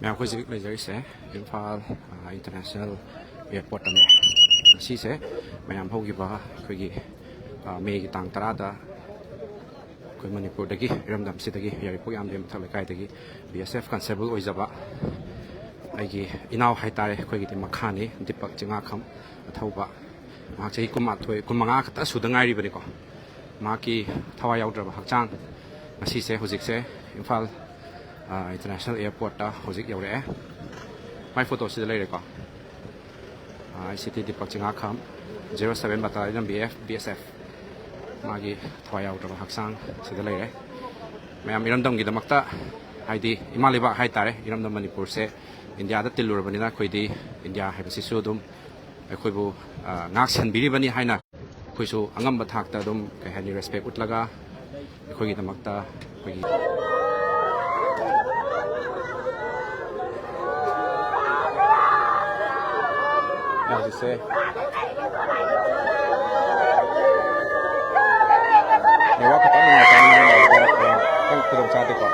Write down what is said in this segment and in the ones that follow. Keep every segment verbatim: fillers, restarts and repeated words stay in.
ꯃꯌꯥꯝ, ꯑꯩꯈꯣꯏ ꯍꯧꯖꯤꯛ ꯂꯩꯖꯔꯤꯁꯦ ꯏꯝꯐꯥꯜ, ꯑ, ꯏꯟꯇꯔꯅꯦꯁꯅꯦꯜ ꯑꯦꯌꯔꯄꯣꯔꯠꯇꯅꯦ꯫ ꯉꯁꯤꯁꯦ ꯃꯌꯥꯝ ꯍꯧꯈꯤꯕ ꯑꯩꯈꯣꯏꯒꯤ, ꯑ, ꯃꯦꯒꯤ ꯇꯥꯡ ꯇꯔꯥꯗ ꯑꯩꯈꯣꯏ ꯃꯅꯤꯄꯨꯔꯗꯒꯤ, ꯏꯔꯝꯗꯝꯁꯤꯗꯒꯤ, ꯌꯥꯏꯔꯤꯄꯣꯛ ꯌꯥꯝꯗꯤ ꯃꯊꯛ ꯂꯩꯀꯥꯏꯗꯒꯤ ꯕꯤ ꯑꯦꯁ ꯑꯦꯐ ꯀꯟꯁꯇꯦꯕꯜ ꯑꯣꯏꯖꯕ ꯑꯩꯒꯤ ꯏꯅꯥꯎ ꯍꯥꯏꯇꯥꯔꯦ, ꯑꯩꯈꯣꯏꯒꯤꯗꯤ ꯃꯈꯥꯅꯤ, ꯗꯤꯄꯛ ꯆꯤꯡꯉꯥꯈꯝ ꯑꯊꯧꯕ꯫ ꯃꯍꯥꯛ ꯆꯍꯤ ꯀꯨꯟꯃꯥꯊꯣꯏ, ꯀꯨꯟꯃꯉꯥ ꯈꯛꯇ ꯁꯨꯗ ꯉꯥꯏꯔꯤꯕꯅꯤꯀꯣ꯫ ꯃꯍꯥꯛꯀꯤ ꯊꯋꯥꯏ ꯌꯥꯎꯗ꯭ꯔꯕ ꯍꯛꯆꯥꯡ ꯉꯁꯤꯁꯦ, ꯍꯧꯖꯤꯛꯁꯦ ꯏꯝꯐꯥꯜ, ꯑ, ꯏꯟꯇꯔꯅꯦꯁꯅꯦꯜ ꯑꯦꯌꯔꯄꯣꯔꯠꯇ ꯍꯧꯖꯤꯛ ꯌꯧꯔꯛꯑꯦ꯫ ꯃꯥꯏ ꯐꯣꯇꯣꯁꯤꯗ ꯂꯩꯔꯦꯀꯣ꯫ ꯑ, I C T Deepak Chingakham, zero seven battalion B F, B S F. ꯃꯥꯒꯤ ꯊꯋꯥꯏ ꯌꯥꯎꯗ꯭ꯔꯕ ꯍꯛꯆꯥꯡ ꯁꯤꯗ ꯂꯩꯔꯦ꯫ ꯃꯌꯥꯝ, ꯏꯔꯝꯗꯝꯒꯤꯗꯃꯛꯇ, ꯍꯥꯏꯗꯤ ꯏꯃꯥ ꯂꯩꯕꯥꯛ ꯍꯥꯏꯇꯥꯔꯦ, ꯏꯔꯝꯗꯝ ꯃꯅꯤꯄꯨꯔꯁꯦ ꯏꯟꯗꯤꯌꯥꯗ ꯇꯤꯜꯂꯨꯔꯕꯅꯤꯅ, ꯑꯩꯈꯣꯏꯗꯤ ꯏꯟꯗꯤꯌꯥ ꯍꯥꯏꯕꯁꯤꯁꯨ ꯑꯗꯨꯝ ꯑꯩꯈꯣꯏꯕꯨ, ꯑ, ꯉꯥꯛ ꯁꯦꯟꯕꯤꯔꯤꯕꯅꯤ ꯍꯥꯏꯅ ꯑꯩꯈꯣꯏꯁꯨ ꯑꯉꯝꯕ ꯊꯥꯛꯇ ꯑꯗꯨꯝ, ꯀꯩ ꯍꯥꯏꯅꯤ, ꯔꯦꯁꯄꯦꯛ ꯎꯠꯂꯒ ꯑꯩꯈꯣꯏꯒꯤꯗꯃꯛꯇ ꯑꯩꯈꯣꯏꯒꯤ ꯍꯧꯖꯤꯛꯁꯦ ꯅꯦꯠꯋꯥꯛ ꯈꯤꯇꯪ ꯅꯨꯡꯉꯥꯏꯇꯕꯅꯤꯅ ꯈꯤꯇꯪ ꯈꯨꯗꯣꯡ ꯆꯥꯗꯦꯀꯣ꯫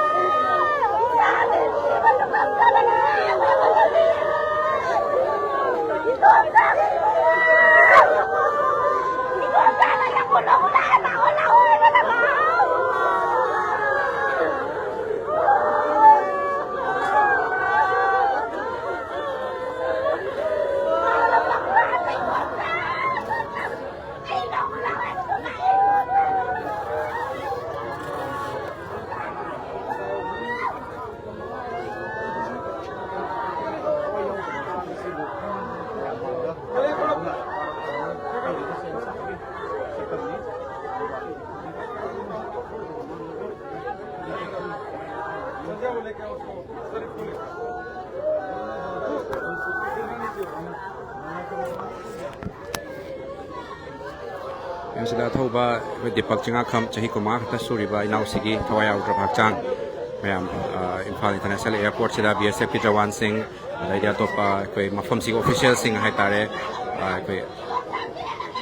ꯃꯌꯥꯝꯁꯤꯗ ꯑꯊꯧꯕ ꯑꯩꯈꯣꯏ ꯗꯤꯄꯛ ꯆꯤꯡꯉꯥꯈꯝ, ꯆꯍꯤ ꯀꯨꯟꯃꯉꯥ ꯈꯛꯇ ꯁꯨꯔꯤꯕ ꯏꯅꯥꯎꯁꯤꯒꯤ ꯊꯋꯥꯏ ꯌꯥꯎꯗ꯭ꯔꯕ ꯍꯛꯆꯥꯡ ꯃꯌꯥꯝ, ꯑ, ꯏꯝꯐꯥꯜ ꯏꯟꯇꯔꯅꯦꯁꯅꯦꯜ ꯑꯦꯌꯔꯄꯣꯔꯠꯁꯤꯗ ꯕꯤ ꯑꯦꯁ ꯑꯦꯐꯀꯤ ꯖꯋꯥꯟꯁꯤꯡ, ꯑꯗꯩꯗꯤ ꯑꯇꯣꯞꯄ ꯑꯩꯈꯣꯏ ꯃꯐꯝꯁꯤꯒꯤ ꯑꯣꯐꯤꯁꯤꯌꯦꯜꯁꯤꯡ ꯍꯥꯏꯇꯥꯔꯦ, ꯑ, ꯑꯩꯈꯣꯏ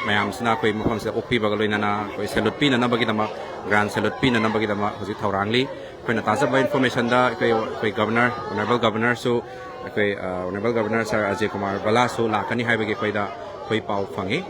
ꯃꯌꯥꯝꯁꯤꯅ ꯑꯩꯈꯣꯏ ꯃꯐꯝꯁꯤꯗ ꯑꯣꯛꯄꯤꯕꯒ ꯂꯣꯏꯅꯅ ꯑꯩꯈꯣꯏ ꯁꯦꯂꯨꯠ ꯄꯤꯅꯅꯕꯒꯤꯗꯃꯛ, ꯒ꯭ꯔꯥꯟ ꯁꯦꯂꯨꯠ ꯄꯤꯅꯅꯕꯒꯤꯗꯃꯛ ꯍꯧꯖꯤꯛ ꯊꯧꯔꯥꯡꯂꯤ꯫ ꯑꯩꯈꯣꯏꯅ ꯇꯥꯖꯕ ꯏꯟꯐꯣꯔꯃꯦꯁꯟꯗ ꯑꯩꯈꯣꯏ ꯑꯩꯈꯣꯏ ꯒꯕꯔꯅꯔ, ꯑꯣꯅꯔꯦꯕꯜ ꯒꯕꯔꯅꯔꯁꯨ, ꯑꯩꯈꯣꯏ ꯑꯣꯅꯔꯦꯕꯜ ꯒꯕꯔꯅꯔ ꯁꯥꯔ ꯑꯖꯦ ꯀꯨꯃꯥꯔ ꯚꯜꯂꯥꯁꯨ ꯂꯥꯛꯀꯅꯤ ꯍꯥꯏꯕꯒꯤ ꯑꯩꯈꯣꯏꯗ ꯑꯩꯈꯣꯏ ꯄꯥꯎ ꯐꯪꯉꯤ꯫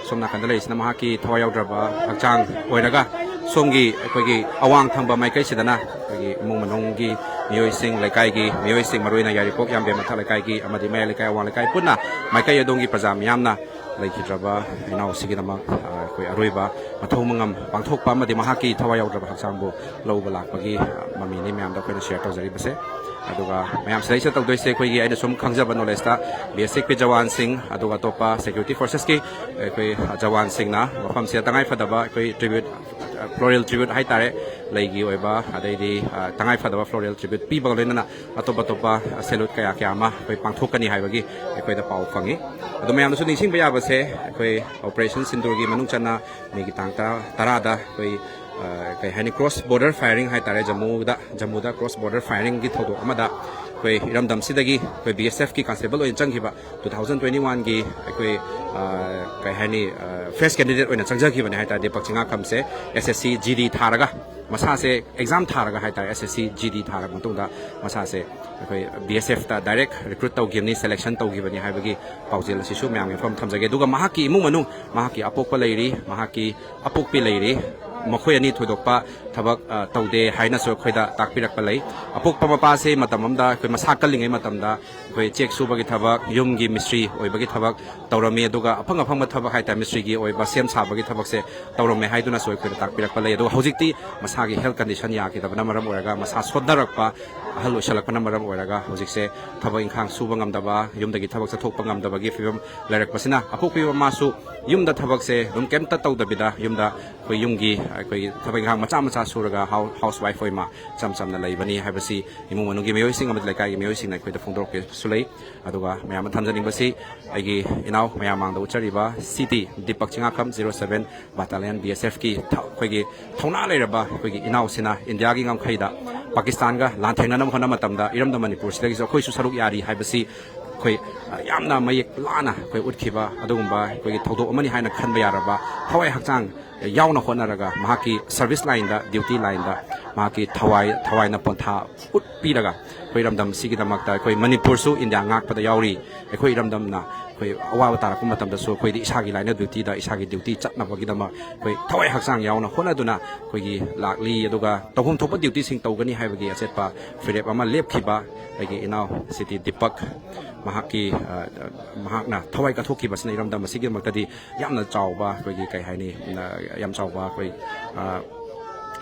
ꯁꯣꯝ ꯅꯥꯀꯟꯗ ꯂꯩꯔꯤꯁꯤꯅ ꯃꯍꯥꯛꯀꯤ ꯊꯋꯥꯏ ꯌꯥꯎꯗ꯭ꯔꯕ ꯍꯛꯆꯥꯡ ꯑꯣꯏꯔꯒ, ꯁꯣꯝꯒꯤ ꯑꯩꯈꯣꯏꯒꯤ ꯑꯋꯥꯡ ꯊꯪꯕ ꯃꯥꯏꯀꯩꯁꯤꯗꯅ ꯑꯩꯈꯣꯏꯒꯤ ꯏꯃꯨꯡ ꯃꯅꯨꯡꯒꯤ ꯃꯤꯑꯣꯏꯁꯤꯡ, ꯂꯩꯀꯥꯏꯒꯤ ꯃꯤꯑꯣꯏꯁꯤꯡ, ꯃꯔꯨꯑꯣꯏꯅ ꯌꯥꯏꯔꯤꯄꯣꯛ ꯌꯥꯝꯕꯦꯝ ꯃꯊꯛ ꯂꯩꯀꯥꯏꯒꯤ ꯑꯃꯗꯤ ꯃꯌꯥꯏ ꯂꯩꯀꯥꯏ, ꯑꯋꯥꯡ ꯂꯩꯀꯥꯏ ꯄꯨꯟꯅ ꯃꯥꯏꯀꯩ ꯑꯗꯣꯝꯒꯤ ꯄ꯭ꯔꯖꯥ ꯃꯤꯌꯥꯝꯅ ꯂꯩꯈꯤꯗ꯭ꯔꯕ ꯏꯅꯥꯎꯁꯤꯒꯤꯗꯃꯛ, ꯑ, ꯑꯩꯈꯣꯏ ꯑꯔꯣꯏꯕ ꯃꯊꯧ ꯃꯉꯝ ꯄꯥꯡꯊꯣꯛꯄ ꯑꯃꯗꯤ ꯃꯍꯥꯛꯀꯤ ꯊꯋꯥꯏ ꯌꯥꯎꯗ꯭ꯔꯕ ꯍꯛꯆꯥꯡꯕꯨ ꯂꯧꯕ ꯂꯥꯛꯄꯒꯤ, ꯑ, ꯃꯃꯤꯅꯤ ꯃꯌꯥꯝꯗ ꯑꯩꯈꯣꯏꯅ ꯁꯤꯌꯔ ꯇꯧꯖꯔꯤꯕꯁꯦ꯫ ꯑꯗꯨꯒ ꯃꯌꯥꯝ ꯁꯤꯗꯩꯁꯤꯗ ꯇꯧꯗꯣꯏꯁꯦ, ꯑꯩꯈꯣꯏꯒꯤ, ꯑꯩꯅ ꯁꯨꯝ ꯈꯪꯖꯕ ꯅꯣꯂꯦꯖꯇ, ꯕꯤ ꯑꯦꯁ ꯑꯦꯐꯀꯤ ꯖꯋꯥꯟꯁꯤꯡ, ꯑꯗꯨꯒ ꯑꯇꯣꯞꯄ ꯁꯦꯀ꯭ꯌꯨꯔꯤꯇꯤ ꯐꯣꯔꯁꯦꯁꯀꯤ ꯑꯩꯈꯣꯏ ꯖꯋꯥꯟꯁꯤꯡꯅ ꯃꯐꯝꯁꯤꯗ ꯇꯉꯥꯏ ꯐꯗꯕ ꯑꯩꯈꯣꯏ ꯇ꯭ꯔꯤꯕ꯭ꯌꯨꯠ, ꯐ꯭ꯂꯣꯔꯦꯜ ꯇ꯭ꯔꯤꯕ꯭ꯌꯨꯠ ꯍꯥꯏꯇꯥꯔꯦ, ꯂꯩꯒꯤ ꯑꯣꯏꯕ, ꯑꯗꯩꯗꯤ, ꯑ, ꯇꯉꯥꯏ ꯐꯗꯕ ꯐ꯭ꯂꯣꯔꯦꯜ ꯇ꯭ꯔꯤꯕ꯭ꯌꯨꯠ ꯄꯤꯕꯒ ꯂꯣꯏꯅꯅ ꯑꯇꯣꯞ ꯑꯇꯣꯞꯄ ꯁꯦꯂꯨꯠ ꯀꯌꯥ ꯀꯌꯥ ꯑꯃ ꯑꯩꯈꯣꯏ ꯄꯥꯡꯊꯣꯛꯀꯅꯤ ꯍꯥꯏꯕꯒꯤ ꯑꯩꯈꯣꯏꯗ ꯄꯥꯎ ꯐꯪꯉꯤ꯫ ꯑꯗꯣ ꯃꯌꯥꯝꯅꯁꯨ ꯅꯤꯡꯁꯤꯡꯕ ꯌꯥꯕꯁꯦ, ꯑꯩꯈꯣꯏ ꯑꯣꯄꯔꯦꯁꯟ ꯁꯤꯟꯗꯨꯔꯒꯤ ꯃꯅꯨꯡ ꯆꯟꯅ ꯃꯦꯒꯤ ꯇꯥꯡ ꯇꯔꯥ, ꯇꯔꯥꯗ ꯑꯩꯈꯣꯏ, ꯑ, ꯀꯩ ꯍꯥꯏꯅꯤ, ꯀ꯭ꯔꯣꯁ ꯕꯣꯔꯗꯔ ꯐꯥꯏꯌꯔꯤꯡ ꯍꯥꯏꯇꯥꯔꯦ, ꯖꯝꯃꯨꯗ, ꯖꯝꯃꯨꯗ ꯀ꯭ꯔꯣꯁ ꯕꯣꯔꯗꯔ ꯐꯥꯏꯌꯔꯤꯡꯒꯤ ꯊꯧꯗꯣꯛ ꯑꯃꯗ ꯑꯩꯈꯣꯏ ꯏꯔꯝꯗꯝꯁꯤꯗꯒꯤ ꯑꯩꯈꯣꯏ ꯕꯤ ꯑꯦꯁ ꯑꯦꯐꯀꯤ ꯀꯟꯁꯇꯦꯕꯜ ꯑꯣꯏꯅ ꯆꯪꯈꯤꯕ ꯇꯨ ꯊꯥꯎꯖꯟ ꯇ꯭ꯋꯦꯟꯇꯤ ꯋꯥꯟꯒꯤ ꯑꯩꯈꯣꯏ, ꯑ, ꯀꯩ ꯍꯥꯏꯅꯤ, ꯑ, ꯐ꯭ꯔꯦꯁ ꯀꯦꯟꯗꯤꯗꯦꯠ ꯑꯣꯏꯅ ꯆꯪꯖꯈꯤꯕꯅꯦ ꯍꯥꯏꯇꯥꯔꯦ, ꯗꯤꯄꯛ ꯆꯤꯡꯉꯥꯈꯝꯁꯦ꯫ ꯑꯦꯁ ꯑꯦꯁ ꯁꯤ ꯖꯤ ꯗꯤ ꯊꯥꯔꯒ, ꯃꯁꯥꯁꯦ ꯑꯦꯛꯖꯥꯝ ꯊꯥꯔꯒ ꯍꯥꯏꯇꯥꯔꯦ, ꯑꯦꯁ ꯑꯦꯁ ꯁꯤ ꯖꯤ ꯗꯤ ꯊꯥꯔꯕ ꯃꯇꯨꯡꯗ ꯃꯁꯥꯁꯦ ꯑꯩꯈꯣꯏ ꯕꯤ ꯑꯦꯁ ꯑꯦꯐꯇ ꯗꯥꯏꯔꯦꯛ ꯔꯤꯀ꯭ꯔꯨꯠ ꯇꯧꯈꯤꯕꯅꯤ, ꯁꯦꯂꯦꯛꯁꯟ ꯇꯧꯈꯤꯕꯅꯤ ꯍꯥꯏꯕꯒꯤ ꯄꯥꯎꯖꯦꯜ ꯑꯁꯤꯁꯨ ꯃꯌꯥꯝꯒꯤ ꯃꯐꯝ ꯊꯝꯖꯒꯦ꯫ ꯑꯗꯨꯒ ꯃꯍꯥꯛꯀꯤ ꯏꯃꯨꯡ ꯃꯅꯨꯡ, ꯃꯍꯥꯛꯀꯤ ꯑꯄꯣꯛꯄ ꯂꯩꯔꯤ, ꯃꯍꯥꯛꯀꯤ ꯑꯄꯣꯛꯄꯤ ꯂꯩꯔꯤ, ꯃꯈꯣꯏ ꯑꯅꯤ ꯊꯣꯏꯗꯣꯛꯄ ꯊꯕꯛ, ꯑ, ꯇꯧꯗꯦ ꯍꯥꯏꯅꯁꯨ ꯑꯩꯈꯣꯏꯗ ꯇꯥꯛꯄꯤꯔꯛꯄ ꯂꯩ꯫ ꯑꯄꯣꯛꯄ ꯃꯄꯥꯁꯦ ꯃꯇꯝ ꯑꯃꯗ ꯑꯩꯈꯣꯏ ꯃꯁꯥ ꯀꯜꯂꯤꯉꯩ ꯃꯇꯝꯗ ꯑꯩꯈꯣꯏ ꯆꯦꯛ ꯁꯨꯕꯒꯤ ꯊꯕꯛ, ꯌꯨꯝꯒꯤ ꯃꯤꯁꯇ꯭ꯔꯤ ꯑꯣꯏꯕꯒꯤ ꯊꯕꯛ ꯇꯧꯔꯝꯃꯤ, ꯑꯗꯨꯒ ꯑꯐꯪ ꯑꯐꯪꯕ ꯊꯕꯛ ꯍꯥꯏꯇꯥꯔꯦ, ꯃꯤꯁꯇ꯭ꯔꯤꯒꯤ ꯑꯣꯏꯕ, ꯁꯦꯝ ꯁꯥꯕꯒꯤ ꯊꯕꯛꯁꯦ ꯇꯧꯔꯝꯃꯦ ꯍꯥꯏꯗꯨꯅꯁꯨ ꯑꯩꯈꯣꯏꯗ ꯇꯥꯛꯄꯤꯔꯛꯄ ꯂꯩ꯫ ꯑꯗꯨꯒ ꯍꯧꯖꯤꯛꯇꯤ ꯃꯁꯥꯒꯤ ꯍꯦꯜꯊ ꯀꯟꯗꯤꯁꯟ ꯌꯥꯈꯤꯗꯕꯅ ꯃꯔꯝ ꯑꯣꯏꯔꯒ, ꯃꯁꯥ ꯁꯣꯟꯊꯔꯛꯄ, ꯑꯍꯜ ꯑꯣꯏꯁꯜꯂꯛꯄꯅ ꯃꯔꯝ ꯑꯣꯏꯔꯒ ꯍꯧꯖꯤꯛꯁꯦ ꯊꯕꯛ ꯏꯪꯈꯥꯡ ꯁꯨꯕ ꯉꯝꯗꯕ, ꯌꯨꯝꯗꯒꯤ ꯊꯕꯛ ꯆꯠꯊꯣꯛꯄ ꯉꯝꯗꯕꯒꯤ ꯐꯤꯕꯝ ꯂꯩꯔꯛꯄꯁꯤꯅ, ꯑꯄꯣꯛꯄꯤ ꯃꯃꯥꯁꯨ ꯌꯨꯝꯗ ꯊꯕꯛꯁꯦ ꯑꯗꯨꯝ ꯀꯩꯝꯇ ꯇꯧꯗꯕꯤꯗ, ꯌꯨꯝꯗ ꯑꯩꯈꯣꯏ ꯌꯨꯝꯒꯤ ꯑꯩꯈꯣꯏꯒꯤ ꯊꯕꯛ ꯏꯪꯈꯥꯡ ꯃꯆꯥ ꯃꯆꯥ ꯁꯨꯔꯒ, ꯍꯥꯎ-, ꯍꯥꯎꯁ ꯋꯥꯏꯐ ꯑꯣꯏ ꯃꯥ ꯏꯆꯝ ꯆꯝꯅ ꯂꯩꯕꯅꯤ ꯍꯥꯏꯕꯁꯤ ꯏꯃꯨꯡ ꯃꯅꯨꯡꯒꯤ ꯃꯤꯑꯣꯏꯁꯤꯡ ꯑꯃꯗꯤ ꯂꯩꯀꯥꯏꯒꯤ ꯃꯤꯑꯣꯏꯁꯤꯡꯅ ꯑꯩꯈꯣꯏꯗ ꯐꯣꯡꯗꯣꯔꯛꯄꯁꯨ ꯂꯩ꯫ ꯑꯗꯨꯒ ꯃꯌꯥꯝꯅ ꯊꯝꯖꯅꯤꯡꯕꯁꯤ, ꯑꯩꯒꯤ ꯏꯅꯥꯎ ꯃꯌꯥꯝ ꯃꯥꯡꯗ ꯎꯠꯆꯔꯤꯕ C D Deepak Chingakham, zero seven battalion B S ꯑꯦꯐꯀꯤ ꯊ-, ꯑꯩꯈꯣꯏꯒꯤ ꯊꯧꯅꯥ ꯂꯩꯔꯕ ꯑꯩꯈꯣꯏꯒꯤ ꯏꯅꯥꯎꯁꯤꯅ ꯏꯟꯗꯤꯌꯥꯒꯤ ꯉꯝꯈꯩꯗ ꯄꯥꯀꯤꯁꯇꯥꯟꯒ ꯂꯥꯟꯊꯦꯡꯅꯅꯕ ꯍꯣꯠꯅꯕ ꯃꯇꯝꯗ ꯏꯔꯝꯗꯝ ꯃꯅꯤꯄꯨꯔꯁꯤꯗꯒꯤꯁꯨ ꯑꯩꯈꯣꯏꯁꯨ ꯁꯔꯨꯛ ꯌꯥꯔꯤ ꯍꯥꯏꯕꯁꯤ ꯑꯩꯈꯣꯏ, ꯑ, ꯌꯥꯝꯅ ꯃꯌꯦꯛ ꯂꯥꯅ ꯑꯩꯈꯣꯏ ꯎꯠꯈꯤꯕ ꯑꯗꯨꯒꯨꯝꯕ ꯑꯩꯈꯣꯏꯒꯤ ꯊꯧꯗꯣꯛ ꯑꯃꯅꯤ ꯍꯥꯏꯅ ꯈꯟꯕ ꯌꯥꯔꯕ, ꯊꯋꯥꯏ ꯍꯛꯆꯥꯡ ꯌꯥꯎꯅ ꯍꯣꯠꯅꯔꯒ ꯃꯍꯥꯛꯀꯤ ꯁꯔꯚꯤꯁ ꯂꯥꯏꯟꯗ, ꯗ꯭ꯌꯨꯇꯤ ꯂꯥꯏꯟꯗ ꯃꯍꯥꯛꯀꯤ ꯊꯋꯥꯏ, ꯊꯋꯥꯏꯅ ꯄꯣꯟꯊꯥ ꯎꯠꯄꯤꯔꯒ ꯑꯩꯈꯣꯏ ꯏꯔꯝꯗꯝ ꯑꯁꯤꯒꯤꯗꯃꯛꯇ, ꯑꯩꯈꯣꯏ ꯃꯅꯤꯄꯨꯔꯁꯨ ꯏꯟꯗꯤꯌꯥ ꯉꯥꯛꯄꯗ ꯌꯥꯎꯔꯤ, ꯑꯩꯈꯣꯏ ꯏꯔꯝꯗꯝꯅ ꯑꯩꯈꯣꯏ ꯑꯋꯥꯕ ꯇꯥꯔꯛꯄ ꯃꯇꯝꯗꯁꯨ ꯑꯩꯈꯣꯏꯗꯤ ꯏꯁꯥꯒꯤ line of duty ꯗ, ꯏꯁꯥꯒꯤ ꯗ꯭ꯌꯨꯇꯤ ꯆꯠꯅꯕꯒꯤꯗꯃꯛ ꯑꯩꯈꯣꯏ ꯊꯋꯥꯏ ꯍꯛꯆꯥꯡ ꯌꯥꯎꯅ ꯍꯣꯠꯅꯗꯨꯅ ꯑꯩꯈꯣꯏꯒꯤ ꯂꯥꯛꯂꯤ꯫ ꯑꯗꯨꯒ ꯇꯧꯐꯝ ꯊꯣꯛꯄ ꯗ꯭ꯌꯨꯇꯤꯁꯤꯡ ꯇꯧꯒꯅꯤ ꯍꯥꯏꯕꯒꯤ ꯑꯆꯦꯠꯄ ꯐꯤꯔꯦꯞ ꯑꯃ ꯂꯦꯞꯈꯤꯕ ꯑꯩꯒꯤ ꯏꯅꯥꯎ ꯁꯤꯇꯤ ꯗꯤꯄꯛ, ꯃꯍꯥꯛꯀꯤ, ꯑ, ꯃꯍꯥꯛꯅ ꯊꯋꯥꯏ ꯀꯠꯊꯣꯛꯈꯤꯕꯁꯤꯅ ꯏꯔꯝꯗꯝ ꯑꯁꯤꯒꯤꯗꯃꯛꯇꯗꯤ ꯌꯥꯝꯅ ꯆꯥꯎꯕ, ꯑꯩꯈꯣꯏꯒꯤ, ꯀꯩ ꯍꯥꯏꯅꯤ, ꯌꯥꯝ ꯆꯥꯎꯕ ꯑꯩꯈꯣꯏ, ꯑ,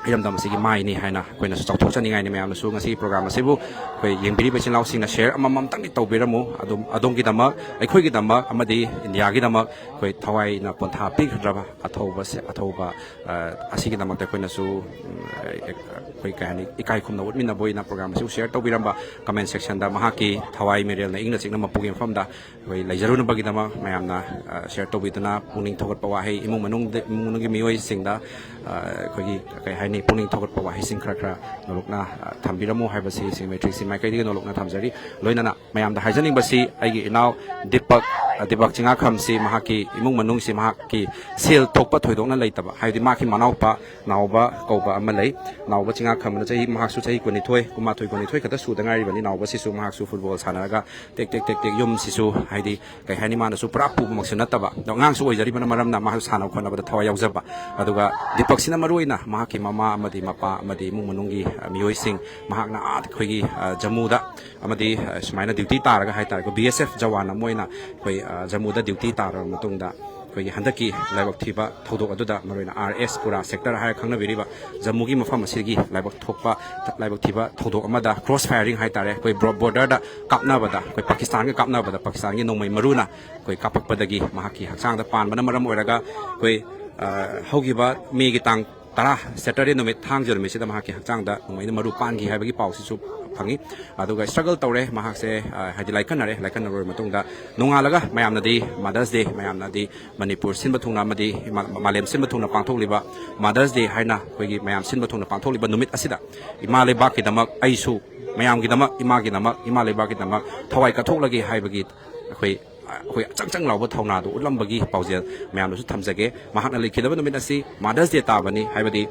ꯏꯔꯝꯗꯝ ꯑꯁꯤꯒꯤ ꯃꯥꯏꯅꯤ ꯍꯥꯏꯅ ꯑꯩꯈꯣꯏꯅꯁꯨ ꯆꯥꯎꯊꯣꯛꯆꯅꯤꯡꯉꯥꯏꯅꯤ꯫ ꯃꯌꯥꯝꯅꯁꯨ ꯉꯁꯤꯒꯤ program ꯑꯁꯤꯕꯨ ꯑꯩꯈꯣꯏ ꯌꯦꯡꯕꯤꯔꯤꯕ ꯏꯆꯤꯜ ꯏꯅꯥꯎꯁꯤꯡꯅ share ꯑꯃꯃꯝꯇꯪꯗꯤ ꯇꯧꯕꯤꯔꯝꯃꯨ꯫ ꯑꯗꯨꯝ ꯑꯗꯣꯝꯒꯤꯗꯃꯛ, ꯑꯩꯈꯣꯏꯒꯤꯗꯃꯛ ꯑꯃꯗꯤ ꯏꯟꯗꯤꯌꯥꯒꯤꯗꯃꯛ ꯑꯩꯈꯣꯏ ꯊꯋꯥꯏꯅ ꯄꯣꯟꯊꯥ ꯄꯤꯈ꯭ꯔꯕ ꯑꯊꯧꯕꯁꯦ, ꯑꯊꯧꯕ, ꯑ, ꯑꯁꯤꯒꯤꯗꯃꯛꯇ ꯑꯩꯈꯣꯏꯅꯁꯨ, ꯎꯝ, ꯑꯩꯈꯣꯏ, ꯀꯩ ꯍꯥꯏꯅꯤ, ꯏꯀꯥꯏ ꯈꯨꯝꯅ ꯎꯠꯃꯤꯟꯅꯕ ꯑꯣꯏꯅ program ꯑꯁꯤꯕꯨ share ꯇꯧꯕꯤꯔꯝꯕ, comment section ꯗ ꯃꯍꯥꯛꯀꯤ ꯊꯋꯥꯏ ꯃꯤꯔꯦꯜꯅ ꯏꯪꯅ ꯆꯤꯛꯅ ꯃꯄꯨꯒꯤ ꯃꯐꯝꯗ ꯑꯩꯈꯣꯏ ꯂꯩꯖꯔꯨꯅꯕꯒꯤꯗꯃꯛ ꯃꯌꯥꯝꯅ, ꯑ, share ꯇꯧꯕꯤꯗꯨꯅ ꯄꯨꯛꯅꯤꯡ ꯊꯧꯒꯠꯄ ꯋꯥꯍꯩ, ꯏꯃꯨꯡ ꯃꯅꯨꯡꯗ, ꯏꯃꯨꯡ ꯃꯅꯨꯡꯒꯤ ꯃꯤꯑꯣꯏꯁꯤꯡꯗ, ꯑ, ꯑꯩꯈꯣꯏꯒꯤ, ꯀꯩ ꯍꯥꯏꯅꯤ, ꯄꯨꯛꯅꯤꯡ ꯊꯧꯒꯠꯄ ꯋꯥꯍꯩꯁꯤꯡ ꯈꯔ ꯈꯔ ꯅꯣꯂꯨꯛꯅ, ꯑ, ꯊꯝꯕꯤꯔꯝꯃꯨ ꯍꯥꯏꯕꯁꯤ ꯁꯤꯃꯦꯇ꯭ꯔꯤꯛꯁꯤ ꯃꯥꯏꯀꯩꯗꯒꯤ ꯅꯣꯂꯨꯛꯅ ꯊꯝꯖꯔꯤ꯫ ꯂꯣꯏꯅꯅ ꯃꯌꯥꯝꯗ ꯍꯥꯏꯖꯅꯤꯡꯕꯁꯤ, ꯑꯩꯒꯤ ꯏꯅꯥꯎ ꯗꯤꯄꯛ, ꯑ, ꯗꯤꯄꯛ ꯆꯤꯡꯉꯥꯈꯝꯁꯤ, ꯃꯍꯥꯛꯀꯤ ꯏꯃꯨꯡ ꯃꯅꯨꯡꯁꯤ, ꯃꯍꯥꯛꯀꯤ ꯁꯦꯜ ꯊꯣꯛꯄ ꯊꯣꯏꯗꯣꯛꯅ ꯂꯩꯇꯕ, ꯍꯥꯏꯕꯗꯤ ꯃꯍꯥꯛꯀꯤ ꯃꯅꯥꯎꯄꯥ ꯅꯥꯎꯕ ꯀꯧꯕ ꯑꯃ ꯂꯩ꯫ ꯅꯥꯎꯕ ꯆꯤꯡꯉꯥꯈꯝꯅ ꯆꯍꯤ, ꯃꯍꯥꯛꯁꯨ ꯆꯍꯤ ꯀꯨꯟꯅꯤꯊꯣꯏ, ꯀꯨꯟꯃꯥꯊꯣꯏ, ꯀꯨꯟꯅꯤꯊꯣꯏ ꯈꯛꯇ ꯁꯨꯗ ꯉꯥꯏꯔꯤꯕꯅꯤ꯫ ꯅꯥꯎꯕꯁꯤꯁꯨ, ꯃꯍꯥꯛꯁꯨ football ꯁꯥꯟꯅꯔꯒ ꯇꯦꯛ ꯇꯦꯛ ꯇꯦꯛ ꯇꯦꯛ ꯌꯨꯝꯁꯤꯁꯨ, ꯍꯥꯏꯗꯤ, ꯀꯩ ꯍꯥꯏꯅꯤ, ꯃꯥꯅꯁꯨ ꯄꯨꯔꯥ ꯄꯨꯕꯃꯛꯁꯨ ꯅꯠꯇꯕ, ꯑꯗꯣ ꯑꯉꯥꯡꯁꯨ ꯑꯣꯏꯖꯔꯤꯕꯅ ꯃꯔꯝꯅ ꯃꯥꯁꯨ ꯁꯥꯟꯅ ꯈꯣꯠꯅꯕꯗ ꯊꯋꯥꯏ ꯌꯥꯎꯖꯕ꯫ ꯑꯗꯨꯒ ꯗꯤꯄꯛꯁꯤꯅ ꯃꯔꯨꯑꯣꯏꯅ ꯃꯍꯥꯛꯀꯤ ꯃꯃꯥ ꯑꯃꯗꯤ ꯃꯄꯥ ꯑꯃꯗꯤ ꯏꯃꯨꯡ ꯃꯅꯨꯡꯒꯤ, ꯑ, ꯃꯤꯑꯣꯏꯁꯤꯡ, ꯃꯍꯥꯛꯅ ꯑꯥ ꯑꯩꯈꯣꯏꯒꯤ, ꯑ, ꯖꯃꯨꯗ ꯑꯃꯗꯤ, ꯑ, ꯁꯨꯃꯥꯏꯅ ꯗ꯭ꯌꯨꯇꯤ ꯇꯥꯔꯒ ꯍꯥꯏꯇꯥꯔꯦ, ꯑꯩꯈꯣꯏ ꯕꯤ ꯑꯦꯁ ꯑꯦꯐ ꯖꯋꯥꯟ ꯑꯃ ꯑꯣꯏꯅ ꯑꯩꯈꯣꯏ, ꯑ, ꯖꯃꯨꯗ ꯗ꯭ꯌꯨꯇꯤ ꯇꯥꯔꯕ ꯃꯇꯨꯡꯗ ꯑꯩꯈꯣꯏꯒꯤ ꯍꯟꯗꯛꯀꯤ ꯂꯥꯏꯕꯛ ꯊꯤꯕ ꯊꯧꯗꯣꯛ ꯑꯗꯨꯗ, ꯃꯔꯨꯑꯣꯏꯅ ꯑꯥꯔ ꯑꯦꯁ ꯄꯨꯔꯥ ꯁꯦꯛꯇꯔ ꯍꯥꯏꯔ ꯈꯪꯅꯕꯤꯔꯤꯕ ꯖꯃꯨꯒꯤ ꯃꯐꯝ ꯑꯁꯤꯒꯤ ꯂꯥꯏꯕꯛ ꯊꯣꯛꯄ, ꯂꯥꯏꯕꯛ ꯊꯤꯕ ꯊꯧꯗꯣꯛ ꯑꯃꯗ, ꯀ꯭ꯔꯣꯁ ꯐꯥꯏꯌꯔꯤꯡ ꯍꯥꯏꯇꯥꯔꯦ, ꯑꯩꯈꯣꯏ ꯕ꯭ꯔꯣ-, ꯕꯣꯔꯗꯔꯗ ꯀꯥꯞꯅꯕꯗ, ꯑꯩꯈꯣꯏ ꯄꯥꯀꯤꯁꯇꯥꯟꯒ ꯀꯥꯞꯅꯕꯗ ꯄꯥꯀꯤꯁꯇꯥꯟꯒꯤ ꯅꯣꯡꯃꯩ ꯃꯔꯨꯅ ꯑꯩꯈꯣꯏ ꯀꯥꯞꯄꯛꯄꯗꯒꯤ ꯃꯍꯥꯛꯀꯤ ꯍꯛꯆꯥꯡꯗ ꯄꯥꯟꯕꯅ ꯃꯔꯝ ꯑꯣꯏꯔꯒ ꯑꯩꯈꯣꯏ, ꯑ, ꯍꯧꯈꯤꯕ ꯃꯦꯒꯤ ꯇꯥꯡ ꯇꯔꯥ, ꯁꯦꯇꯔꯗꯦ ꯅꯨꯃꯤꯠ, ꯊꯥꯡꯖ ꯅꯨꯃꯤꯠꯁꯤꯗ ꯃꯍꯥꯛꯀꯤ ꯍꯛꯆꯥꯡꯗ ꯅꯣꯡꯃꯩꯅ ꯃꯔꯨ ꯄꯥꯟꯈꯤ ꯍꯥꯏꯕꯒꯤ ꯄꯥꯎꯁꯤꯁꯨ ꯐꯪꯉꯤ꯫ ꯑꯗꯨꯒ struggle ꯇꯧꯔꯦ ꯃꯍꯥꯛꯁꯦ, ꯑ, ꯍꯥꯏꯗꯤ ꯂꯥꯏꯀꯠꯅꯔꯦ꯫ ꯂꯥꯏꯀꯠꯅꯔꯕ ꯃꯇꯨꯡꯗ ꯅꯣꯡꯉꯥꯜꯂꯒ ꯃꯌꯥꯝꯅꯗꯤ Mother's Day, ꯃꯌꯥꯝꯅꯗꯤ ꯃꯅꯤꯄꯨꯔ ꯁꯤꯟꯕ ꯊꯨꯡꯅ ꯑꯃꯗꯤ ꯃꯥ-, ꯃꯥꯂꯦꯝ ꯁꯤꯟꯕ ꯊꯨꯡꯅ ꯄꯥꯡꯊꯣꯛꯂꯤꯕ Mother's Day ꯍꯥꯏꯅ ꯑꯩꯈꯣꯏꯒꯤ ꯃꯌꯥꯝ ꯁꯤꯟꯕ ꯊꯨꯡꯅ ꯄꯥꯡꯊꯣꯛꯂꯤꯕ ꯅꯨꯃꯤꯠ ꯑꯁꯤꯗ ꯏꯃꯥ ꯂꯩꯕꯥꯛꯀꯤꯗꯃꯛ ꯑꯩꯁꯨ ꯃꯌꯥꯝꯒꯤꯗꯃꯛ, ꯏꯃꯥꯒꯤꯗꯃꯛ, ꯏꯃꯥ ꯂꯩꯕꯥꯛꯀꯤꯗꯃꯛ ꯊꯋꯥꯏ ꯀꯠꯊꯣꯛꯂꯒꯦ ꯍꯥꯏꯕꯒꯤ ꯑꯩꯈꯣꯏ ꯑꯩꯈꯣꯏ ꯑꯆꯪ ꯆꯪ ꯂꯥꯎꯕ ꯊꯧꯅꯥꯗꯨ ꯎꯠꯂꯝꯕꯒꯤ ꯄꯥꯎꯖꯦꯜ ꯃꯌꯥꯝꯗꯁꯨ ꯊꯝꯖꯒꯦ꯫ ꯃꯍꯥꯛꯅ ꯂꯩꯈꯤꯗꯕ ꯅꯨꯃꯤꯠ ꯑꯁꯤ Mother's Day ꯇꯥꯕꯅꯤ, ꯍꯥꯏꯕꯗꯤ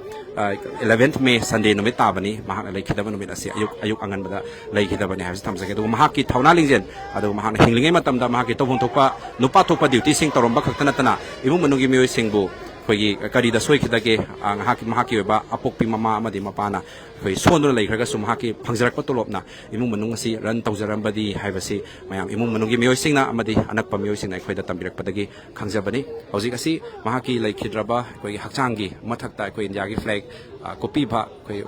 eleventh May Sunday ꯅꯨꯃꯤꯠ ꯇꯥꯕꯅꯤ꯫ ꯃꯍꯥꯛꯅ ꯂꯩꯈꯤꯗꯕ ꯅꯨꯃꯤꯠ ꯑꯁꯤ ꯑꯌꯨꯛ ꯑꯌꯨꯛ ꯑꯉꯟꯕꯗ ꯂꯩꯈꯤꯗꯕꯅꯤ ꯍꯥꯏꯕꯁꯤ ꯊꯝꯖꯒꯦ꯫ ꯑꯗꯨꯒ ꯃꯍꯥꯛꯀꯤ ꯊꯧꯅꯥ ꯂꯤꯡꯖꯦꯜ, ꯑꯗꯨꯒ ꯃꯍꯥꯛꯅ ꯍꯤꯡꯂꯤꯉꯩ ꯃꯇꯝꯗ ꯃꯍꯥꯛꯀꯤ ꯇꯧꯐꯝ ꯊꯣꯛꯄ, ꯅꯨꯄꯥ ꯊꯣꯛꯄ dutyꯁꯤꯡ ꯇꯧꯔꯝꯕ ꯈꯛꯇ ꯅꯠꯇꯅ, ꯏꯃꯨꯡ ꯃꯅꯨꯡꯒꯤ ꯃꯤꯑꯣꯏꯁꯤꯡꯕꯨ ꯑꯩꯈꯣꯏꯒꯤ ꯀꯔꯤꯗ ꯁꯣꯏꯈꯤꯗꯒꯦ, ꯑ, ꯉꯥꯏꯍꯥꯛꯀꯤ, ꯃꯍꯥꯛꯀꯤ ꯑꯣꯏꯕ ꯑꯄꯣꯛꯄꯤ ꯃꯃꯥ ꯑꯃꯗꯤ ꯃꯄꯥꯅ ꯑꯩꯈꯣꯏ ꯁꯣꯟꯗꯨꯅ ꯂꯩꯈ꯭ꯔꯒꯁꯨ, ꯃꯍꯥꯛꯀꯤ ꯐꯪꯖꯔꯛꯄ ꯇꯣꯂꯣꯞꯅ ꯏꯃꯨꯡ ꯃꯅꯨꯡ ꯑꯁꯤ run ꯇꯧꯖꯔꯝꯕꯗꯤ ꯍꯥꯏꯕꯁꯤ ꯃꯌꯥꯝ ꯏꯃꯨꯡ ꯃꯅꯨꯡꯒꯤ ꯃꯤꯑꯣꯏꯁꯤꯡꯅ ꯑꯃꯗꯤ ꯑꯅꯛꯄ ꯃꯤꯑꯣꯏꯁꯤꯡꯅ ꯑꯩꯈꯣꯏꯗ ꯇꯝꯕꯤꯔꯛꯄꯗꯒꯤ ꯈꯪꯖꯕꯅꯤ꯫ ꯍꯧꯖꯤꯛ ꯑꯁꯤ ꯃꯍꯥꯛꯀꯤ ꯂꯩꯈꯤꯗ꯭ꯔꯕ ꯑꯩꯈꯣꯏꯒꯤ ꯍꯛꯆꯥꯡꯒꯤ ꯃꯊꯛꯇ ꯑꯩꯈꯣꯏ ꯏꯟꯗꯤꯌꯥꯒꯤ flag, ꯑ, ꯀꯨꯞꯄꯤꯕ ꯑꯩꯈꯣꯏ,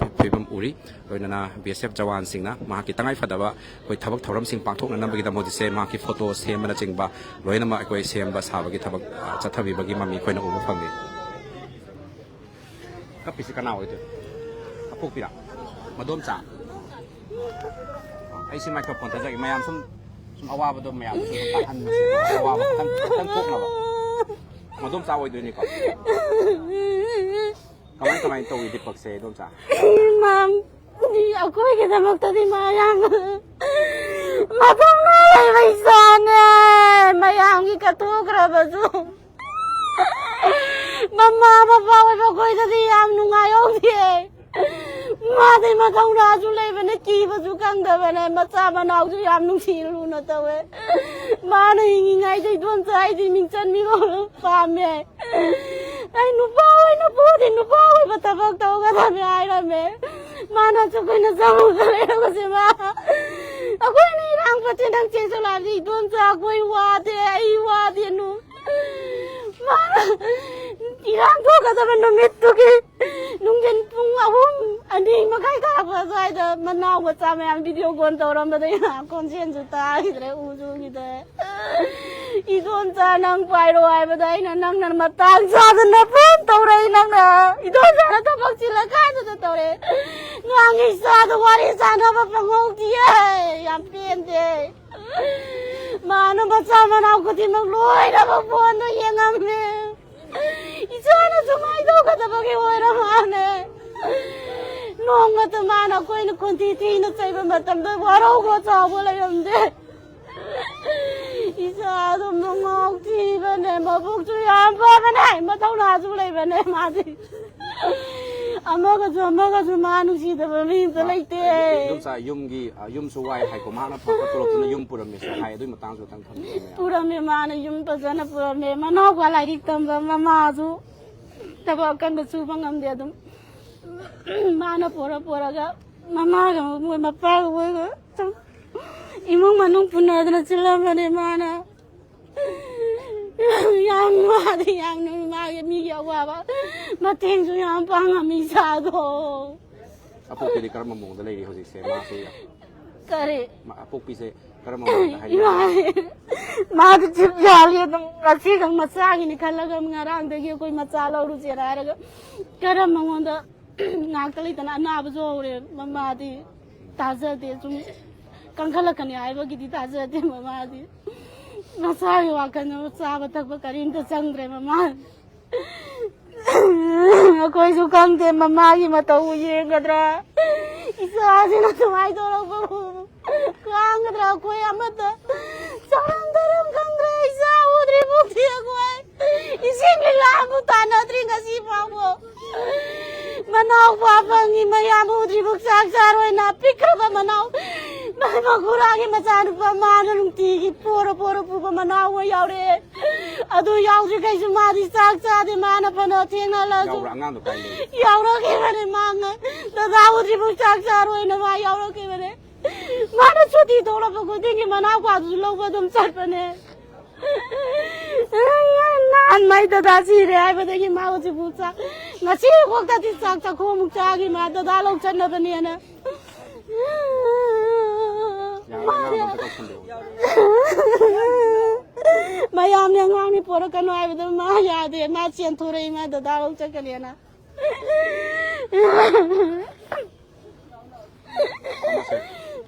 ꯑ, ꯐꯤꯕꯝ ꯎꯔꯤ꯫ ꯂꯣꯏꯅꯅ B S F ꯖꯋꯥꯟꯁꯤꯡꯅ ꯃꯍꯥꯛꯀꯤ ꯇꯉꯥꯏꯐꯗꯕ ꯑꯩꯈꯣꯏ ꯊꯕꯛ ꯊꯧꯔꯝꯁꯤꯡ ꯄꯥꯡꯊꯣꯛꯅꯅꯕꯒꯤꯗꯃꯛ ꯍꯧꯖꯤꯛꯁꯦ ꯃꯍꯥꯛꯀꯤ photo ꯁꯦꯝꯕꯅꯆꯤꯡꯕ ꯂꯣꯏꯅꯃꯛ ꯑꯩꯈꯣꯏ ꯁꯦꯝꯕ ꯁꯥꯕꯒꯤ ꯊꯕꯛ, ꯑ, ꯆꯠꯊꯕꯤꯕꯒꯤ ꯃꯃꯤ ꯑꯩꯈꯣꯏꯅ ꯎꯕ ꯐꯪꯉꯤ꯫ ꯀꯞꯄꯤꯁꯤ ꯀꯅꯥ ꯑꯣꯏꯗꯣꯏꯅꯣ? ꯑꯄꯣꯛꯄꯤꯔꯥ? ꯃꯗꯣꯝꯆꯥ? ꯑꯩꯁꯤ microphone ꯊꯥꯖꯒꯦ꯫ ꯃꯌꯥꯝ ꯁꯨꯝ, ꯁꯨꯝ ꯑꯋꯥꯕꯗꯣ ꯃꯌꯥꯝ ꯁꯨꯝ ꯇꯥꯍꯟꯕꯁꯦ, ꯑꯋꯥꯕ ꯈꯤꯇꯪ, ꯈꯤꯇꯪ ꯀꯣꯛꯅꯕ꯫ ꯃꯗꯣꯝꯆꯥ ꯑꯣꯏꯗꯣꯏꯅꯤꯀꯣ? ꯀꯃꯥꯏ, ꯀꯃꯥꯏ ꯇꯧꯏ ꯗꯤꯄꯛꯁꯦ, ꯏꯗꯣꯝꯆꯥ? ꯃꯥꯝ, ꯑꯩꯈꯣꯏꯒꯤꯗꯃꯛꯇꯗꯤ ꯃꯥ ꯌꯥꯝ ꯃꯊꯧꯅꯥ ꯂꯩꯕ ꯏꯆꯥꯅꯦ꯫ ꯃꯌꯥꯝꯒꯤ ꯀꯠꯊꯣꯛꯈ꯭ꯔꯕꯁꯨ ꯃꯃꯥ ꯃꯄꯥ ꯑꯣꯏꯕ ꯑꯩꯈꯣꯏꯗꯗꯤ ꯌꯥꯝ ꯅꯨꯡꯉꯥꯏꯍꯧꯗꯦ꯫ ꯃꯥꯗꯤ ꯃꯊꯧꯅꯥꯁꯨ ꯂꯩꯕꯅꯦ, ꯀꯤꯕꯁꯨ ꯈꯪꯗꯕꯅꯦ, ꯃꯆꯥ ꯃꯅꯥꯎꯁꯨ ꯌꯥꯝ ꯅꯨꯡꯁꯤꯅ ꯂꯨꯅ ꯇꯧꯋꯦ꯫ ꯃꯥꯅ ꯍꯤꯡꯉꯤꯉꯩꯗ ꯏꯗꯣꯝꯆꯥ ꯑꯩꯗꯤ ꯃꯤꯡꯆꯠ ꯃꯤꯔꯣꯜ ꯄꯥꯝꯃꯦ꯫ ꯑꯩ ꯅꯨꯄꯥ ꯑꯣꯏꯅ ꯄꯣꯛꯑꯗꯤ ꯅꯨꯄꯥ ꯑꯣꯏꯕ ꯊꯕꯛ ꯇꯧꯒꯗꯕꯅꯦ ꯍꯥꯏꯔꯝꯃꯦ꯫ ꯃꯥꯅꯁꯨ ꯑꯩꯈꯣꯏꯅ ꯆꯪꯉꯒ ꯂꯩꯔꯒꯁꯦ ꯃꯥ, ꯑꯩꯈꯣꯏꯅ ꯏꯔꯥꯡ ꯄꯠꯇꯦ ꯅꯪ ꯆꯦꯟꯁꯤꯜꯂꯛꯑꯗꯤ ꯏꯗꯣꯝꯆꯥ ꯑꯩꯈꯣꯏ ꯋꯥꯗꯦ, ꯑꯩ ꯋꯥꯗꯦ ꯅꯨ-, ꯃꯥꯅ ꯏꯔꯥꯡ ꯊꯣꯛꯀꯗꯕ ꯅꯨꯃꯤꯠꯇꯨꯒꯤ ꯅꯨꯡꯊꯤꯟ ꯄꯨꯡ ꯑꯍꯨꯝ, ꯑꯅꯤ ꯃꯈꯥꯏ ꯇꯥꯔꯛꯄ ꯑꯗꯨꯋꯥꯏꯗ ꯃꯅꯥꯎ ꯃꯆꯥ ꯃꯌꯥꯝ video call ꯇꯧꯔꯝꯕꯗꯒꯤ ꯈꯣꯟꯖꯦꯜꯁꯨ ꯇꯥꯈꯤꯗ꯭ꯔꯦ, ꯎꯁꯨ ꯎꯈꯤꯗ꯭ꯔꯦ꯫ ꯏꯗꯣꯝꯆꯥ ꯅꯪ ꯄꯥꯏꯔꯣ ꯍꯥꯏꯕꯗ ꯑꯩꯅ, ꯅꯪꯅ ꯃꯇꯥꯡ ꯆꯥꯗꯅ phone ꯇꯧꯔꯛꯏ, ꯅꯪꯅ ꯏꯗꯣꯝꯆꯥꯅ ꯊꯕꯛ ꯆꯤꯜꯂꯀꯥꯟꯗꯨꯗ ꯇꯧꯔꯛꯑꯦ꯫ ꯉꯥꯡꯉꯤ ꯏꯆꯥꯗꯣ ꯋꯥꯔꯤ ꯁꯥꯟꯅꯕ ꯐꯪꯍꯧꯗꯤꯌꯦ, ꯌꯥꯝ ꯄꯦꯟꯗꯦ꯫ ꯃꯥꯅ ꯃꯆꯥ ꯃꯅꯥꯎ ꯈꯨꯗꯤꯡꯃꯛ ꯂꯣꯏꯅꯃꯛ phoneꯗ ꯌꯦꯡꯉꯝꯃꯦ꯫ ꯏꯆꯥꯅ ꯁꯨꯃꯥꯏꯅ ꯇꯧꯒꯗꯕꯒꯤ ꯑꯣꯏꯔ ꯃꯥꯜꯂꯦ꯫ ꯅꯣꯡꯃꯇ ꯃꯥꯅ ꯑꯩꯈꯣꯏꯅ ꯈꯣꯟꯊꯤ ꯊꯤꯅ ꯆꯩꯕ ꯃꯇꯝꯗ ꯋꯥꯔꯧꯕ ꯆꯥꯎꯕ ꯂꯩꯔꯝꯗꯦ꯫ ꯏꯆꯥꯗꯣ ꯃꯉꯥꯎ ꯊꯤꯕꯅꯦ, ꯃꯕꯨꯛꯁꯨ ꯌꯥꯝ ꯐꯕꯅꯦ, ꯃꯊꯧꯅꯥꯁꯨ ꯂꯩꯕꯅꯦ ꯃꯥꯗꯤ꯫ ꯑꯃꯒꯁꯨ ꯑꯃꯒꯁꯨ ꯃꯥ ꯅꯨꯡꯁꯤꯗꯕ ꯃꯤ ꯑꯝꯇ ꯂꯩꯇꯦ꯫ ꯏꯗꯣꯝꯆꯥ, ꯌꯨꯝꯒꯤ, ꯑ, ꯌꯨꯝꯁꯨ ꯋꯥꯏ ꯍꯥꯏꯀꯣ, ꯃꯍꯥꯛꯅ ꯐꯕ ꯇꯣꯂꯣꯞꯇꯨꯅ ꯌꯨꯝ ꯄꯨꯔꯝꯃꯦꯁꯨ ꯍꯥꯏ, ꯑꯗꯨꯒꯤ ꯃꯇꯥꯡꯁꯨ ꯈꯤꯇꯪ ꯊꯝꯕꯤꯌꯨꯅꯦ꯫ ꯄꯨꯔꯝꯃꯦ, ꯃꯥꯅ ꯌꯨꯝ ꯐꯖꯅ ꯄꯨꯔꯝꯃꯦ꯫ ꯃꯅꯥꯎꯄꯥ ꯂꯥꯏꯔꯤꯛ ꯇꯝꯕ, ꯃꯃꯥꯁꯨ ꯊꯕꯛ ꯑꯀꯟꯕ ꯁꯨꯕ ꯉꯝꯗꯦ꯫ ꯑꯗꯨꯝ ꯃꯥꯅ ꯄꯣꯔ ꯄꯣꯔꯒ ꯃꯃꯥꯒ ꯃꯣꯏ ꯃꯄꯥꯒ ꯃꯣꯏꯒ ꯁꯨꯝ ꯏꯃꯨꯡ ꯃꯅꯨꯡ ꯄꯨꯟꯅꯗꯅ ꯆꯤꯜꯂꯝꯕꯅꯦ ꯃꯥꯅ꯫ ꯌꯥꯝ ꯋꯥꯗꯦ, ꯌꯥꯝ ꯅꯨꯡꯉꯥꯏ꯫ ꯃꯥꯒꯤ ꯃꯤꯒꯤ ꯑꯋꯥꯕ ꯃꯇꯦꯡꯁꯨ ꯌꯥꯝ ꯄꯥꯡꯉꯝꯃꯤ ꯏꯆꯥꯗꯣ꯫ ꯑꯄꯣꯛꯄꯤꯗꯤ ꯀꯔꯝꯕ ꯃꯑꯣꯡꯗ ꯂꯩꯔꯤ ꯍꯧꯖꯤꯛꯁꯦ? ꯃꯥꯁꯦ ꯀꯔꯤ? ꯃꯥ-, ꯑꯄꯣꯛꯄꯤꯁꯦ ꯀꯔꯝꯕ ꯃꯑꯣꯡꯗ ꯍꯥꯏꯅꯤ? ꯏꯃꯥ, ꯃꯥꯗꯤ ꯆꯤꯞ ꯌꯥꯜꯂꯤ ꯑꯗꯨꯝ꯫ ꯉꯁꯤꯈꯛ ꯃꯆꯥꯒꯤꯅꯤ ꯈꯜꯂꯒ ꯉꯔꯥꯡꯗꯒꯤ ꯑꯩꯈꯣꯏ ꯃꯆꯥ ꯂꯧꯔꯨꯁꯦꯅ ꯍꯥꯏꯔꯒ ꯀꯔꯝꯕ ꯃꯉꯣꯟꯗ ꯉꯥꯛꯇ ꯂꯩꯇꯅ ꯑꯅꯥꯕꯁꯨ ꯍꯧꯔꯦ꯫ ꯃꯃꯥꯗꯤ ꯇꯥꯖꯗꯦ꯫ ꯁꯨꯝ ꯀꯟꯈꯠꯂꯛꯀꯅꯤ ꯍꯥꯏꯕꯒꯤꯗꯤ ꯇꯥꯖꯗꯦ꯫ ꯃꯃꯥꯗꯤ ꯃꯁꯥꯒꯤ ꯋꯥꯈꯜꯗ ꯆꯥꯕ ꯊꯛꯄ ꯀꯔꯤꯝꯇ ꯆꯪꯗ꯭ꯔꯦ ꯃꯃꯥ꯫ ꯑꯩꯈꯣꯏꯁꯨ ꯈꯪꯗꯦ ꯃꯃꯥꯒꯤ ꯃꯇꯧ ꯌꯦꯡꯒꯗ꯭ꯔꯥ, ꯏꯆꯥꯁꯤꯅ ꯁꯨꯃꯥꯏꯅ ꯇꯧꯔꯛꯄꯕꯨ ꯈꯥꯡꯒꯗ꯭ꯔꯥ꯫ ꯑꯩꯈꯣꯏ ꯑꯃꯠꯇ ꯆꯥꯔꯝ ꯊꯛꯔꯝ ꯈꯪꯗ꯭ꯔꯦ꯫ ꯏꯆꯥ ꯎꯗ꯭ꯔꯤ ꯐꯥꯎꯗꯤ ꯑꯩꯈꯣꯏ ꯏꯁꯤꯡ ꯂꯤꯛꯂꯥꯕꯨ ꯇꯥꯟꯅꯗ꯭ꯔꯤ ꯉꯁꯤ ꯐꯥꯎꯕ꯫ ꯃꯅꯥꯎ ꯄꯥ ꯐꯪꯉꯤ ꯃꯌꯥꯝ ꯎꯗ꯭ꯔꯤꯕ ꯆꯥꯛ ꯆꯥꯔꯣꯏꯅ ꯄꯤꯛꯈ꯭ꯔꯕ ꯃꯅꯥꯎ ꯃꯈꯨꯔꯥꯒꯤ ꯃꯆꯥꯅꯨꯄꯥ ꯃꯥꯅ ꯅꯨꯡꯇꯤꯒꯤ ꯄꯣꯔ ꯄꯣꯔ ꯄꯨꯕ ꯃꯅꯥꯎ ꯑꯃ ꯌꯥꯎꯔꯛꯑꯦ꯫ ꯑꯗꯨ ꯌꯥꯎꯗ꯭ꯔꯤꯈꯩꯁꯨ ꯃꯥꯗꯤ ꯆꯥꯛ ꯆꯥꯗꯦ꯫ ꯃꯥꯅ ꯐꯅ ꯊꯦꯡꯅ ꯍꯜꯂꯛꯑꯁꯨ ꯌꯥꯎꯕ꯭ꯔꯥ ꯑꯉꯥꯡꯗꯣ ꯀꯥꯏ ꯂꯩ? ꯌꯥꯎꯔꯛꯈꯤꯕꯅꯦ꯫ ꯃꯥ ꯉ-, ꯗꯗꯥ ꯎꯗ꯭ꯔꯤꯐꯥꯎ ꯆꯥꯛ ꯆꯥꯔꯣꯏꯅ ꯃꯥ ꯌꯥꯎꯔꯛꯈꯤꯕꯅꯦ꯫ ꯃꯥꯅ ꯁꯨꯇꯤ ꯊꯣꯛꯂꯛꯄ ꯈꯨꯗꯤꯡꯒꯤ ꯃꯅꯥꯎꯄꯥꯗꯨꯁꯨ ꯂꯧꯕ ꯑꯗꯨꯝ ꯆꯠꯄꯅꯦ꯫ ꯅꯍꯥꯟ ꯃꯥꯏ ꯗꯗꯥ ꯁꯤꯔꯦ ꯍꯥꯏꯕꯗꯒꯤ ꯃꯥ ꯍꯧꯖꯤꯛꯐꯥꯎ ꯆꯥꯛ, ꯉꯁꯤ ꯐꯥꯎꯗꯗꯤ ꯆꯥꯛ ꯆꯥꯛꯈꯣꯝꯃꯨꯛ ꯆꯥꯈꯤ ꯃꯥ ꯗꯗꯥ ꯂꯧ ꯆꯠꯅꯕꯅꯦꯅ꯫ ꯌꯥꯔꯦ, ꯑꯉꯥꯡꯗꯣ ꯑꯝꯇ ꯀꯧꯁꯟꯕꯤꯔꯛꯑꯣ꯫ ꯃꯌꯥꯝꯅ ꯑꯉꯥꯡꯅꯤ ꯄꯣꯔꯛꯀꯅꯨ ꯍꯥꯏꯕꯗ ꯃꯥ ꯌꯥꯗꯦ꯫ ꯃꯥ ꯆꯦꯟꯊꯣꯔꯛꯏ, ꯃꯥ ꯗꯗꯥ ꯂꯧ ꯆꯠꯀꯅꯦꯅ꯫ ꯐꯝꯃꯁꯦ꯫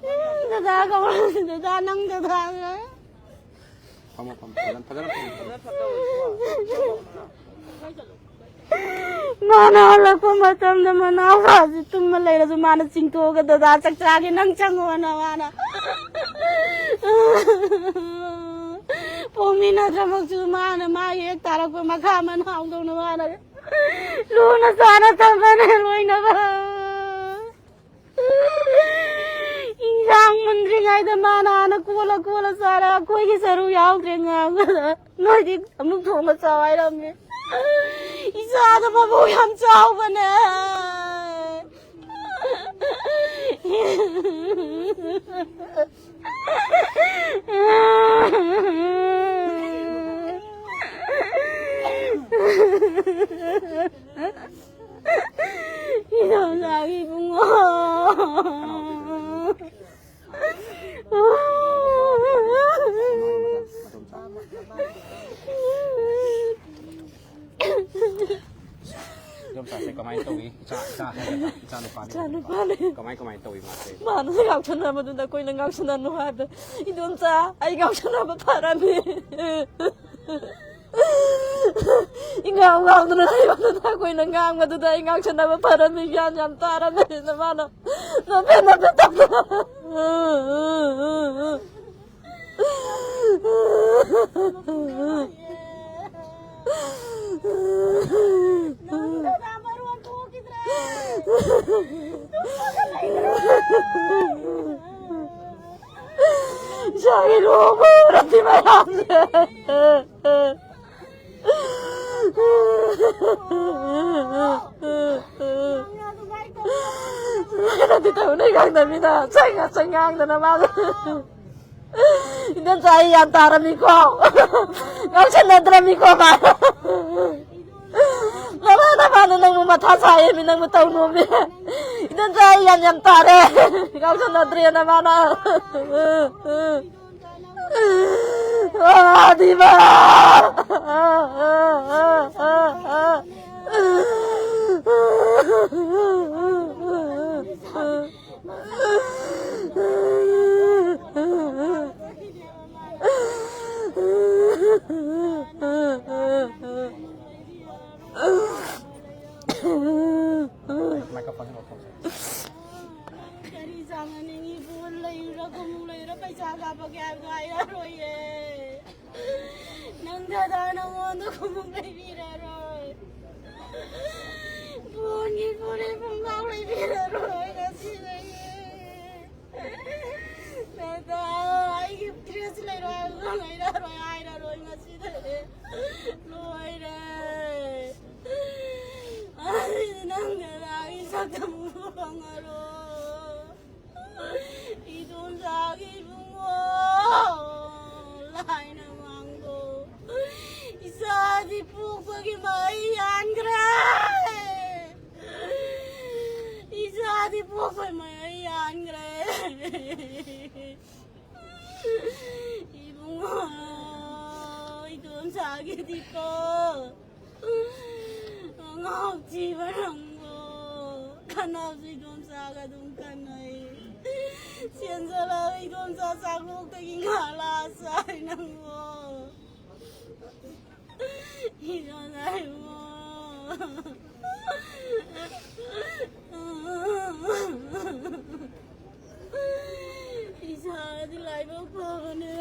ꯗꯗꯥ ꯀꯧꯔꯛꯑꯣ, ꯗꯗꯥ, ꯅꯪ ꯗꯗꯥ꯫ ꯐꯝꯃꯣ, ꯐꯝꯃꯣ꯫ ꯐꯖꯅ, ꯐꯖꯅ ꯐꯝꯃꯣ, ꯐꯝꯃꯣ꯫ ꯃꯥꯅ ꯍꯜꯂꯛꯄ ꯃꯇꯝꯗ ꯃꯅꯥꯎꯄꯥꯁꯤ ꯇꯨꯝꯃ ꯂꯩꯔꯁꯨ ꯃꯥꯅ ꯆꯤꯡꯊꯣꯛꯑꯒ, "ꯗꯗꯥ ꯆꯥꯛ ꯆꯥꯒꯦ, ꯅꯪ ꯆꯪꯉꯣꯅ" ꯃꯥꯅ꯫ ꯄꯣꯛꯃꯤꯟꯅꯗ꯭ꯔꯃꯛꯁꯨ ꯃꯥꯅ ꯃꯥꯒꯤ ꯍꯦꯛ ꯇꯥꯔꯛꯄ ꯃꯈꯥ ꯃꯅꯥꯎꯗꯧꯅ ꯃꯥꯅ ꯂꯨꯅ ꯆꯥꯅ ꯊꯝꯕꯅꯦ ꯂꯣꯏꯅꯕ꯫ ꯏꯟꯁꯥꯡ ꯃꯨꯟꯗ꯭ꯔꯤꯉꯩꯗ ꯃꯥꯅ ꯍꯥꯟꯅ ꯀꯣꯜꯂ ꯀꯣꯜꯂ ꯆꯥꯔ ꯑꯩꯈꯣꯏꯒꯤ ꯁꯔꯨꯛ ꯌꯥꯎꯗ꯭ꯔꯦ ꯉꯥꯡꯕꯗ꯫ ꯅꯣꯏꯗꯤ ꯑꯃꯨꯛ ꯊꯣꯡꯉ ꯆꯥꯎ ꯍꯥꯏꯔꯝꯃꯦ꯫ ꯏꯆꯥꯗ ꯃꯕꯨꯛ ꯌꯥꯝ ꯆꯥꯎꯕꯅꯦ꯫ ꯏꯗꯣꯝꯆꯥꯒꯤ ꯏꯕꯨꯡꯉꯣ꯫ ꯏꯗꯣꯝꯆꯥꯁꯦ ꯀꯃꯥꯏꯅ ꯇꯧꯏ? ꯏꯆꯥ, ꯏꯆꯥ ꯍꯥꯏꯒꯗ꯭ꯔꯥ? ꯏꯆꯥ ꯅꯨꯄꯥꯅꯤ꯫ ꯏꯆꯥ ꯅꯨꯄꯥꯅꯤ꯫ ꯀꯃꯥꯏ, ꯀꯃꯥꯏꯅ ꯇꯧꯏ ꯃꯥꯁꯦ? ꯃꯥꯅ ꯉꯥꯎꯁꯟꯅꯕꯗꯨꯗ ꯑꯩꯈꯣꯏꯅ ꯉꯥꯎꯁꯟꯅꯅꯨ ꯍꯥꯏꯕꯗ, "ꯏꯗꯣꯝꯆꯥ, ꯑꯩ ꯉꯥꯎꯁꯟꯅꯕ ꯐꯔꯝꯃꯤ"꯫ ꯏꯉꯥꯎ ꯉꯥꯎꯗꯅ ꯂꯩꯕꯗꯨꯗ ꯑꯩꯈꯣꯏꯅ ꯉꯥꯡꯕꯗꯨꯗ ꯑꯩ ꯉꯥꯎꯁꯟꯅꯕ ꯐꯔꯝꯃꯤ, ꯒ꯭ꯌꯥꯟ ꯌꯥꯝ ꯇꯥꯔꯝꯃꯦꯅ ꯃꯥꯅ ꯅꯣꯛꯐꯦꯠ ꯅꯣꯛꯐꯦꯠ ꯇꯧꯗꯅ꯫ ꯏꯆꯥꯒꯤ ꯂꯨꯍꯣꯡꯕ ꯍꯧꯔꯗꯤ ꯃꯌꯥꯝꯁꯦ꯫ ꯀꯩꯅꯣꯗꯤ ꯇꯧꯅꯩ ꯈꯪꯗꯕꯅꯤꯅ ꯆꯩ ꯉꯥ-, ꯆꯩ ꯉꯥꯡꯗꯅ ꯃꯥꯁꯨ꯫ ꯏꯗꯣꯝꯆꯥ, ꯑꯩ ꯒ꯭ꯌꯥꯟ ꯇꯥꯔꯝꯃꯤꯀꯣ꯫ ꯉꯥꯎꯁꯟꯅꯗ꯭ꯔꯝꯃꯤꯀꯣ ꯃꯥ꯫ ꯅꯃꯥ, ꯅꯃꯥꯅ ꯅꯪꯕꯨ ꯃꯊꯥ ꯁꯥꯏꯌꯦꯃꯤ, ꯅꯪꯕꯨ ꯇꯧꯅꯣꯃꯤ꯫ ꯏꯗꯣꯝꯆꯥ, ꯑꯩ ꯒ꯭ꯌꯥꯟ ꯌꯥꯝ ꯇꯥꯔꯦ꯫ ꯉꯥꯎꯁꯟꯅꯗ꯭ꯔꯦꯅ ꯃꯥꯅ꯫ ꯑꯥ, ꯗꯤꯃꯥ! ꯀꯔꯤ ꯆꯥꯟꯅꯅꯤꯡꯉꯤꯕꯨ? ꯂꯩꯔꯒ ꯑꯃꯨꯛ ꯂꯩꯔ ꯄꯩꯁꯥ ꯀꯥꯞꯄꯒꯦ ꯍꯥꯏꯕꯗꯣ ꯍꯥꯏꯔꯔꯣꯏꯌꯦ꯫ ꯅꯪ ꯗꯗꯥ ꯅꯉꯣꯟꯗ ꯈꯣꯡꯎꯞ ꯂꯩꯕꯤꯔꯔꯣꯏ꯫ ꯐꯣꯟꯒꯤ ꯐꯨꯔꯤꯠ ꯄꯨꯡꯐꯥꯎ ꯂꯩꯕꯤꯔꯔꯣꯏ ꯉꯁꯤꯗꯒꯤ꯫ ꯗꯗꯥ, ꯑꯩꯒꯤ ꯗ꯭ꯔꯦꯁ ꯂꯩꯔꯣ ꯍꯥꯏꯕꯗꯣ ꯂꯩꯔꯔꯣꯏ ꯍꯥꯏꯔꯔꯣꯏ ꯉꯁꯤꯗꯒꯤ꯫ ꯂꯣꯏꯔꯦ꯫ ꯑꯩ ꯅꯪ ꯗꯗꯥꯒꯤ ꯁꯛꯇꯝ ꯎꯕ ꯐꯪꯉꯔꯣꯏ꯫ ꯏꯗꯣꯝꯆꯥꯒꯤ ꯏꯕꯨꯡꯉꯣ, ꯂꯥꯏꯅ ꯃꯥꯡꯗꯣ꯫ ꯏꯆꯥꯗꯤ ꯄꯣꯛꯄꯒꯤ ꯃꯍꯩ ꯌꯥꯟꯈ꯭ꯔꯦ꯫ ꯏꯆꯥꯗꯤ ꯄꯣꯛꯄꯒꯤ ꯃꯍꯩ ꯌꯥꯟꯈ꯭ꯔꯦ꯫ ꯏꯕꯨꯡꯉꯣ, ꯏꯗꯣꯝꯆꯥꯒꯤꯗꯤꯀꯣ꯫ ꯉꯥꯎꯊꯤꯕ ꯅꯪꯕꯣ꯫ ꯈꯟꯅꯕꯁꯨ ꯏꯗꯣꯝꯆꯥꯒ ꯑꯗꯨꯝ ꯈꯟꯅꯩ꯫ ꯆꯦꯟꯖꯜꯂꯒ ꯏꯗꯣꯝꯆꯥ ꯆꯥꯛꯂꯣꯛꯇꯒꯤ ꯉꯥ ꯂꯥꯛꯑ ꯆꯥꯏ ꯅꯪꯕꯣ꯫ ꯏꯗꯣꯝꯆꯥ ꯏꯕꯨꯡꯉꯣ꯫ ꯏꯁꯥꯗꯤ ꯂꯥꯏꯕꯛ ꯐꯕꯅꯦ꯫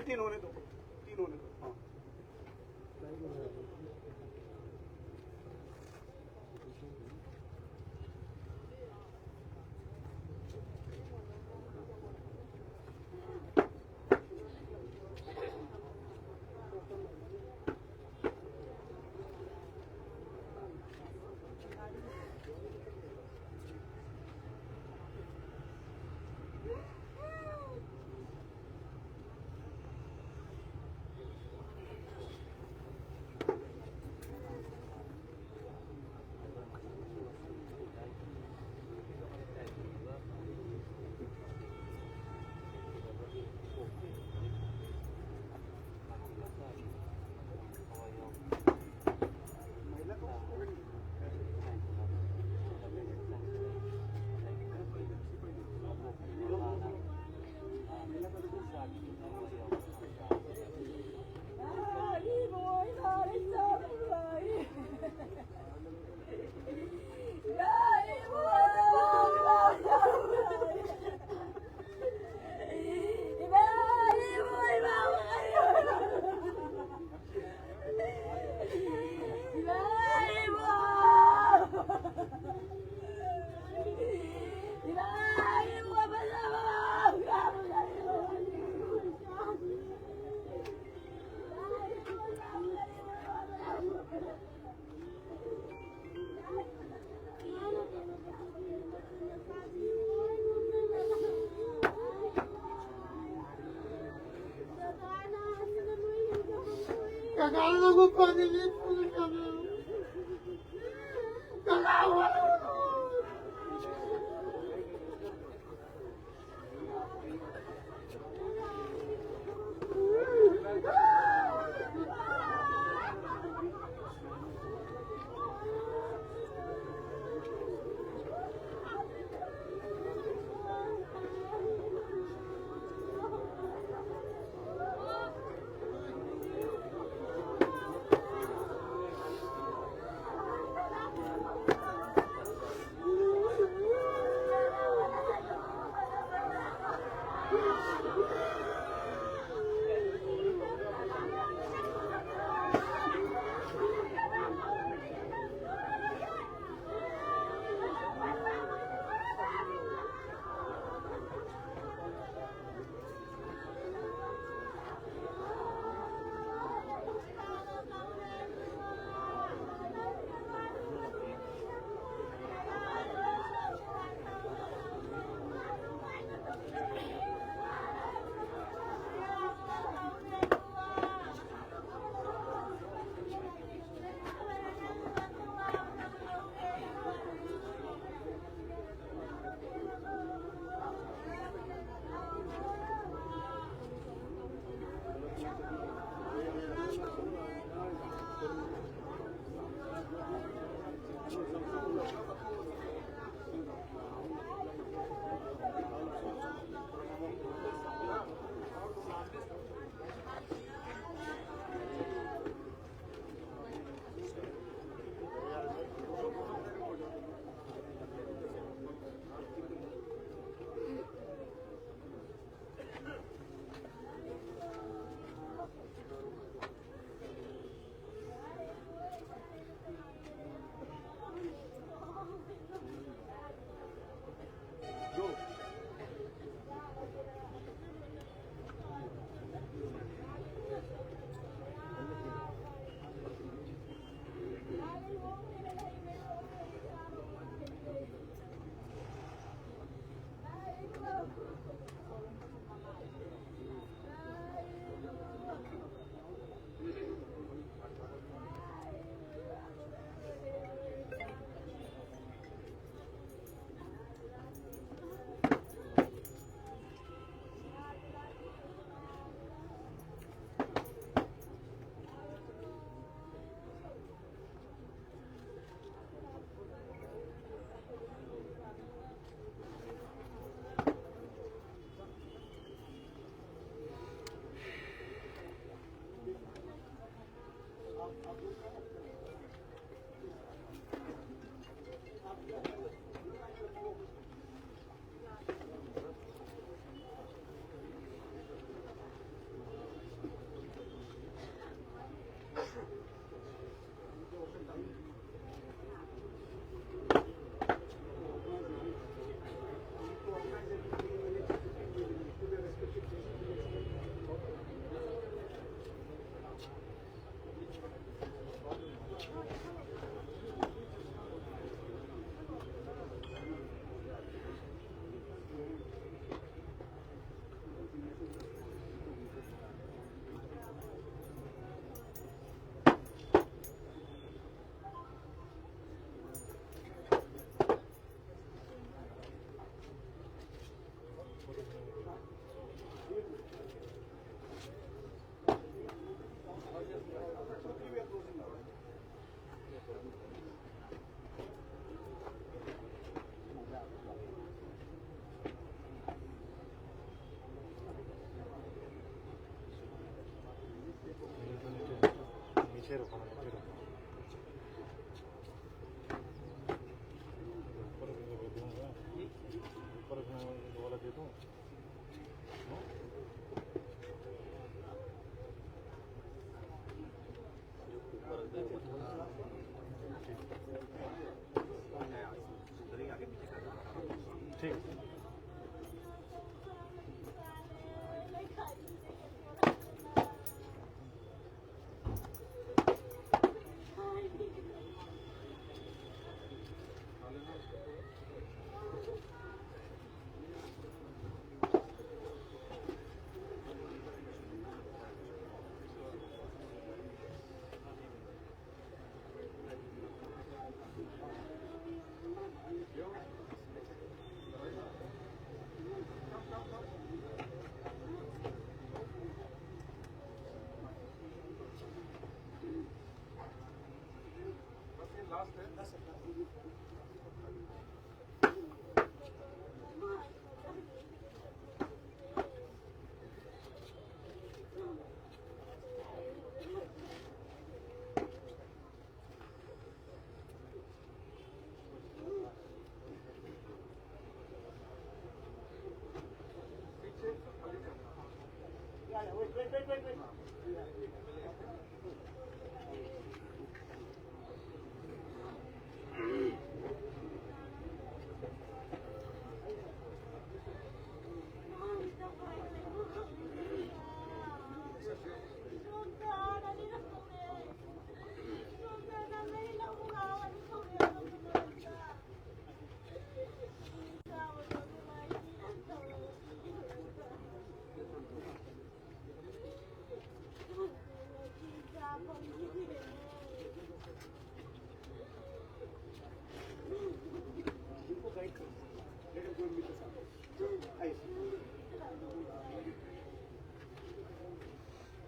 तीन होने दो, तीन होने दो। हाँ। quiero, para que quiero. Por eso no me dejó, ¿eh? Por eso no me dejó la que tú. Sí.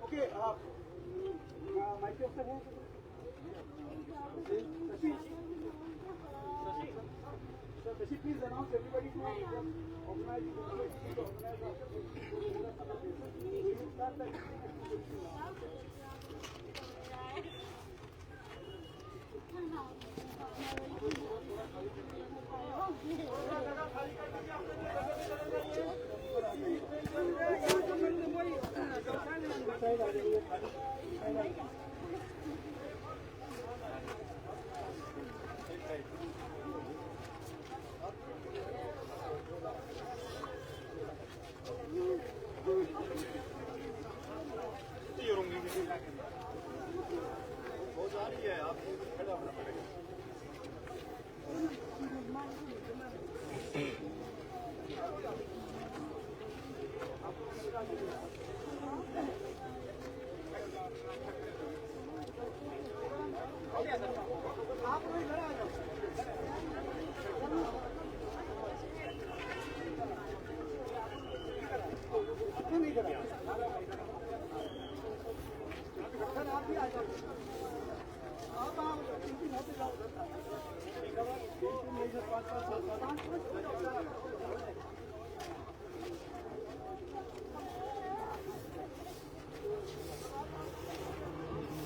Okay, uh, uh, my question is, Shashi, Shashi, please announce everybody to organize, to organize. Start the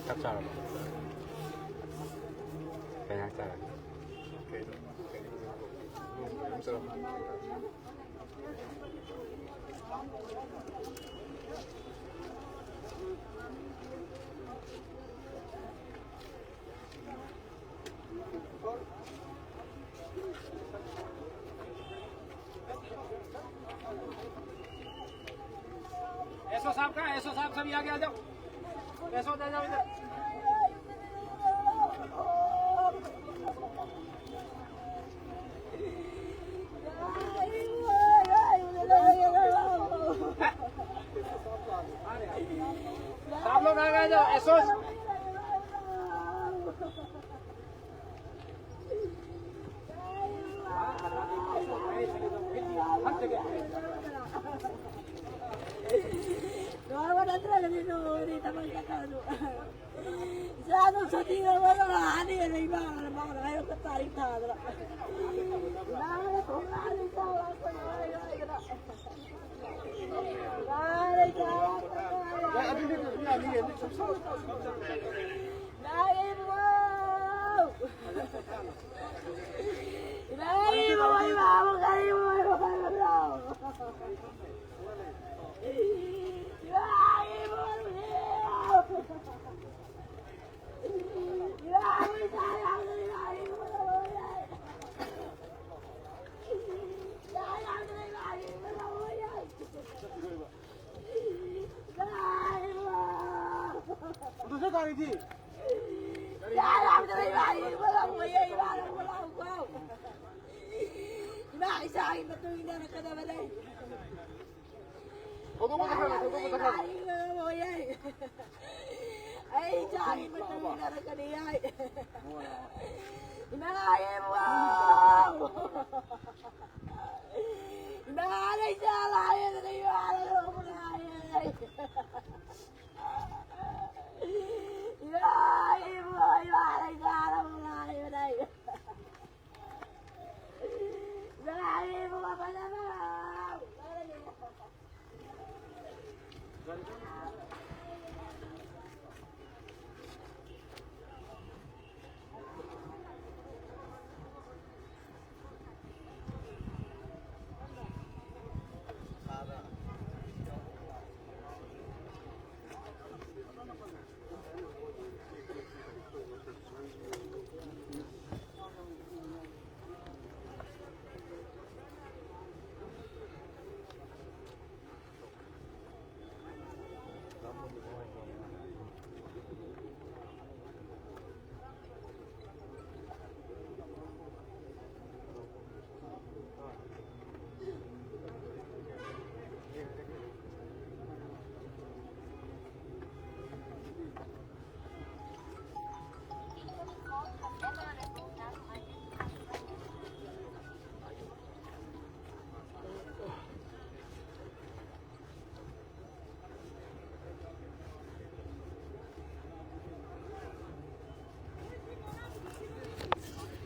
ꯆꯥꯛ ꯆꯥꯔꯕꯣ? ꯀꯩ ꯏꯟꯖꯥꯡ ꯆꯥꯔꯒꯦ? SO साहब कहाँ है? SO साहब, सभी आगे आ जाओ। एसओ दे जाओ इधर। आप लोग आगे आ जाओ, एसओ। ꯌꯥꯔꯕꯗ ꯏꯃꯥ, ꯏꯃꯥ ꯂꯥꯛꯑꯣꯌꯦ, ꯏꯃꯥ ꯂꯥꯛꯑꯣ, ꯂꯥꯛꯑꯣ꯫ ꯏꯃꯥ, ꯏꯆꯥꯒꯤ ꯃꯇꯨꯡ ꯏꯟꯅꯔꯛꯀꯗꯕꯅꯦ꯫ ꯊꯧꯗꯣꯛꯄ ꯆꯠꯈ꯭ꯔꯣ, ꯊꯧꯗꯣꯛꯄ ꯆꯠꯈ꯭ꯔꯣ꯫ ꯏꯃꯥ, ꯏꯃꯥ ꯂꯥꯛꯑꯣꯌꯦ꯫ ꯑꯩ ꯏꯆꯥꯒꯤ ꯃꯇꯨꯡ ꯏꯟꯅꯔꯛꯀꯅꯤ ꯍꯥꯏ꯫ ꯏꯃꯥ ꯂꯥꯛꯑꯣꯌꯦ, ꯏꯃꯥ꯫ ꯏꯃꯥ ꯂꯩꯇ ꯂꯥꯛꯑꯦ, ꯏꯃꯥ ꯂꯥꯛꯑꯣ, ꯂꯥꯛꯑꯣꯌꯦ꯫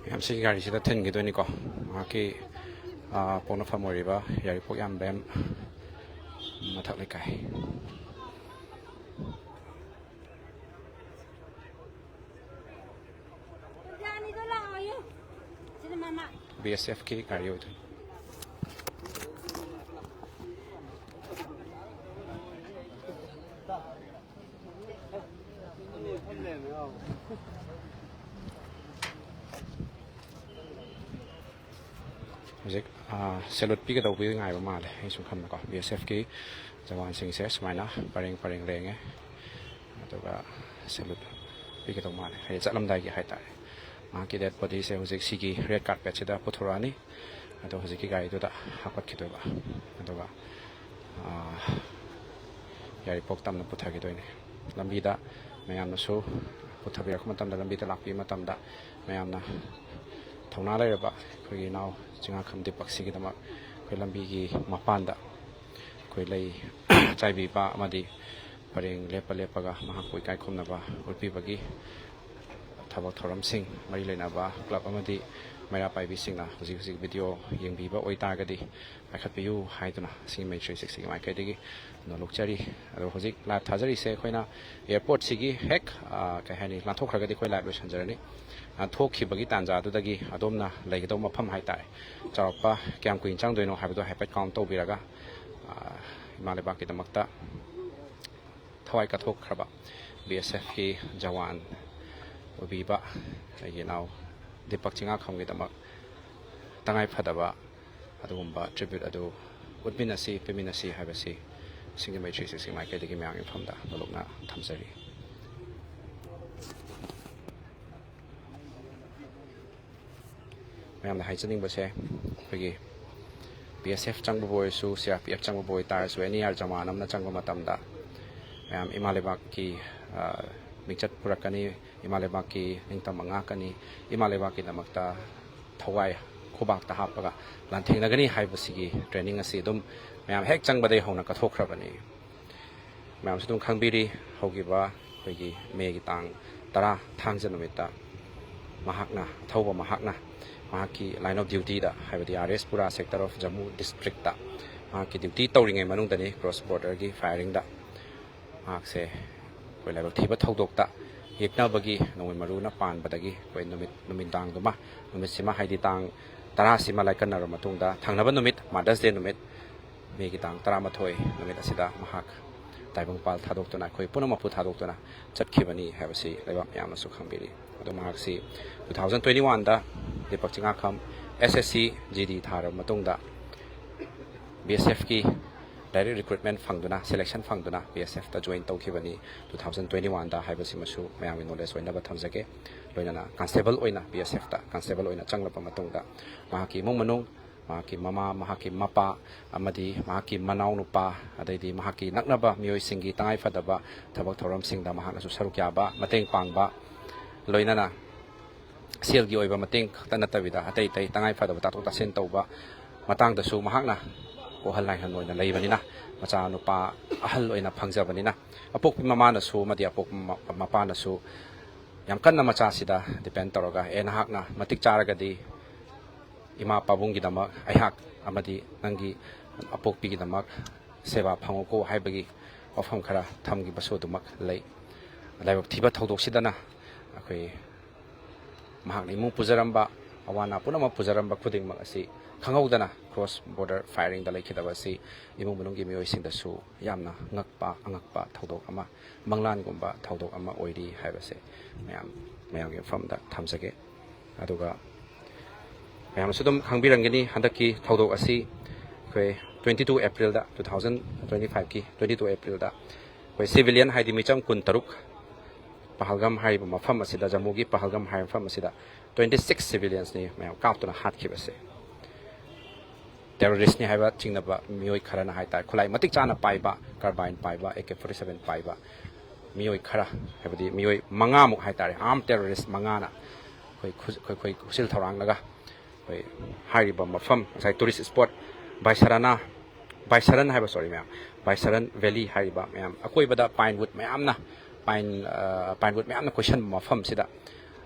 ꯃꯌꯥꯝ ꯁꯤꯒꯤ ꯒꯥꯔꯤꯁꯤꯗ ꯊꯤꯟꯈꯤꯗꯣꯏꯅꯤꯀꯣ꯫ ꯃꯍꯥꯛꯀꯤ, ꯑ, ꯄꯣꯛꯅꯐꯝ ꯑꯣꯏꯔꯤꯕ ꯌꯥꯏꯔꯤꯄꯣꯛ ꯌꯥꯝꯕꯦꯝ ꯃꯊꯛ ꯂꯩꯀꯥꯏ꯫ ꯕꯤ ꯑꯦꯁ ꯑꯦꯐꯀꯤ ꯒꯥꯔꯤ ꯑꯣꯏꯗꯣꯏꯅꯤ꯫ ꯍꯧꯖꯤꯛ, ꯑ, ꯁꯦꯂꯨꯠ ꯄꯤꯒꯗꯧꯕꯒꯤ ꯉꯥꯏꯕ ꯃꯥꯜꯂꯦ꯫ ꯑꯩ ꯁꯨꯝ ꯈꯟꯕꯀꯣ, ꯕꯤ ꯑꯦꯁ ꯑꯦꯐꯀꯤ ꯖꯋꯥꯟꯁꯤꯡꯁꯦ ꯁꯨꯃꯥꯏꯅ ꯄꯔꯦꯡ ꯄꯔꯦꯡ ꯂꯦꯡꯉꯦ꯫ ꯑꯗꯨꯒ ꯁꯦꯂ꯭ꯌꯨꯠ ꯄꯤꯒꯗꯧ ꯃꯥꯜꯂꯦ, ꯍꯥꯏꯗꯤ ꯆꯠꯂꯝꯗꯥꯏꯒꯤ ꯍꯥꯏꯇꯥꯔꯦ꯫ ꯃꯍꯥꯛꯀꯤ ꯗꯦꯠ ꯕꯣꯗꯤꯁꯦ ꯍꯧꯖꯤꯛ ꯁꯤꯒꯤ ꯔꯦꯗ ꯀꯥꯔꯄꯦꯠꯁꯤꯗ ꯄꯨꯊꯣꯔꯛꯑꯅꯤ, ꯑꯗꯣ ꯍꯧꯖꯤꯛꯀꯤ ꯒꯥꯔꯤꯗꯨꯗ ꯍꯥꯞꯀꯠꯈꯤꯗꯣꯏꯕ꯫ ꯑꯗꯨꯒ ꯑꯥ, ꯌꯥꯏꯔꯤꯄꯣꯛ ꯇꯝꯅ ꯄꯨꯊꯈꯤꯗꯣꯏꯅꯦ꯫ ꯂꯝꯕꯤꯗ ꯃꯌꯥꯝꯅꯁꯨ ꯄꯨꯊꯕꯤꯔꯛꯄ ꯃꯇꯝꯗ, ꯂꯝꯕꯤꯗ ꯂꯥꯛꯄꯤꯕ ꯃꯇꯝꯗ ꯃꯌꯥꯝꯅ ꯊꯧꯅꯥ ꯂꯩꯔꯕ ꯑꯩꯈꯣꯏꯒꯤ ꯏꯅꯥꯎ ꯆꯤꯡꯉꯥꯈꯝ ꯗꯤꯄꯛꯁꯤꯒꯤꯗꯃꯛ ꯑꯩꯈꯣꯏ ꯂꯝꯕꯤꯒꯤ ꯃꯄꯥꯟꯗ ꯑꯩꯈꯣꯏ ꯂꯩ ꯆꯥꯏꯕꯤꯕ ꯑꯃꯗꯤ ꯄꯔꯦꯡ ꯂꯦꯞꯄ ꯂꯦꯞꯄꯒ ꯃꯍꯥꯛꯄꯨ ꯏꯀꯥꯏ ꯈꯨꯝꯅꯕ ꯎꯠꯄꯤꯕꯒꯤ ꯊꯕꯛ ꯊꯧꯔꯝꯁꯤꯡ ꯃꯔꯤ ꯂꯩꯅꯕ ꯀ꯭ꯂꯕ ꯑꯃꯗꯤ ꯃꯩꯔꯥ ꯄꯥꯏꯕꯤꯁꯤꯡꯅ ꯍꯧꯖꯤꯛ ꯍꯧꯖꯤꯛ ꯚꯤꯗꯤꯑꯣ ꯌꯦꯡꯕꯤꯕ ꯑꯣꯏꯇꯥꯔꯒꯗꯤ ꯄꯥꯏꯈꯠꯄꯤꯌꯨ ꯍꯥꯏꯗꯨꯅ ꯁꯤꯒꯤ ꯃꯩ ꯊ꯭ꯔꯤ ꯁꯤꯛꯁꯇꯤꯒꯤ ꯃꯥꯏꯀꯩꯗꯒꯤ ꯅꯣꯜꯂꯨꯛꯆꯔꯤ꯫ ꯑꯗꯣ ꯍꯧꯖꯤꯛ ꯂꯥꯏꯚ ꯊꯥꯖꯔꯤꯁꯦ ꯑꯩꯈꯣꯏꯅ ꯑꯦꯌꯥꯔꯄꯣꯔꯠꯁꯤꯒꯤ ꯍꯦꯛ, ꯑ, ꯀꯩ ꯍꯥꯏꯅꯤ, ꯂꯥꯟꯊꯣꯛꯈ꯭ꯔꯒꯗꯤ ꯑꯩꯈꯣꯏ ꯂꯥꯏꯚ ꯂꯣꯏꯁꯤꯟꯖꯔꯅꯤ꯫ ꯂꯥꯟꯊꯣꯛꯈꯤꯕꯒꯤ ꯇꯥꯟꯖꯥꯗꯨꯗꯒꯤ ꯑꯗꯣꯝꯅ ꯂꯩꯒꯗꯧꯕ ꯃꯐꯝ ꯍꯥꯏꯇꯥꯔꯦ, ꯆꯥꯎꯔꯥꯛꯄ ꯀꯌꯥꯝ ꯀꯨꯏꯅ ꯆꯪꯗꯣꯏꯅꯣ ꯍꯥꯏꯕꯗꯣ ꯍꯥꯏꯐꯦꯠ ꯀꯥꯎꯟ ꯇꯧꯕꯤꯔꯒ, ꯑ, ꯏꯃꯥ ꯂꯩꯕꯥꯛꯀꯤꯗꯃꯛꯇ ꯊꯋꯥꯏ ꯀꯠꯊꯣꯛꯈ꯭ꯔꯕ ꯕꯤ ꯑꯦꯁ ꯑꯦꯐꯀꯤ ꯖꯋꯥꯟ ꯑꯣꯏꯕꯤꯕ ꯑꯩꯒꯤ ꯏꯅꯥꯎ ꯗꯤꯄꯛ ꯆꯤꯡꯉꯥꯈꯝꯒꯤꯗꯃꯛ ꯇꯉꯥꯏ ꯐꯗꯕ ꯑꯗꯨꯒꯨꯝꯕ ꯇ꯭ꯔꯤꯕ꯭ꯌꯨꯠ ꯑꯗꯨ ꯎꯠꯃꯤꯟꯅꯁꯤ, ꯄꯤꯃꯤꯟꯅꯁꯤ ꯍꯥꯏꯕꯁꯤ ꯁꯤꯡꯖꯃꯩ ꯊ꯭ꯔꯤ ꯁꯤꯛꯁꯇꯤ ꯃꯥꯏꯀꯩꯗꯒꯤ ꯃꯌꯥꯝꯒꯤ ꯃꯐꯝꯗ ꯅꯣꯜꯂꯨꯛꯅ ꯊꯝꯖꯔꯤ꯫ ꯃꯌꯥꯝꯗ ꯍꯥꯏꯖꯅꯤꯡꯕꯁꯦ, ꯑꯩꯈꯣꯏꯒꯤ ꯕꯤ ꯑꯦꯁ ꯑꯦꯐ ꯆꯪꯕꯕꯨ ꯑꯣꯏꯔꯁꯨ, ꯁꯤ ꯑꯥꯔ ꯄꯤ ꯑꯦꯐ ꯆꯪꯕꯕꯨ ꯑꯣꯏꯇꯥꯔꯁꯨ, ꯑꯦꯅꯤ ꯑꯥꯔ ꯖꯋꯥꯟ ꯑꯃꯅ ꯆꯪꯕ ꯃꯇꯝꯗ ꯃꯌꯥꯝ ꯏꯃꯥ ꯂꯩꯕꯥꯛꯀꯤ, ꯑ, ꯃꯤꯡꯆꯠ ꯄꯨꯔꯛꯀꯅꯤ, ꯏꯃꯥ ꯂꯩꯕꯥꯛꯀꯤ ꯅꯤꯡꯇꯝꯕ ꯉꯥꯛꯀꯅꯤ, ꯏꯃꯥ ꯂꯩꯕꯥꯛꯀꯤꯗꯃꯛꯇ ꯊꯋꯥꯏ ꯈꯨꯕꯥꯛꯇ ꯍꯥꯞꯄꯒ ꯂꯥꯟꯊꯦꯡꯅꯒꯅꯤ ꯍꯥꯏꯕꯁꯤꯒꯤ ꯇ꯭ꯔꯦꯅꯤꯡ ꯑꯁꯤ ꯑꯗꯨꯝ ꯃꯌꯥꯝ ꯍꯦꯛ ꯆꯪꯕꯗꯒꯤ ꯍꯧꯅ ꯀꯠꯊꯣꯛꯈ꯭ꯔꯕꯅꯤ꯫ ꯃꯌꯥꯝꯁꯨ ꯑꯗꯨꯝ ꯈꯪꯕꯤꯔꯤ, ꯍꯧꯈꯤꯕ ꯑꯩꯈꯣꯏꯒꯤ ꯃꯦꯒꯤ ꯇꯥꯡ ꯇꯔꯥ ꯊꯥꯡꯖ ꯅꯨꯃꯤꯠꯇ ꯃꯍꯥꯛꯅ, ꯑꯊꯧꯕ ꯃꯍꯥꯛꯅ ꯃꯍꯥꯛꯀꯤ line of duty ꯗ, ꯍꯥꯏꯕꯗꯤ ꯑꯥꯔ ꯑꯦꯁ ꯄꯨꯔꯥ sector of Jammu district ꯇ ꯃꯍꯥꯛꯀꯤ ꯗ꯭ꯌꯨꯇꯤ ꯇꯧꯔꯤꯉꯩ ꯃꯅꯨꯡꯗꯅꯤ ꯀ꯭ꯔꯣꯁ ꯕꯣꯔꯗꯔꯒꯤ ꯐꯥꯏꯌꯔꯤꯡꯗ ꯃꯍꯥꯛꯁꯦ ꯑꯩꯈꯣꯏ ꯂꯥꯏꯕꯛ ꯊꯤꯕ ꯊꯧꯗꯣꯛꯇ ꯌꯦꯛꯅꯕꯒꯤ ꯅꯣꯡꯃꯩ ꯃꯔꯨꯅ ꯄꯥꯟꯕꯗꯒꯤ ꯑꯩꯈꯣꯏ ꯅꯨꯃꯤꯠ, ꯅꯨꯃꯤꯗꯥꯡꯗꯨꯃ, ꯅꯨꯃꯤꯠꯁꯤꯃ, ꯍꯥꯏꯗꯤ ꯇꯥꯡ ꯇꯔꯥꯁꯤꯃ ꯂꯥꯏꯀꯠꯅꯔꯕ ꯃꯇꯨꯡꯗ, ꯊꯪꯅꯕ ꯅꯨꯃꯤꯠ, Mother's Day ꯅꯨꯃꯤꯠ, ꯃꯦꯒꯤ ꯇꯥꯡ ꯇꯔꯥꯃꯥꯊꯣꯏ ꯅꯨꯃꯤꯠ ꯑꯁꯤꯗ ꯃꯍꯥꯛ ꯇꯥꯏꯕꯪꯄꯥꯜ ꯊꯥꯗꯣꯛꯇꯨꯅ, ꯑꯩꯈꯣꯏ ꯄꯨꯝꯅꯃꯛꯄꯨ ꯊꯥꯗꯣꯛꯇꯨꯅ ꯆꯠꯈꯤꯕꯅꯤ ꯍꯥꯏꯕꯁꯤ ꯂꯩꯕꯥꯛ ꯃꯌꯥꯝꯅꯁꯨ ꯈꯪꯕꯤꯔꯤ꯫ ꯑꯗꯣ ꯃꯍꯥꯛꯁꯤ two thousand twenty one ꯗ Deepak Chingakham S S C G D ꯊꯥꯔꯕ ꯃꯇꯨꯡꯗ B S F ꯀꯤ ꯗꯥꯏꯔꯦꯛ ꯔꯤꯀ꯭ꯔꯨꯠꯃꯦꯟ ꯐꯪꯗꯨꯅ, ꯁꯦꯂꯦꯛꯁꯟ ꯐꯪꯗꯨꯅ ꯕꯤ ꯑꯦꯁ ꯑꯦꯐꯇ ꯖꯣꯏꯟ ꯇꯧꯈꯤꯕꯅꯤ ꯇꯨ ꯊꯥꯎꯖꯟ ꯇ꯭ꯋꯦꯟꯇꯤ ꯋꯥꯟꯗ ꯍꯥꯏꯕꯁꯤꯃꯁꯨ ꯃꯌꯥꯝꯒꯤ ꯅꯣꯂꯦꯖ ꯑꯣꯏꯅꯕ ꯊꯝꯖꯒꯦ꯫ ꯂꯣꯏꯅꯅ ꯀꯟꯁꯇꯦꯕꯜ ꯑꯣꯏꯅ ꯕꯤ ꯑꯦꯁ ꯑꯦꯐꯇ ꯀꯟꯁꯇꯦꯕꯜ ꯑꯣꯏꯅ ꯆꯪꯂꯕ ꯃꯇꯨꯡꯗ ꯃꯍꯥꯛꯀꯤ ꯏꯃꯨꯡ ꯃꯅꯨꯡ, ꯃꯍꯥꯛꯀꯤ ꯃꯃꯥ, ꯃꯍꯥꯛꯀꯤ ꯃꯄꯥ ꯑꯃꯗꯤ ꯃꯍꯥꯛꯀꯤ ꯃꯅꯥꯎꯅꯨꯄꯥ, ꯑꯗꯩꯗꯤ ꯃꯍꯥꯛꯀꯤ ꯅꯛꯅꯕ ꯃꯤꯑꯣꯏꯁꯤꯡꯒꯤ ꯇꯉꯥꯏꯐꯗꯕ ꯊꯕꯛ ꯊꯧꯔꯝꯁꯤꯡꯗ ꯃꯍꯥꯛꯅꯁꯨ ꯁꯔꯨꯛ ꯌꯥꯕ, ꯃꯇꯦꯡ ꯄꯥꯡꯕ, ꯂꯣꯏꯅꯅ ꯁꯦꯜꯒꯤ ꯑꯣꯏꯕ ꯃꯇꯦꯡ ꯈꯛꯇ ꯅꯠꯇꯕꯤꯗ ꯑꯇꯩ ꯑꯇꯩ ꯇꯉꯥꯏ ꯐꯗꯕ ꯇꯥꯊꯣꯛ ꯇꯥꯁꯤꯟ ꯇꯧꯕ ꯃꯇꯥꯡꯗꯁꯨ ꯃꯍꯥꯛꯅ ꯀꯣꯍꯜ ꯂꯥꯏꯍꯟ ꯑꯣꯏꯅ ꯂꯩꯕꯅꯤꯅ, ꯃꯆꯥꯅꯨꯄꯥ ꯑꯍꯜ ꯑꯣꯏꯅ ꯐꯪꯖꯕꯅꯤꯅ, ꯑꯄꯣꯛꯄꯤ ꯃꯃꯥꯅꯁꯨ ꯑꯃꯗꯤ ꯑꯄꯣꯛꯄ ꯃ-, ꯃꯄꯥꯅꯁꯨ ꯌꯥꯝ ꯀꯟꯅ ꯃꯆꯥꯁꯤꯗ ꯗꯤꯄꯦꯟ ꯇꯧꯔꯒ, "ꯑꯦ, ꯅꯍꯥꯛꯅ ꯃꯇꯤꯛ ꯆꯥꯔꯒꯗꯤ ꯏꯃꯥ ꯄꯥꯕꯨꯡꯒꯤꯗꯃꯛ ꯑꯩꯍꯥꯛ ꯑꯃꯗꯤ ꯅꯪꯒꯤ ꯑꯄꯣꯛꯄꯤꯒꯤꯗꯃꯛ ꯁꯦꯕꯥ ꯐꯪꯉꯨꯀꯣ" ꯍꯥꯏꯕꯒꯤ ꯋꯥꯐꯝ ꯈꯔ ꯊꯝꯈꯤꯕꯁꯨ ꯑꯗꯨꯃꯛ ꯂꯩ꯫ ꯂꯥꯏꯕꯛ ꯊꯤꯕ ꯊꯧꯗꯣꯛꯁꯤꯗꯅ ꯑꯩꯈꯣꯏ ꯃꯍꯥꯛꯅ ꯏꯃꯨꯡ ꯄꯨꯖꯔꯝꯕ, ꯑꯋꯥ ꯑꯅꯥ ꯄꯨꯝꯅꯃꯛ ꯄꯨꯖꯔꯝꯕ ꯈꯨꯗꯤꯡꯃꯛ ꯑꯁꯤ ꯈꯪꯍꯧꯗꯅ ꯀ꯭ꯔꯣꯁ ꯕꯣꯔꯗꯔ ꯐꯥꯏꯌꯔꯤꯡꯗ ꯂꯩꯈꯤꯗꯕ ꯑꯁꯤ ꯏꯃꯨꯡ ꯃꯅꯨꯡꯒꯤ ꯃꯤꯑꯣꯏꯁꯤꯡꯗꯁꯨ ꯌꯥꯝꯅ ꯉꯛꯄ, ꯑꯉꯛꯄ ꯊꯧꯗꯣꯛ ꯑꯃ, ꯃꯪꯂꯥꯟꯒꯨꯝꯕ ꯊꯧꯗꯣꯛ ꯑꯃ ꯑꯣꯏꯔꯤ ꯍꯥꯏꯕꯁꯦ ꯃꯌꯥꯝ, ꯃꯌꯥꯝꯒꯤ ꯃꯐꯝꯗ ꯊꯝꯖꯒꯦ꯫ ꯑꯗꯨꯒ ꯃꯌꯥꯝꯅꯁꯨ ꯑꯗꯨꯝ ꯈꯪꯕꯤꯔꯝꯒꯅꯤ, ꯍꯟꯗꯛꯀꯤ ꯊꯧꯗꯣꯛ ꯑꯁꯤ ꯑꯩꯈꯣꯏ twenty two April ꯗ, two thousand twenty five ꯀꯤ twenty two April ꯗ ꯑꯩꯈꯣꯏ ꯁꯤꯚꯤꯂꯤꯌꯟ, ꯍꯥꯏꯗꯤ ꯃꯤꯆꯝ ꯀꯨꯟꯇꯔꯨꯛ ꯄꯍꯜꯒꯝ ꯍꯥꯏꯔꯤꯕ ꯃꯐꯝ ꯑꯁꯤꯗ, ꯖꯝꯃꯨꯒꯤ ꯄꯍꯜꯒꯝ ꯍꯥꯏꯔꯤꯕ ꯃꯐꯝ ꯑꯁꯤꯗ twenty six civilians ꯅꯤ ꯃꯌꯥꯝ ꯀꯥꯞꯇꯨꯅ ꯍꯥꯠꯈꯤꯕꯁꯦ꯫ ꯇꯦꯔꯣꯔꯤꯁ꯭ꯠꯅꯤ ꯍꯥꯏꯕ ꯆꯤꯡꯅꯕ ꯃꯤꯑꯣꯏ ꯈꯔꯅ ꯍꯥꯏꯇꯥꯔꯦ, ꯈꯨꯠꯂꯥꯏ ꯃꯇꯤꯛ ꯆꯥꯅ ꯄꯥꯏꯕ, carbine ꯄꯥꯏꯕ, A K forty seven ꯄꯥꯏꯕ ꯃꯤꯑꯣꯏ ꯈꯔ, ꯍꯥꯏꯕꯗꯤ ꯃꯤꯑꯣꯏ ꯃꯉꯥꯃꯨꯛ ꯍꯥꯏꯇꯥꯔꯦ, armed terrorist ꯃꯉꯥꯅ ꯑꯩꯈꯣꯏ ꯈꯨ-, ꯑꯩꯈꯣꯏ, ꯑꯩꯈꯣꯏ ꯈꯨꯠꯁꯤꯜ ꯊꯧꯔꯥꯡꯂꯒ ꯑꯩꯈꯣꯏ ꯍꯥꯏꯔꯤꯕ ꯃꯐꯝ, ꯉꯁꯥꯏ tourist spot ꯕꯥꯏꯁꯔꯥꯅꯥ, ꯕꯥꯏꯁꯔꯟ ꯍꯥꯏꯕ, sorry ꯃꯌꯥꯝ, ꯕꯥꯏꯁꯔꯟ valley ꯍꯥꯏꯔꯤꯕ ꯃꯌꯥꯝ ꯑꯀꯣꯏꯕꯗ pine wood ꯃꯌꯥꯝꯅ, pine, ꯑ, pine wood ꯃꯌꯥꯝꯅ ꯀꯣꯏꯁꯟꯕ ꯃꯐꯝꯁꯤꯗ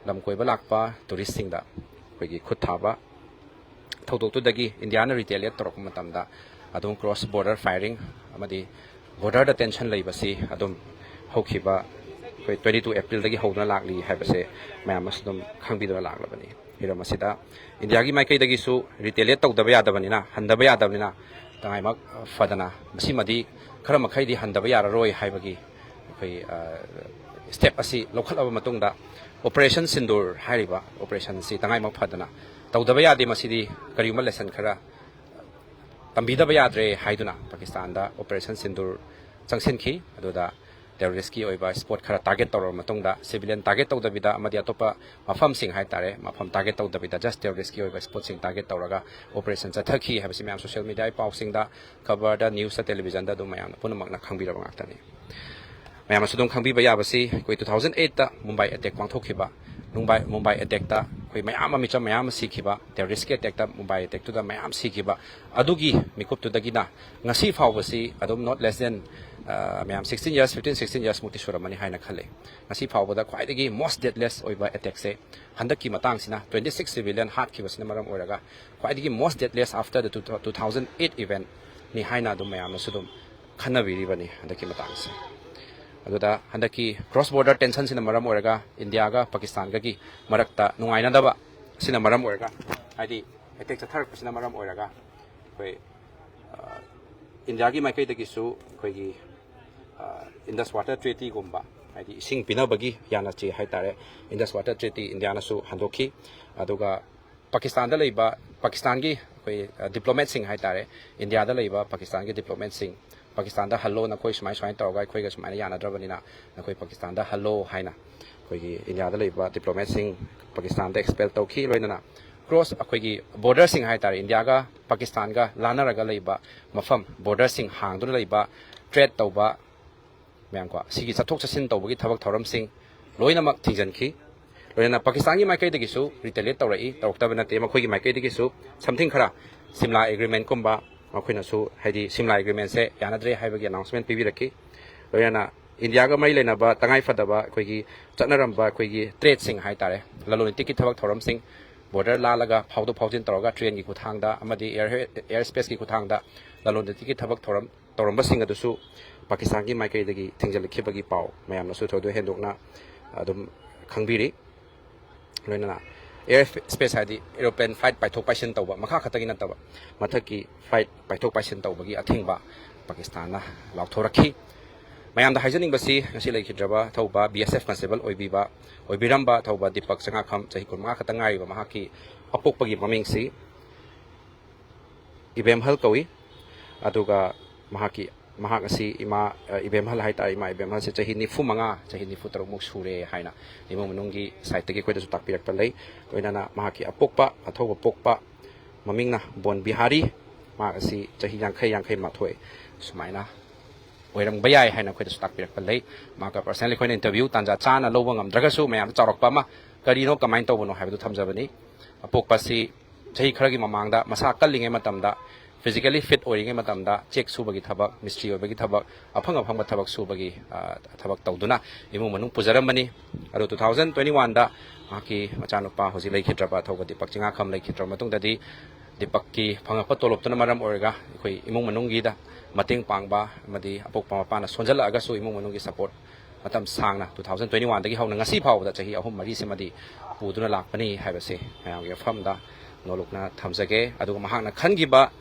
ꯂꯝ ꯀꯣꯏꯕ ꯂꯥꯛꯄ tourist ꯁꯤꯡꯗ ꯑꯩꯈꯣꯏꯒꯤ ꯈꯨꯠ ꯊꯥꯕ ꯊꯧꯗꯣꯛꯇꯨꯗꯒꯤ ꯏꯟꯗꯤꯌꯥꯅ retaliate ꯇꯧꯔꯛꯄ ꯃꯇꯝꯗ ꯑꯗꯨꯝ cross border firing ꯑꯃꯗꯤ border ꯗ tension ꯂꯩꯕꯁꯤ ꯑꯗꯨꯝ ꯍꯧꯈꯤꯕ ꯑꯩꯈꯣꯏ twenty two April ꯗꯒꯤ ꯍꯧꯗꯨꯅ ꯂꯥꯛꯂꯤ ꯍꯥꯏꯕꯁꯦ ꯃꯌꯥꯝ ꯑꯃꯁꯨ ꯑꯗꯨꯝ ꯈꯪꯕꯤꯗꯨꯅ ꯂꯥꯛꯂꯕꯅꯤ꯫ ꯍꯤꯔꯝ ꯑꯁꯤꯗ ꯏꯟꯗꯤꯌꯥꯒꯤ ꯃꯥꯏꯀꯩꯗꯒꯤꯁꯨ retaliate ꯇꯧꯗꯕ ꯌꯥꯗꯕꯅꯤꯅ, ꯍꯟꯗꯕ ꯌꯥꯗꯕꯅꯤꯅ, ꯇꯉꯥꯏꯃꯛ ꯐꯗꯅ ꯃꯁꯤꯃꯗꯤ ꯈꯔ ꯃꯈꯩꯗꯤ ꯍꯟꯗꯕ ꯌꯥꯔꯔꯣꯏ ꯍꯥꯏꯕꯒꯤ ꯑꯩꯈꯣꯏ, ꯑ, step ꯑꯁꯤ ꯂꯧꯈꯠꯂꯕ ꯃꯇꯨꯡꯗ, Operation Sindoor ꯍꯥꯏꯔꯤꯕ operation ꯁꯤ ꯇꯉꯥꯏꯃꯛ ꯐꯗꯅ ꯇꯧꯗꯕ ꯌꯥꯗꯦ꯫ ꯃꯁꯤꯗꯤ ꯀꯔꯤꯒꯨꯝꯕ lesson ꯈꯔ ꯇꯝꯕꯤꯗꯕ ꯌꯥꯗ꯭ꯔꯦ ꯍꯥꯏꯗꯨꯅ ꯄꯥꯀꯤꯁꯇꯥꯟꯗ ꯑꯣꯄꯔꯦꯁꯟ ꯁꯤꯟꯗꯨꯔ ꯆꯪꯁꯤꯟꯈꯤ꯫ ꯑꯗꯨꯗ ꯇꯦꯔꯣꯔꯤꯁꯀꯤ ꯑꯣꯏꯕ ꯁ꯭ꯄꯣꯠ ꯈꯔ ꯇꯥꯔꯒꯦꯠ ꯇꯧꯔꯕ ꯃꯇꯨꯡꯗ, ꯁꯤꯚꯤꯂꯤꯌꯟ ꯇꯥꯔꯒꯦꯠ ꯇꯧꯗꯕꯤꯗ ꯑꯃꯗꯤ ꯑꯇꯣꯞꯄ ꯃꯐꯝꯁꯤꯡ ꯍꯥꯏꯇꯥꯔꯦ, ꯃꯐꯝ ꯇꯥꯔꯒꯦꯠ ꯇꯧꯗꯕꯤꯗ ꯖꯁ ꯇꯦꯔꯣꯔꯤꯁꯀꯤ ꯑꯣꯏꯕ ꯁ꯭ꯄꯣꯠꯁꯤꯡ ꯇꯥꯔꯒꯦꯠ ꯇꯧꯔꯒ ꯑꯣꯄꯔꯦꯁꯟ ꯆꯠꯊꯈꯤ ꯍꯥꯏꯕꯁꯤ ꯃꯌꯥꯝ ꯁꯣꯁꯤꯌꯦꯜ ꯃꯤꯗꯤꯌꯥꯒꯤ ꯄꯥꯎꯁꯤꯡꯗ, ꯈꯕꯔꯗ, ꯅ꯭ꯌꯨꯁꯇ, ꯇꯦꯂꯤꯚꯤꯖꯟꯗ ꯑꯗꯨꯝ ꯃꯌꯥꯝꯅ ꯄꯨꯝꯅꯃꯛꯅ ꯈꯪꯕꯤꯔꯕ ꯉꯥꯛꯇꯅꯤ꯫ ꯃꯌꯥꯝꯅꯁꯨ ꯑꯗꯨꯝ ꯈꯪꯕꯤꯕ ꯌꯥꯕꯁꯤ, ꯑꯩꯈꯣꯏ ꯇꯨ ꯊꯥꯎꯖꯟ ꯑꯩꯠꯇ ꯃꯨꯝꯕꯥꯏ ꯑꯦꯇꯦꯛ ꯄꯥꯡꯊꯣꯛꯈꯤꯕ, ꯃꯨꯝꯕꯥꯏ ꯃꯨꯝꯕꯥꯏ ꯑꯦꯇꯦꯛꯇ ꯑꯩꯈꯣꯏ ꯃꯌꯥꯝ ꯑꯃ, ꯃꯤꯆꯝ ꯃꯌꯥꯝ ꯑꯃ ꯁꯤꯈꯤꯕ, ꯇꯦꯔꯣꯔꯤꯁꯀꯤ ꯑꯦꯇꯦꯛꯇ ꯃꯨꯝꯕꯥꯏ ꯑꯦꯇꯦꯛꯇꯨꯗ ꯃꯌꯥꯝ ꯁꯤꯈꯤꯕ, ꯑꯗꯨꯒꯤ ꯃꯤꯀꯨꯞꯇꯨꯗꯒꯤꯅ ꯉꯁꯤ ꯐꯥꯎꯕꯁꯤ ꯑꯗꯨꯝ not less than, ꯑ, ꯃꯌꯥꯝ sixteen years, fifteen, sixteen years ꯃꯨꯛꯇꯤ ꯁꯨꯔꯝꯃꯅꯤ ꯍꯥꯏꯅ ꯈꯜꯂꯦ꯫ ꯉꯁꯤ ꯐꯥꯎꯕꯗ ꯈ꯭ꯋꯥꯏꯗꯒꯤ most deadliest ꯑꯣꯏꯕ ꯑꯦꯇꯦꯛꯁꯦ ꯍꯟꯗꯛꯀꯤ ꯃꯇꯥꯡꯁꯤꯅ, twenty six civilian ꯍꯥꯠꯈꯤꯕꯁꯤꯅ ꯃꯔꯝ ꯑꯣꯏꯔꯒ ꯈ꯭ꯋꯥꯏꯗꯒꯤ most deadliest after the two thousand eight event ꯅꯤ ꯍꯥꯏꯅ ꯑꯗꯨꯝ ꯃꯌꯥꯝꯅꯁꯨ ꯑꯗꯨꯝ ꯈꯟꯅꯕꯤꯔꯤꯕꯅꯤ ꯍꯟꯗꯛꯀꯤ ꯃꯇꯥꯡꯁꯦ꯫ ꯑꯗꯨꯗ ꯍꯟꯗꯛꯀꯤ cross border tensionꯁꯤꯅ ꯃꯔꯝ ꯑꯣꯏꯔꯒ ꯏꯟꯗꯤꯌꯥꯒ ꯄꯥꯀꯤꯁꯇꯥꯟꯒꯒꯤ ꯃꯔꯛꯇ ꯅꯨꯡꯉꯥꯏꯅꯗꯕ ꯑꯁꯤꯅ ꯃꯔꯝ ꯑꯣꯏꯔꯒ, ꯍꯥꯏꯗꯤ ꯑꯦꯇꯦꯛ ꯆꯠꯊꯔꯛꯄꯁꯤꯅ ꯃꯔꯝ ꯑꯣꯏꯔꯒ ꯑꯩꯈꯣꯏ, ꯑ, ꯏꯟꯗꯤꯌꯥꯒꯤ ꯃꯥꯏꯀꯩꯗꯒꯤꯁꯨ ꯑꯩꯈꯣꯏꯒꯤ, ꯑ, Indus Water Treatyꯒꯨꯝꯕ, ꯍꯥꯏꯗꯤ ꯏꯁꯤꯡ ꯄꯤꯅꯕꯒꯤ ꯌꯥꯅꯆꯦ ꯍꯥꯏꯇꯥꯔꯦ, Indus Water Treaty ꯏꯟꯗꯤꯌꯥꯅꯁꯨ ꯍꯟꯗꯣꯛꯈꯤ꯫ ꯑꯗꯨꯒ ꯄꯥꯀꯤꯁꯇꯥꯟꯗ ꯂꯩꯕ, ꯄꯥꯀꯤꯁꯇꯥꯟꯒꯤ ꯑꯩꯈꯣꯏ, ꯑ, ꯗꯤꯄ꯭ꯂꯣꯃꯦꯠꯁꯤꯡ ꯍꯥꯏꯇꯥꯔꯦ, ꯏꯟꯗꯤꯌꯥꯗ ꯂꯩꯕ ꯄꯥꯀꯤꯁꯇꯥꯟꯒꯤ ꯗꯤꯄ꯭ꯂꯣꯃꯦꯠꯁꯤꯡ ꯄꯥꯀꯤꯁꯇꯥꯟꯗ ꯍꯜꯂꯣ, ꯅꯈꯣꯏ ꯁꯨꯃꯥꯏ ꯁꯨꯃꯥꯏꯅ ꯇꯧꯔꯒ ꯑꯩꯈꯣꯏꯒ ꯁꯨꯃꯥꯏꯅ ꯌꯥꯅꯗ꯭ꯔꯕꯅꯤꯅ ꯅꯈꯣꯏ ꯄꯥꯀꯤꯁꯇꯥꯟꯗ ꯍꯜꯂꯣ ꯍꯥꯏꯅ ꯑꯩꯈꯣꯏꯒꯤ ꯏꯟꯗꯤꯌꯥꯗ ꯂꯩꯕ ꯗꯤꯄ꯭ꯂꯣꯃꯦꯠꯁꯤꯡ ꯄꯥꯀꯤꯁꯇꯥꯟꯗ ꯑꯦꯛꯁꯄꯦꯜ ꯇꯧꯈꯤ꯫ ꯂꯣꯏꯅꯅ ꯀ꯭ꯔꯣꯁ ꯑꯩꯈꯣꯏꯒꯤ ꯕꯣꯔꯗꯔꯁꯤꯡ ꯍꯥꯏꯇꯥꯔꯦ, ꯏꯟꯗꯤꯌꯥꯒ ꯄꯥꯀꯤꯁꯇꯥꯟꯒ ꯂꯥꯟꯅꯔꯒ ꯂꯩꯕ ꯃꯐꯝ, ꯕꯣꯔꯗꯔꯁꯤꯡ ꯍꯥꯡꯗꯨꯅ ꯂꯩꯕ, ꯇ꯭ꯔꯦꯗ ꯇꯧꯕ ꯃꯌꯥꯝꯀꯣ, ꯁꯤꯒꯤ ꯆꯠꯊꯣꯛ ꯆꯠꯁꯤꯟ ꯇꯧꯕꯒꯤ ꯊꯕꯛ ꯊꯧꯔꯝꯁꯤꯡ ꯂꯣꯏꯅꯃꯛ ꯊꯤꯡꯖꯤꯟꯈꯤ꯫ ꯂꯣꯏꯅꯅ ꯄꯥꯀꯤꯁꯇꯥꯟꯒꯤ ꯃꯥꯏꯀꯩꯗꯒꯤꯁꯨ ꯔꯤꯇꯦꯂꯤꯌꯦꯠ ꯇꯧꯔꯛꯏ, ꯇꯧꯔꯛꯇꯕ ꯅꯠꯇꯦ, ꯃꯈꯣꯏꯒꯤ ꯃꯥꯏꯀꯩꯗꯒꯤꯁꯨ something ꯈꯔ, ꯁꯤꯝꯂꯥ ꯑꯦꯒ꯭ꯔꯤꯃꯦꯟꯀꯨꯝꯕ, ꯃꯈꯣꯏꯅꯁꯨ ꯍꯥꯏꯗꯤ ꯁꯤꯝꯂꯥ ꯑꯦꯒ꯭ꯔꯤꯃꯦꯟꯁꯦ ꯌꯥꯅꯗ꯭ꯔꯦ ꯍꯥꯏꯕꯒꯤ ꯑꯦꯅꯥꯎꯟꯁꯃꯦꯟ ꯄꯤꯕꯤꯔꯛꯈꯤ꯫ ꯂꯣꯏꯅꯅ ꯏꯟꯗꯤꯌꯥꯒ ꯃꯔꯤ ꯂꯩꯅꯕ ꯇꯉꯥꯏ ꯐꯗꯕ ꯑꯩꯈꯣꯏꯒꯤ ꯆꯠꯅꯔꯝꯕ ꯑꯩꯈꯣꯏꯒꯤ ꯇ꯭ꯔꯦꯗꯁꯤꯡ ꯍꯥꯏꯇꯥꯔꯦ, ꯂꯂꯣꯟ ꯏꯇꯤꯛꯀꯤ ꯊꯕꯛ ꯊꯧꯔꯝꯁꯤꯡ, ꯕꯣꯔꯗꯔ ꯂꯥꯜꯂꯒ ꯐꯥꯎꯗꯣꯛ ꯐꯥꯎꯖꯤꯟ ꯇꯧꯔꯒ ꯇ꯭ꯔꯦꯟꯒꯤ ꯈꯨꯠꯊꯥꯡꯗ ꯑꯃꯗꯤ ꯑꯦꯌꯔ, ꯑꯦꯌꯔ ꯁ꯭ꯄꯦꯁꯀꯤ ꯈꯨꯠꯊꯥꯡꯗ ꯂꯂꯣꯟ ꯏꯇꯤꯛꯀꯤ ꯊꯕꯛ ꯊꯧꯔꯝ ꯇꯧꯔꯝꯕꯁꯤꯡ ꯑꯗꯨꯁꯨ ꯄꯥꯀꯤꯁꯇꯥꯟꯒꯤ ꯃꯥꯏꯀꯩꯗꯒꯤ ꯊꯤꯡꯖꯤꯜꯂꯛꯈꯤꯕꯒꯤ ꯄꯥꯎ ꯃꯌꯥꯝꯅꯁꯨ ꯊꯣꯏꯗꯣꯛ ꯍꯦꯟꯗꯣꯛꯅ ꯑꯗꯨꯝ ꯈꯪꯕꯤꯔꯤ꯫ ꯂꯣꯏꯅꯅ ꯑꯦꯌꯔ ꯁ꯭ꯄꯦꯁ ꯍꯥꯏꯗꯤ ꯑꯦꯔꯣꯄ꯭ꯂꯦꯟ ꯐ꯭ꯂꯥꯏꯠ ꯄꯥꯏꯊꯣꯛ ꯄꯥꯏꯁꯤꯟ ꯇꯧꯕ, ꯃꯈꯥ ꯈꯛꯇꯒꯤ ꯅꯠꯇꯕ, ꯃꯊꯛꯀꯤ ꯐ꯭ꯂꯥꯏꯠ ꯄꯥꯏꯊꯣꯛ ꯄꯥꯏꯁꯤꯟ ꯇꯧꯕꯒꯤ ꯑꯊꯤꯡꯕ ꯄꯥꯀꯤꯁꯇꯥꯟꯅ ꯂꯥꯎꯊꯣꯔꯛꯈꯤ꯫ ꯃꯌꯥꯝꯗ ꯍꯥꯏꯖꯅꯤꯡꯕꯁꯤ, ꯉꯁꯤ ꯂꯩꯈꯤꯗ꯭ꯔꯕ ꯑꯊꯧꯕ B S F constable ꯑꯣꯏꯕꯤꯕ, ꯑꯣꯏꯕꯤꯔꯝꯕ ꯑꯊꯧꯕ Deepak ꯆꯉꯥꯈꯝ, ꯆꯍꯤ ꯀꯨꯟꯃꯉꯥ ꯈꯛꯇ ꯉꯥꯏꯔꯤꯕ ꯃꯍꯥꯛꯀꯤ ꯑꯄꯣꯛꯄꯒꯤ ꯃꯃꯤꯡꯁꯤ ꯏꯕꯦꯝꯍꯜ ꯀꯧꯏ꯫ ꯑꯗꯨꯒ ꯃꯍꯥꯛꯀꯤ ꯃꯍꯥꯛ ꯑꯁꯤ ꯏꯃꯥ ꯑ, ꯏꯕꯦꯝꯍꯜ ꯍꯥꯏꯇꯥꯔꯦ, ꯏꯃꯥ ꯏꯕꯦꯝꯍꯜꯁꯦ ꯆꯍꯤ ꯅꯤꯐꯨ ꯃꯉꯥ, ꯆꯍꯤ ꯅꯤꯐꯨ ꯇꯔꯨꯛꯃꯨꯛ ꯁꯨꯔꯦ ꯍꯥꯏꯅ ꯏꯃꯨꯡ ꯃꯅꯨꯡꯒꯤ ꯁꯥꯏꯠꯇꯒꯤ ꯑꯩꯈꯣꯏꯗꯁꯨ ꯇꯥꯛꯄꯤꯔꯛꯄ ꯂꯩ꯫ ꯂꯣꯏꯅꯅ ꯃꯍꯥꯛꯀꯤ ꯑꯄꯣꯛꯄ, ꯑꯊꯧꯕ ꯄꯣꯛꯄ, ꯃꯃꯤꯡꯅ ꯕꯣꯟ ꯕꯤꯍꯥꯔꯤ, ꯃꯍꯥꯛ ꯑꯁꯤ ꯆꯍꯤ ꯌꯥꯡꯈꯩ, ꯌꯥꯡꯈꯩ ꯃꯥꯊꯣꯏ ꯁꯨꯃꯥꯏꯅ ꯑꯣꯏꯔꯝꯕ ꯌꯥꯏ ꯍꯥꯏꯅ ꯑꯩꯈꯣꯏꯗꯁꯨ ꯇꯥꯛꯄꯤꯔꯛꯄ ꯂꯩ꯫ ꯃꯍꯥꯛꯀ ꯄꯔꯁꯅꯦꯜ ꯑꯩꯈꯣꯏꯅ ꯏꯟꯇꯔꯚ꯭ꯌꯨ ꯇꯥꯟꯖꯥ ꯆꯥꯅ ꯂꯧꯕ ꯉꯝꯗ꯭ꯔꯒꯁꯨ, ꯃꯌꯥꯝꯗ ꯆꯥꯎꯔꯛꯄ ꯑꯃ ꯀꯔꯤꯅꯣ, ꯀꯃꯥꯏꯅ ꯇꯧꯕꯅꯣ ꯍꯥꯏꯕꯗꯨ ꯊꯝꯖꯕꯅꯤ꯫ ꯑꯄꯣꯛꯄꯁꯤ ꯆꯍꯤ ꯈꯔꯒꯤ ꯃꯃꯥꯡꯗ ꯃꯁꯥ ꯀꯜꯂꯤꯉꯩ ꯃꯇꯝꯗ, ꯐꯤꯖꯤꯀꯦꯂꯤ ꯐꯤꯠ ꯑꯣꯏꯔꯤꯉꯩ ꯃꯇꯝꯗ ꯆꯦꯛ ꯁꯨꯕꯒꯤ ꯊꯕꯛ, ꯃꯤꯁꯇ꯭ꯔꯤ ꯑꯣꯏꯕꯒꯤ ꯊꯕꯛ, ꯑꯐꯪ ꯑꯐꯪꯕ ꯊꯕꯛ ꯁꯨꯕꯒꯤ, ꯑ, ꯊꯕꯛ ꯇꯧꯗꯨꯅ ꯏꯃꯨꯡ ꯃꯅꯨꯡ ꯄꯨꯖꯔꯝꯕꯅꯤ꯫ ꯑꯗꯣ ꯇꯨ ꯊꯥꯎꯖꯟ ꯇ꯭ꯋꯦꯟꯇꯤ ꯋꯥꯟꯗ ꯃꯍꯥꯛꯀꯤ ꯃꯆꯥꯅꯨꯄꯥ ꯍꯧꯖꯤꯛ ꯂꯩꯈꯤꯗ꯭ꯔꯕ ꯑꯊꯧꯕ ꯗꯤꯄꯛ ꯆꯤꯡꯉꯥꯈꯝ ꯂꯩꯈꯤꯗ꯭ꯔꯕ ꯃꯇꯨꯡꯗꯗꯤ, ꯗꯤꯄꯛꯀꯤ ꯐꯪꯉꯛꯄ ꯇꯣꯂꯣꯞꯇꯨꯅ ꯃꯔꯝ ꯑꯣꯏꯔꯒ ꯑꯩꯈꯣꯏ ꯏꯃꯨꯡ ꯃꯅꯨꯡꯒꯤꯗ ꯃꯇꯦꯡ ꯄꯥꯡꯕ ꯑꯃꯗꯤ ꯑꯄꯣꯛꯄ ꯃꯄꯥꯅ ꯁꯣꯟꯖꯜꯂꯛꯑꯒꯁꯨ ꯏꯃꯨꯡ ꯃꯅꯨꯡꯒꯤ ꯁꯄꯣꯔꯠ ꯃꯇꯝ ꯁꯥꯡꯅ, ꯇꯨ ꯊꯥꯎꯖꯟ ꯇ꯭ꯋꯦꯟꯇꯤ ꯋꯥꯟꯗꯒꯤ ꯍꯧꯅ ꯉꯁꯤ ꯐꯥꯎꯕꯗ ꯆꯍꯤ ꯑꯍꯨꯝ ꯃꯔꯤꯁꯤꯃꯗꯤ ꯄꯨꯗꯨꯅ ꯂꯥꯛꯄꯅꯤ ꯍꯥꯏꯕꯁꯦ ꯃꯌꯥꯝꯒꯤ ꯃꯐꯝꯗ ꯅꯣꯂꯨꯛꯅ ꯊꯝꯖꯒꯦ꯫ ꯑꯗꯨꯒ ꯃꯍꯥꯛꯅ ꯈꯟꯈꯤꯕ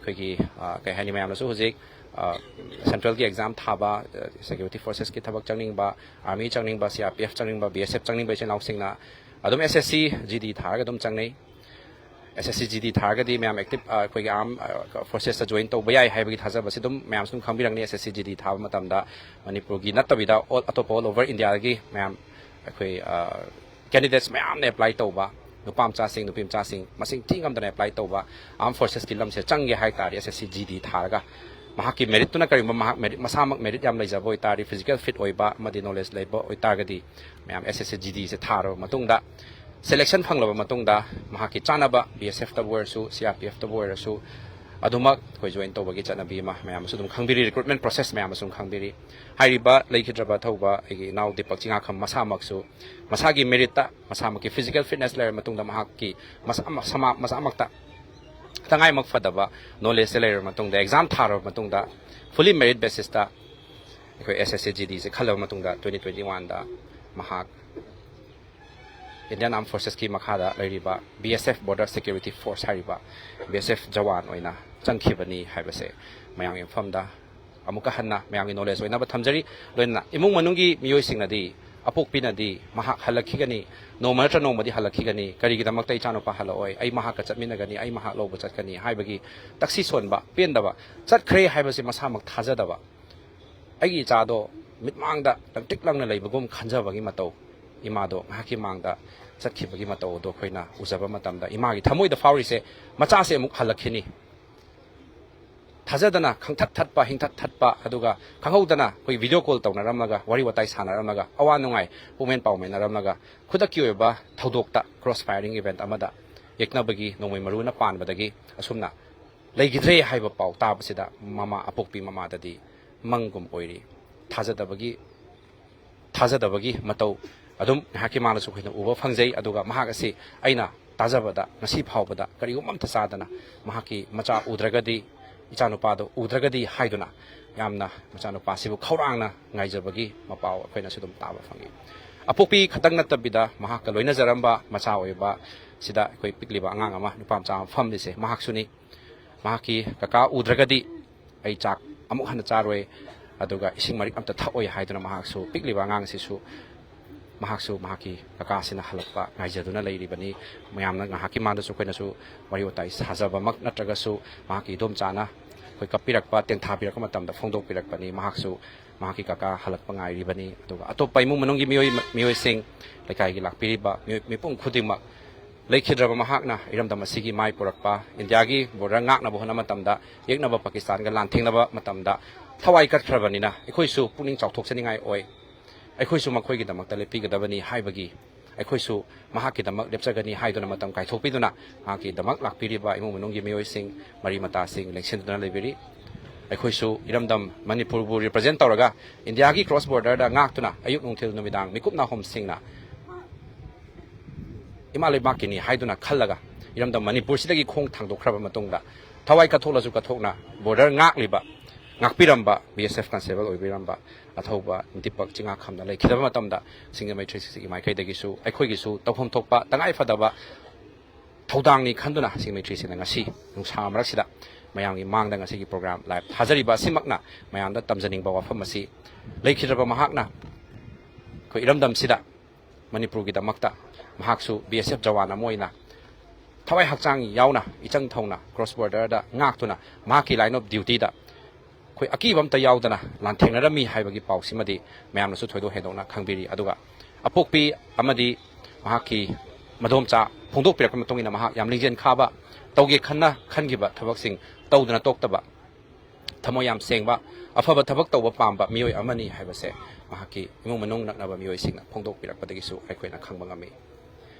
ꯑꯩꯈꯣꯏꯒꯤ, ꯑ, ꯀꯩ ꯍꯥꯏꯅꯤ, ꯃꯌꯥꯝꯅꯁꯨ ꯍꯧꯖꯤꯛ, ꯑ, ꯁꯦꯟꯇ꯭ꯔꯦꯜꯒꯤ ꯑꯦꯛꯖꯥꯝ ꯊꯥꯕ, ꯑ, ꯁꯦꯀ꯭ꯌꯨꯔꯤꯇꯤ ꯐꯣꯔꯁꯦꯁꯀꯤ ꯊꯕꯛ ꯆꯪꯅꯤꯡꯕ, ꯑꯥꯔꯃꯤ ꯆꯪꯅꯤꯡꯕ, ꯁꯤ ꯑꯥꯔ ꯄꯤ ꯑꯦꯐ ꯆꯪꯅꯤꯡꯕ, ꯕꯤ ꯑꯦꯁ ꯑꯦꯐ ꯆꯪꯅꯤꯡꯕ ꯏꯆꯤꯟ ꯏꯅꯥꯎꯁꯤꯡꯅ ꯑꯗꯨꯝ ꯑꯦꯁ ꯑꯦꯁ ꯁꯤ ꯖꯤ ꯗꯤ ꯊꯥꯔꯒ ꯑꯗꯨꯝ ꯆꯪꯅꯩ꯫ ꯑꯦꯁ ꯑꯦꯁ ꯁꯤ ꯖꯤ ꯗꯤ ꯊꯥꯔꯒꯗꯤ ꯃꯌꯥꯝ ꯑꯦꯛꯇꯤꯞ, ꯑ, ꯑꯩꯈꯣꯏꯒꯤ ꯑꯥꯔꯝ, ꯑ, ꯐꯣꯔꯁꯦꯁꯇ ꯖꯣꯏꯟ ꯇꯧꯕ ꯌꯥꯏ ꯍꯥꯏꯕꯒꯤ ꯊꯥꯖꯕꯁꯤ ꯑꯗꯨꯝ ꯃꯌꯥꯝꯁꯨ ꯑꯗꯨꯝ ꯈꯪꯕꯤꯔꯝꯒꯅꯤ꯫ ꯑꯦꯁ ꯑꯦꯁ ꯁꯤ ꯖꯤ ꯗꯤ ꯊꯥꯕ ꯃꯇꯝꯗ ꯃꯅꯤꯄꯨꯔꯒꯤ ꯅꯠꯇꯕꯤꯗ ꯑꯣꯜ, ꯑꯇꯣꯞꯄ ꯑꯣꯜ ꯑꯣꯚꯔ ꯏꯟꯗꯤꯌꯥꯗꯒꯤ ꯃꯌꯥꯝ ꯑꯩꯈꯣꯏ, ꯑ, ꯀꯦꯟꯗꯤꯗꯦꯠꯁ ꯃꯌꯥꯝꯅ ꯑꯦꯄ꯭ꯂꯥꯏ ꯇꯧꯕ, ꯅꯨꯄꯥ ꯃꯆꯥꯁꯤꯡ, ꯅꯨꯄꯤ ꯃꯆꯥꯁꯤꯡ ꯃꯁꯤꯡ ꯊꯤ ꯉꯝꯗꯅ ꯑꯦꯄ꯭ꯂꯥꯏ ꯇꯧꯕ, ꯑꯥꯔꯝ ꯐꯣꯔꯁꯦꯁꯀꯤ ꯂꯝꯁꯦ ꯆꯪꯒꯦ ꯍꯥꯏ ꯇꯥꯔꯗꯤ ꯑꯦꯁ ꯑꯦꯁ ꯁꯤ ꯖꯤ ꯗꯤ ꯊꯥꯔꯒ, ꯃꯍꯥꯛꯀꯤ ꯃꯦꯔꯤꯠꯇꯨꯅ ꯀꯔꯤꯒꯨꯝꯕ ꯃꯍꯥꯛ ꯃꯦꯔꯤꯠ, ꯃꯁꯥꯃꯛ ꯃꯦꯔꯤꯠ ꯌꯥꯝ ꯂꯩꯖꯕ ꯑꯣꯏꯇꯥꯔꯗꯤ, ꯐꯤꯖꯤꯀꯦꯜ ꯐꯤꯠ ꯑꯣꯏꯕ ꯑꯃꯗꯤ ꯅꯣꯂꯦꯖ ꯂꯩꯕ ꯑꯣꯏꯇꯥꯔꯒꯗꯤ, ꯃꯌꯥꯝ ꯑꯦꯁ ꯑꯦꯁ ꯁꯤ ꯖꯤ ꯗꯤꯁꯦ ꯊꯥꯔꯕ ꯃꯇꯨꯡꯗ, ꯁꯦꯂꯦꯛꯁꯟ ꯐꯪꯂꯕ ꯃꯇꯨꯡꯗ, ꯃꯍꯥꯛꯀꯤ ꯆꯥꯅꯕ ꯕꯤ ꯑꯦꯁ ꯑꯦꯐꯇꯕꯨ ꯑꯣꯏꯔꯁꯨ, ꯁꯤ ꯑꯥꯔ ꯄꯤ ꯑꯦꯐꯇꯕꯨ ꯑꯣꯏꯔꯁꯨ, ꯑꯗꯨꯃꯛ ꯑꯩꯈꯣꯏ ꯖꯣꯏꯟ ꯇꯧꯕꯒꯤ ꯆꯠꯅꯕꯤ ꯑꯃ ꯃꯌꯥꯝ ꯑꯃꯁꯨ ꯑꯗꯨꯝ ꯈꯪꯕꯤꯔꯤ, ꯔꯤꯀ꯭ꯔꯨꯠꯃꯦꯟ ꯄ꯭ꯔꯣꯁꯦꯁ ꯃꯌꯥꯝ ꯑꯃꯁꯨ ꯑꯗꯨꯝ ꯈꯪꯕꯤꯔꯤ꯫ ꯍꯥꯏꯔꯤꯕ ꯂꯩꯈꯤꯗ꯭ꯔꯕ ꯑꯊꯧꯕ ꯑꯩꯒꯤ ꯏꯅꯥꯎ ꯗꯤꯄꯛ ꯆꯤꯡꯉꯥꯈꯝ ꯃꯁꯥꯃꯛꯁꯨ ꯃꯁꯥꯒꯤ ꯃꯦꯔꯤꯠꯇ, ꯃꯁꯥꯃꯛꯀꯤ ꯐꯤꯖꯤꯀꯦꯜ ꯐꯤꯠꯅꯦꯁ ꯂꯩꯔꯕ ꯃꯇꯨꯡꯗ, ꯃꯍꯥꯛꯀꯤ ꯃꯁꯥ, ꯃꯁꯥꯃꯛ, ꯃꯁꯥꯃꯛꯇ ꯇꯉꯥꯏꯃꯛ ꯐꯗꯕ ꯅꯣꯂꯦꯖꯁꯦ ꯂꯩꯔꯕ ꯃꯇꯨꯡꯗ, ꯑꯦꯛꯖꯥꯝ ꯊꯥꯔꯕ ꯃꯇꯨꯡꯗ, ꯐꯨꯂꯤ ꯃꯦꯔꯤꯠ ꯕꯦꯁꯤꯁꯇ ꯑꯩꯈꯣꯏ ꯑꯦꯁ ꯑꯦꯁ ꯁꯤ ꯖꯤ ꯗꯤꯁꯦ ꯈꯜꯂꯕ ꯃꯇꯨꯡꯗ, ꯇ꯭ꯋꯦꯟꯇꯤ ꯇ꯭ꯋꯦꯟꯇꯤ ꯋꯥꯟꯗ ꯃꯍꯥꯛ ꯏꯟꯗꯤꯌꯟ ꯑꯥꯔꯝ ꯐꯣꯔꯁꯦꯁꯀꯤ ꯃꯈꯥꯗ ꯂꯩꯔꯤꯕ B S F, border security force ꯍꯥꯏꯔꯤꯕ ꯕꯤ ꯑꯦꯁ ꯑꯦꯐ ꯖꯋꯥꯟ ꯑꯣꯏꯅ ꯆꯪꯈꯤꯕꯅꯤ ꯍꯥꯏꯕꯁꯦ ꯃꯌꯥꯝꯒꯤ ꯃꯐꯝꯗ ꯑꯃꯨꯛꯀ ꯍꯟꯅ ꯃꯌꯥꯝꯒꯤ ꯅꯣꯂꯦꯖ ꯑꯣꯏꯅꯕ ꯊꯝꯖꯔꯤ꯫ ꯂꯣꯏꯅꯅ ꯏꯃꯨꯡ ꯃꯅꯨꯡꯒꯤ ꯃꯤꯑꯣꯏꯁꯤꯡꯅꯗꯤ ꯑꯄꯣꯛꯄꯤꯅꯗꯤ ꯃꯍꯥꯛ ꯍꯜꯂꯛꯈꯤꯒꯅꯤ, ꯅꯣꯡꯃ ꯅꯠꯇ꯭ꯔ ꯅꯣꯡꯃꯗꯤ ꯍꯜꯂꯛꯈꯤꯒꯅꯤ, ꯀꯔꯤꯒꯤꯗꯃꯛꯇ ꯏꯆꯥꯅꯨꯄꯥ ꯍꯜꯂꯛꯑꯣꯏ, ꯑꯩ ꯃꯍꯥꯛꯀ ꯆꯠꯃꯤꯟꯅꯒꯅꯤ, ꯑꯩ ꯃꯍꯥꯛ ꯂꯧꯕ ꯆꯠꯀꯅꯤ ꯍꯥꯏꯕꯒꯤ ꯇꯛꯁꯤ ꯁꯣꯟꯕ, ꯄꯦꯟꯗꯕ, ꯆꯠꯈ꯭ꯔꯦ ꯍꯥꯏꯕꯁꯤ ꯃꯁꯥꯃꯛ ꯊꯥꯖꯗꯕ, ꯑꯩꯒꯤ ꯏꯆꯥꯗꯣ ꯃꯤꯠꯃꯥꯡꯗ ꯂꯪꯇ꯭ꯔꯤꯛ ꯂꯪꯅ ꯂꯩꯕꯒꯨꯝ ꯈꯟꯖꯕꯒꯤ ꯃꯇꯧ, ꯏꯃꯥꯗꯣ ꯉꯥꯏꯍꯥꯛꯀꯤ ꯃꯥꯡꯗ ꯆꯠꯈꯤꯕꯒꯤ ꯃꯇꯧ ꯑꯗꯨ ꯑꯩꯈꯣꯏꯅ ꯎꯖꯕ ꯃꯇꯝꯗ ꯏꯃꯥꯒꯤ ꯊꯃꯣꯏꯗ ꯐꯥꯎꯔꯤꯁꯦ, ꯃꯆꯥꯁꯦ ꯑꯃꯨꯛ ꯍꯜꯂꯛꯈꯤꯅꯤ꯫ ꯊꯥꯖꯗꯅ ꯈꯪꯊꯠ ꯊꯠꯄ, ꯍꯤꯡꯊꯠ ꯊꯠꯄ, ꯑꯗꯨꯒ ꯈꯪꯍꯧꯗꯅ ꯑꯩꯈꯣꯏ ꯚꯤꯗꯤꯑꯣ ꯀꯣꯜ ꯇꯧꯅꯔꯝꯂꯒ, ꯋꯥꯔꯤ ꯋꯥꯇꯥꯏ ꯁꯥꯟꯅꯔꯝꯂꯒ, ꯑꯋꯥ ꯅꯨꯡꯉꯥꯏ ꯄꯨꯛꯃꯦꯟ ꯄꯥꯎꯃꯦꯟꯅꯔꯝꯂꯒ, ꯈꯨꯗꯛꯀꯤ ꯑꯣꯏꯕ ꯊꯧꯗꯣꯛꯇ, ꯀ꯭ꯔꯣꯁ ꯐꯥꯏꯌꯔꯤꯡ ꯏꯚꯦꯟꯠ ꯑꯃꯗ ꯌꯦꯛꯅꯕꯒꯤ ꯅꯣꯡꯃꯩ ꯃꯔꯨꯅ ꯄꯥꯟꯕꯗꯒꯤ ꯑꯁꯨꯝꯅ ꯂꯩꯈꯤꯗ꯭ꯔꯦ ꯍꯥꯏꯕ ꯄꯥꯎ ꯇꯥꯕꯁꯤꯗ ꯃꯃꯥ, ꯑꯄꯣꯛꯄꯤ ꯃꯃꯥꯗꯗꯤ ꯃꯪꯒꯨꯝ ꯑꯣꯏꯔꯤ꯫ ꯊꯥꯖꯗꯕꯒꯤ, ꯊꯥꯖꯗꯕꯒꯤ ꯃꯇꯧ ꯑꯗꯨꯝ ꯉꯥꯏꯍꯥꯛꯀꯤ ꯃꯥꯡꯗꯁꯨ ꯑꯩꯈꯣꯏꯅ ꯎꯕ ꯐꯪꯖꯩ꯫ ꯑꯗꯨꯒ ꯃꯍꯥꯛ ꯑꯁꯤ ꯑꯩꯅ ꯇꯥꯖꯕꯗ ꯉꯁꯤ ꯐꯥꯎꯕꯗ ꯀꯔꯤꯒꯨꯝꯕ ꯑꯝꯇ ꯆꯥꯗꯅ, ꯃꯍꯥꯛꯀꯤ ꯃꯆꯥ ꯎꯗ꯭ꯔꯒꯗꯤ, ꯏꯆꯥꯅꯨꯄꯥꯗꯣ ꯎꯗ꯭ꯔꯒꯗꯤ ꯍꯥꯏꯗꯨꯅ ꯌꯥꯝꯅ ꯃꯆꯥꯅꯨꯄꯥꯁꯤꯕꯨ ꯈꯧꯔꯥꯡꯅ ꯉꯥꯏꯖꯕꯒꯤ ꯃꯄꯥꯎ ꯑꯩꯈꯣꯏꯅꯁꯨ ꯑꯗꯨꯝ ꯇꯥꯕ ꯐꯪꯉꯤ꯫ ꯑꯄꯣꯛꯄꯤ ꯈꯛꯇꯪ ꯅꯠꯇꯕꯤꯗ, ꯃꯍꯥꯛꯀ ꯂꯣꯏꯅꯖꯔꯝꯕ ꯃꯆꯥ ꯑꯣꯏꯕ ꯁꯤꯗ ꯑꯩꯈꯣꯏ ꯄꯤꯛꯂꯤꯕ ꯑꯉꯥꯡ ꯑꯃ, ꯅꯨꯄꯥ ꯃꯆꯥ ꯑꯃ ꯐꯝꯂꯤꯁꯦ, ꯃꯍꯥꯛꯁꯨꯅꯤ꯫ ꯃꯍꯥꯛꯀꯤ ꯀꯀꯥ ꯎꯗ꯭ꯔꯒꯗꯤ ꯑꯩ ꯆꯥꯛ ꯑꯃꯨꯛ ꯍꯟꯅ ꯆꯥꯔꯣꯏ, ꯑꯗꯨꯒ ꯏꯁꯤꯡ ꯃꯔꯤꯛ ꯑꯝꯇ ꯊꯛꯑꯣꯏ ꯍꯥꯏꯗꯨꯅ ꯃꯍꯥꯛꯁꯨ, ꯄꯤꯛꯂꯤꯕ ꯑꯉꯥꯡꯁꯤꯁꯨ, ꯃꯍꯥꯛꯁꯨ ꯃꯍꯥꯛꯀꯤ ꯀꯀꯥꯁꯤꯅ ꯍꯜꯂꯛꯄ ꯉꯥꯏꯖꯗꯨꯅ ꯂꯩꯔꯤꯕꯅꯤ꯫ ꯃꯌꯥꯝꯅ ꯉꯥꯏꯍꯥꯛꯀꯤ ꯃꯥꯡꯗꯁꯨ ꯑꯩꯈꯣꯏꯅꯁꯨ ꯋꯥꯔꯤ ꯋꯥꯇꯥꯏ ꯁꯥꯖꯕꯃꯛ ꯅꯠꯇ꯭ꯔꯒꯁꯨ, ꯃꯍꯥꯛꯀꯤ ꯏꯗꯣꯝꯆꯥꯅ ꯑꯩꯈꯣꯏ ꯀꯞꯄꯤꯔꯛꯄ, ꯇꯦꯟꯊꯥꯕꯤꯔꯛꯄ ꯃꯇꯝꯗ ꯐꯣꯡꯗꯣꯛꯄꯤꯔꯛꯄꯅꯤ꯫ ꯃꯍꯥꯛꯁꯨ ꯃꯍꯥꯛꯀꯤ ꯀꯀꯥ ꯍꯜꯂꯛꯄ ꯉꯥꯏꯔꯤꯕꯅꯤ꯫ ꯑꯗꯨꯒ ꯑꯇꯣꯞꯄ ꯏꯃꯨꯡ ꯃꯅꯨꯡꯒꯤ ꯃꯤꯑꯣꯏ, ꯃꯤꯑꯣꯏꯁꯤꯡ, ꯂꯩꯀꯥꯏꯒꯤ ꯂꯥꯛꯄꯤꯔꯤꯕ ꯃꯤꯑꯣꯏ, ꯃꯤꯄꯨꯝ ꯈꯨꯗꯤꯡꯃꯛ, ꯂꯩꯈꯤꯗ꯭ꯔꯕ ꯃꯍꯥꯛꯅ ꯏꯔꯝꯗꯝ ꯑꯁꯤꯒꯤ ꯃꯥꯏ ꯄꯨꯔꯛꯄ, ꯏꯟꯗꯤꯌꯥꯒꯤ ꯕꯣꯔꯗꯔ ꯉꯥꯛꯅꯕ ꯍꯣꯠꯅꯕ ꯃꯇꯝꯗ, ꯌꯦꯛꯅꯕ ꯄꯥꯀꯤꯁꯇꯥꯟꯒ ꯂꯥꯟꯊꯦꯡꯅꯕ ꯃꯇꯝꯗ ꯊꯋꯥꯏ ꯀꯠꯈ꯭ꯔꯕꯅꯤꯅ, ꯑꯩꯈꯣꯏꯁꯨ ꯄꯨꯛꯅꯤꯡ ꯆꯥꯎꯊꯣꯛꯆꯅꯤꯡꯉꯥꯏ ꯑꯣꯏ꯫ ꯑꯩꯈꯣꯏꯁꯨ ꯃꯈꯣꯏꯒꯤꯗꯃꯛꯇ ꯂꯦꯞꯄꯤꯒꯗꯕꯅꯤ ꯍꯥꯏꯕꯒꯤ, ꯑꯩꯈꯣꯏꯁꯨ ꯃꯍꯥꯛꯀꯤꯗꯃꯛ ꯂꯦꯞꯆꯒꯅꯤ ꯍꯥꯏꯗꯨꯅ ꯃꯇꯝ ꯀꯥꯏꯊꯣꯛꯄꯤꯗꯨꯅ ꯃꯍꯥꯛꯀꯤꯗꯃꯛ ꯂꯥꯛꯄꯤꯔꯤꯕ ꯏꯃꯨꯡ ꯃꯅꯨꯡꯒꯤ ꯃꯤꯑꯣꯏꯁꯤꯡ, ꯃꯔꯤ ꯃꯇꯥꯁꯤꯡ ꯂꯦꯡꯁꯤꯟꯗꯨꯅ ꯂꯩꯕꯤꯔꯤ꯫ ꯑꯩꯈꯣꯏꯁꯨ ꯏꯔꯝꯗꯝ ꯃꯅꯤꯄꯨꯔꯕꯨ ꯔꯤꯄ꯭ꯔꯖꯦꯟ ꯇꯧꯔꯒ ꯏꯟꯗꯤꯌꯥꯒꯤ ꯀ꯭ꯔꯣꯁ ꯕꯣꯔꯗꯔꯗ ꯉꯥꯛꯇꯨꯅ ꯑꯌꯨꯛ ꯅꯨꯡꯊꯤꯜ ꯅꯨꯃꯤꯗꯥꯡ ꯃꯤꯀꯨꯞ ꯅꯥꯍꯨꯝꯁꯤꯡꯅ ꯏꯃꯥ ꯂꯩꯕꯥꯛꯀꯤꯅꯤ ꯍꯥꯏꯗꯨꯅ ꯈꯜꯂꯒ ꯏꯔꯝꯗꯝ ꯃꯅꯤꯄꯨꯔꯁꯤꯗꯒꯤ ꯈꯣꯡ ꯊꯥꯡꯗꯣꯛꯈ꯭ꯔꯕ ꯃꯇꯨꯡꯗ, ꯊꯋꯥꯏ ꯀꯠꯊꯣꯛꯂꯁꯨ ꯀꯠꯊꯣꯛꯅ border ꯉꯥꯛꯂꯤꯕ, ꯉꯥꯛꯄꯤꯔꯝꯕ B S F constable ꯑꯣꯏꯕꯤꯔꯝꯕ ꯑꯊꯧꯕ Deepak ꯆꯤꯡꯉꯥꯈꯝꯅ ꯂꯩꯈꯤꯗꯕ ꯃꯇꯝꯗ, ꯁꯤꯡꯖꯃꯩ ꯊ꯭ꯔꯤ ꯁꯤꯛꯁꯇꯤꯒꯤ ꯃꯥꯏꯀꯩꯗꯒꯤꯁꯨ ꯑꯩꯈꯣꯏꯒꯤꯁꯨ ꯇꯧꯐꯝ ꯊꯣꯛꯄ ꯇꯉꯥꯏ ꯐꯗꯕ ꯊꯧꯗꯥꯡꯅꯤ ꯈꯟꯗꯨꯅ ꯁꯤꯡꯖꯃꯩ ꯊ꯭ꯔꯤ ꯁꯤꯛꯁꯇꯤꯅ ꯉꯁꯤ ꯅꯨꯡꯁꯥ ꯃꯔꯛꯁꯤꯗ ꯃꯌꯥꯝꯒꯤ ꯃꯥꯡꯗ ꯉꯁꯤꯒꯤ ꯄ꯭ꯔꯣꯒ꯭ꯔꯥꯝ ꯂꯥꯏꯚ ꯊꯥꯖꯔꯤꯕ ꯑꯁꯤꯃꯛꯅ ꯃꯌꯥꯝꯗ ꯇꯝꯖꯅꯤꯡꯕ ꯋꯥꯐꯝ ꯑꯁꯤ, ꯂꯩꯈꯤꯗ꯭ꯔꯕ ꯃꯍꯥꯛꯅ ꯑꯩꯈꯣꯏ ꯏꯔꯝꯗꯝꯁꯤꯗ ꯃꯅꯤꯄꯨꯔꯒꯤꯗꯃꯛꯇ ꯃꯍꯥꯛꯁꯨ ꯕꯤ ꯑꯦꯁ ꯑꯦꯐ ꯖꯋꯥꯟ ꯑꯃ ꯑꯣꯏꯅ ꯊꯋꯥꯏ ꯍꯛꯆꯥꯡ ꯌꯥꯎꯅ ꯏꯆꯪ ꯊꯧꯅ ꯀ꯭ꯔꯣꯁ ꯕꯣꯔꯗꯔꯗ ꯉꯥꯛꯇꯨꯅ ꯃꯍꯥꯛꯀꯤ ꯂꯥꯏꯟ ꯑꯣꯐ ꯗ꯭ꯌꯨꯇꯤꯗ ꯑꯩꯈꯣꯏ ꯑꯀꯤꯕ ꯑꯝꯇ ꯌꯥꯎꯗꯅ ꯂꯥꯟꯊꯦꯡꯅꯔꯝꯃꯤ ꯍꯥꯏꯕꯒꯤ ꯄꯥꯎꯁꯤꯃꯗꯤ ꯃꯌꯥꯝꯅꯁꯨ ꯊꯣꯏꯗꯣꯛ ꯍꯦꯟꯗꯣꯛꯅ ꯈꯪꯕꯤꯔꯤ꯫ ꯑꯗꯨꯒ ꯑꯄꯣꯛꯄꯤ ꯑꯃꯗꯤ ꯃꯍꯥꯛꯀꯤ ꯃꯗꯣꯝꯆꯥ ꯐꯣꯡꯗꯣꯛꯄꯤꯔꯛꯄ ꯃꯇꯨꯡ ꯏꯟꯅ ꯃꯍꯥꯛ ꯌꯥꯝ ꯂꯤꯡꯖꯦꯜ ꯈꯥꯕ, ꯇꯧꯒꯦ ꯈꯟꯅ ꯈꯟꯈꯤꯕ ꯊꯕꯛꯁꯤꯡ ꯇꯧꯗꯅ ꯇꯣꯛꯇꯕ, ꯊꯃꯣꯏ ꯌꯥꯝ ꯁꯦꯡꯕ, ꯑꯐꯕ ꯊꯕꯛ ꯇꯧꯕ ꯄꯥꯝꯕ ꯃꯤꯑꯣꯏ ꯑꯃꯅꯤ ꯍꯥꯏꯕꯁꯦ ꯃꯍꯥꯛꯀꯤ ꯏꯃꯨꯡ ꯃꯅꯨꯡ ꯅꯛꯅꯕ ꯃꯤꯑꯣꯏꯁꯤꯡꯅ ꯐꯣꯡꯗꯣꯛꯄꯤꯔꯛꯄꯗꯒꯤꯁꯨ ꯑꯩꯈꯣꯏꯅ ꯈꯪꯕ ꯉꯝꯃꯤ꯫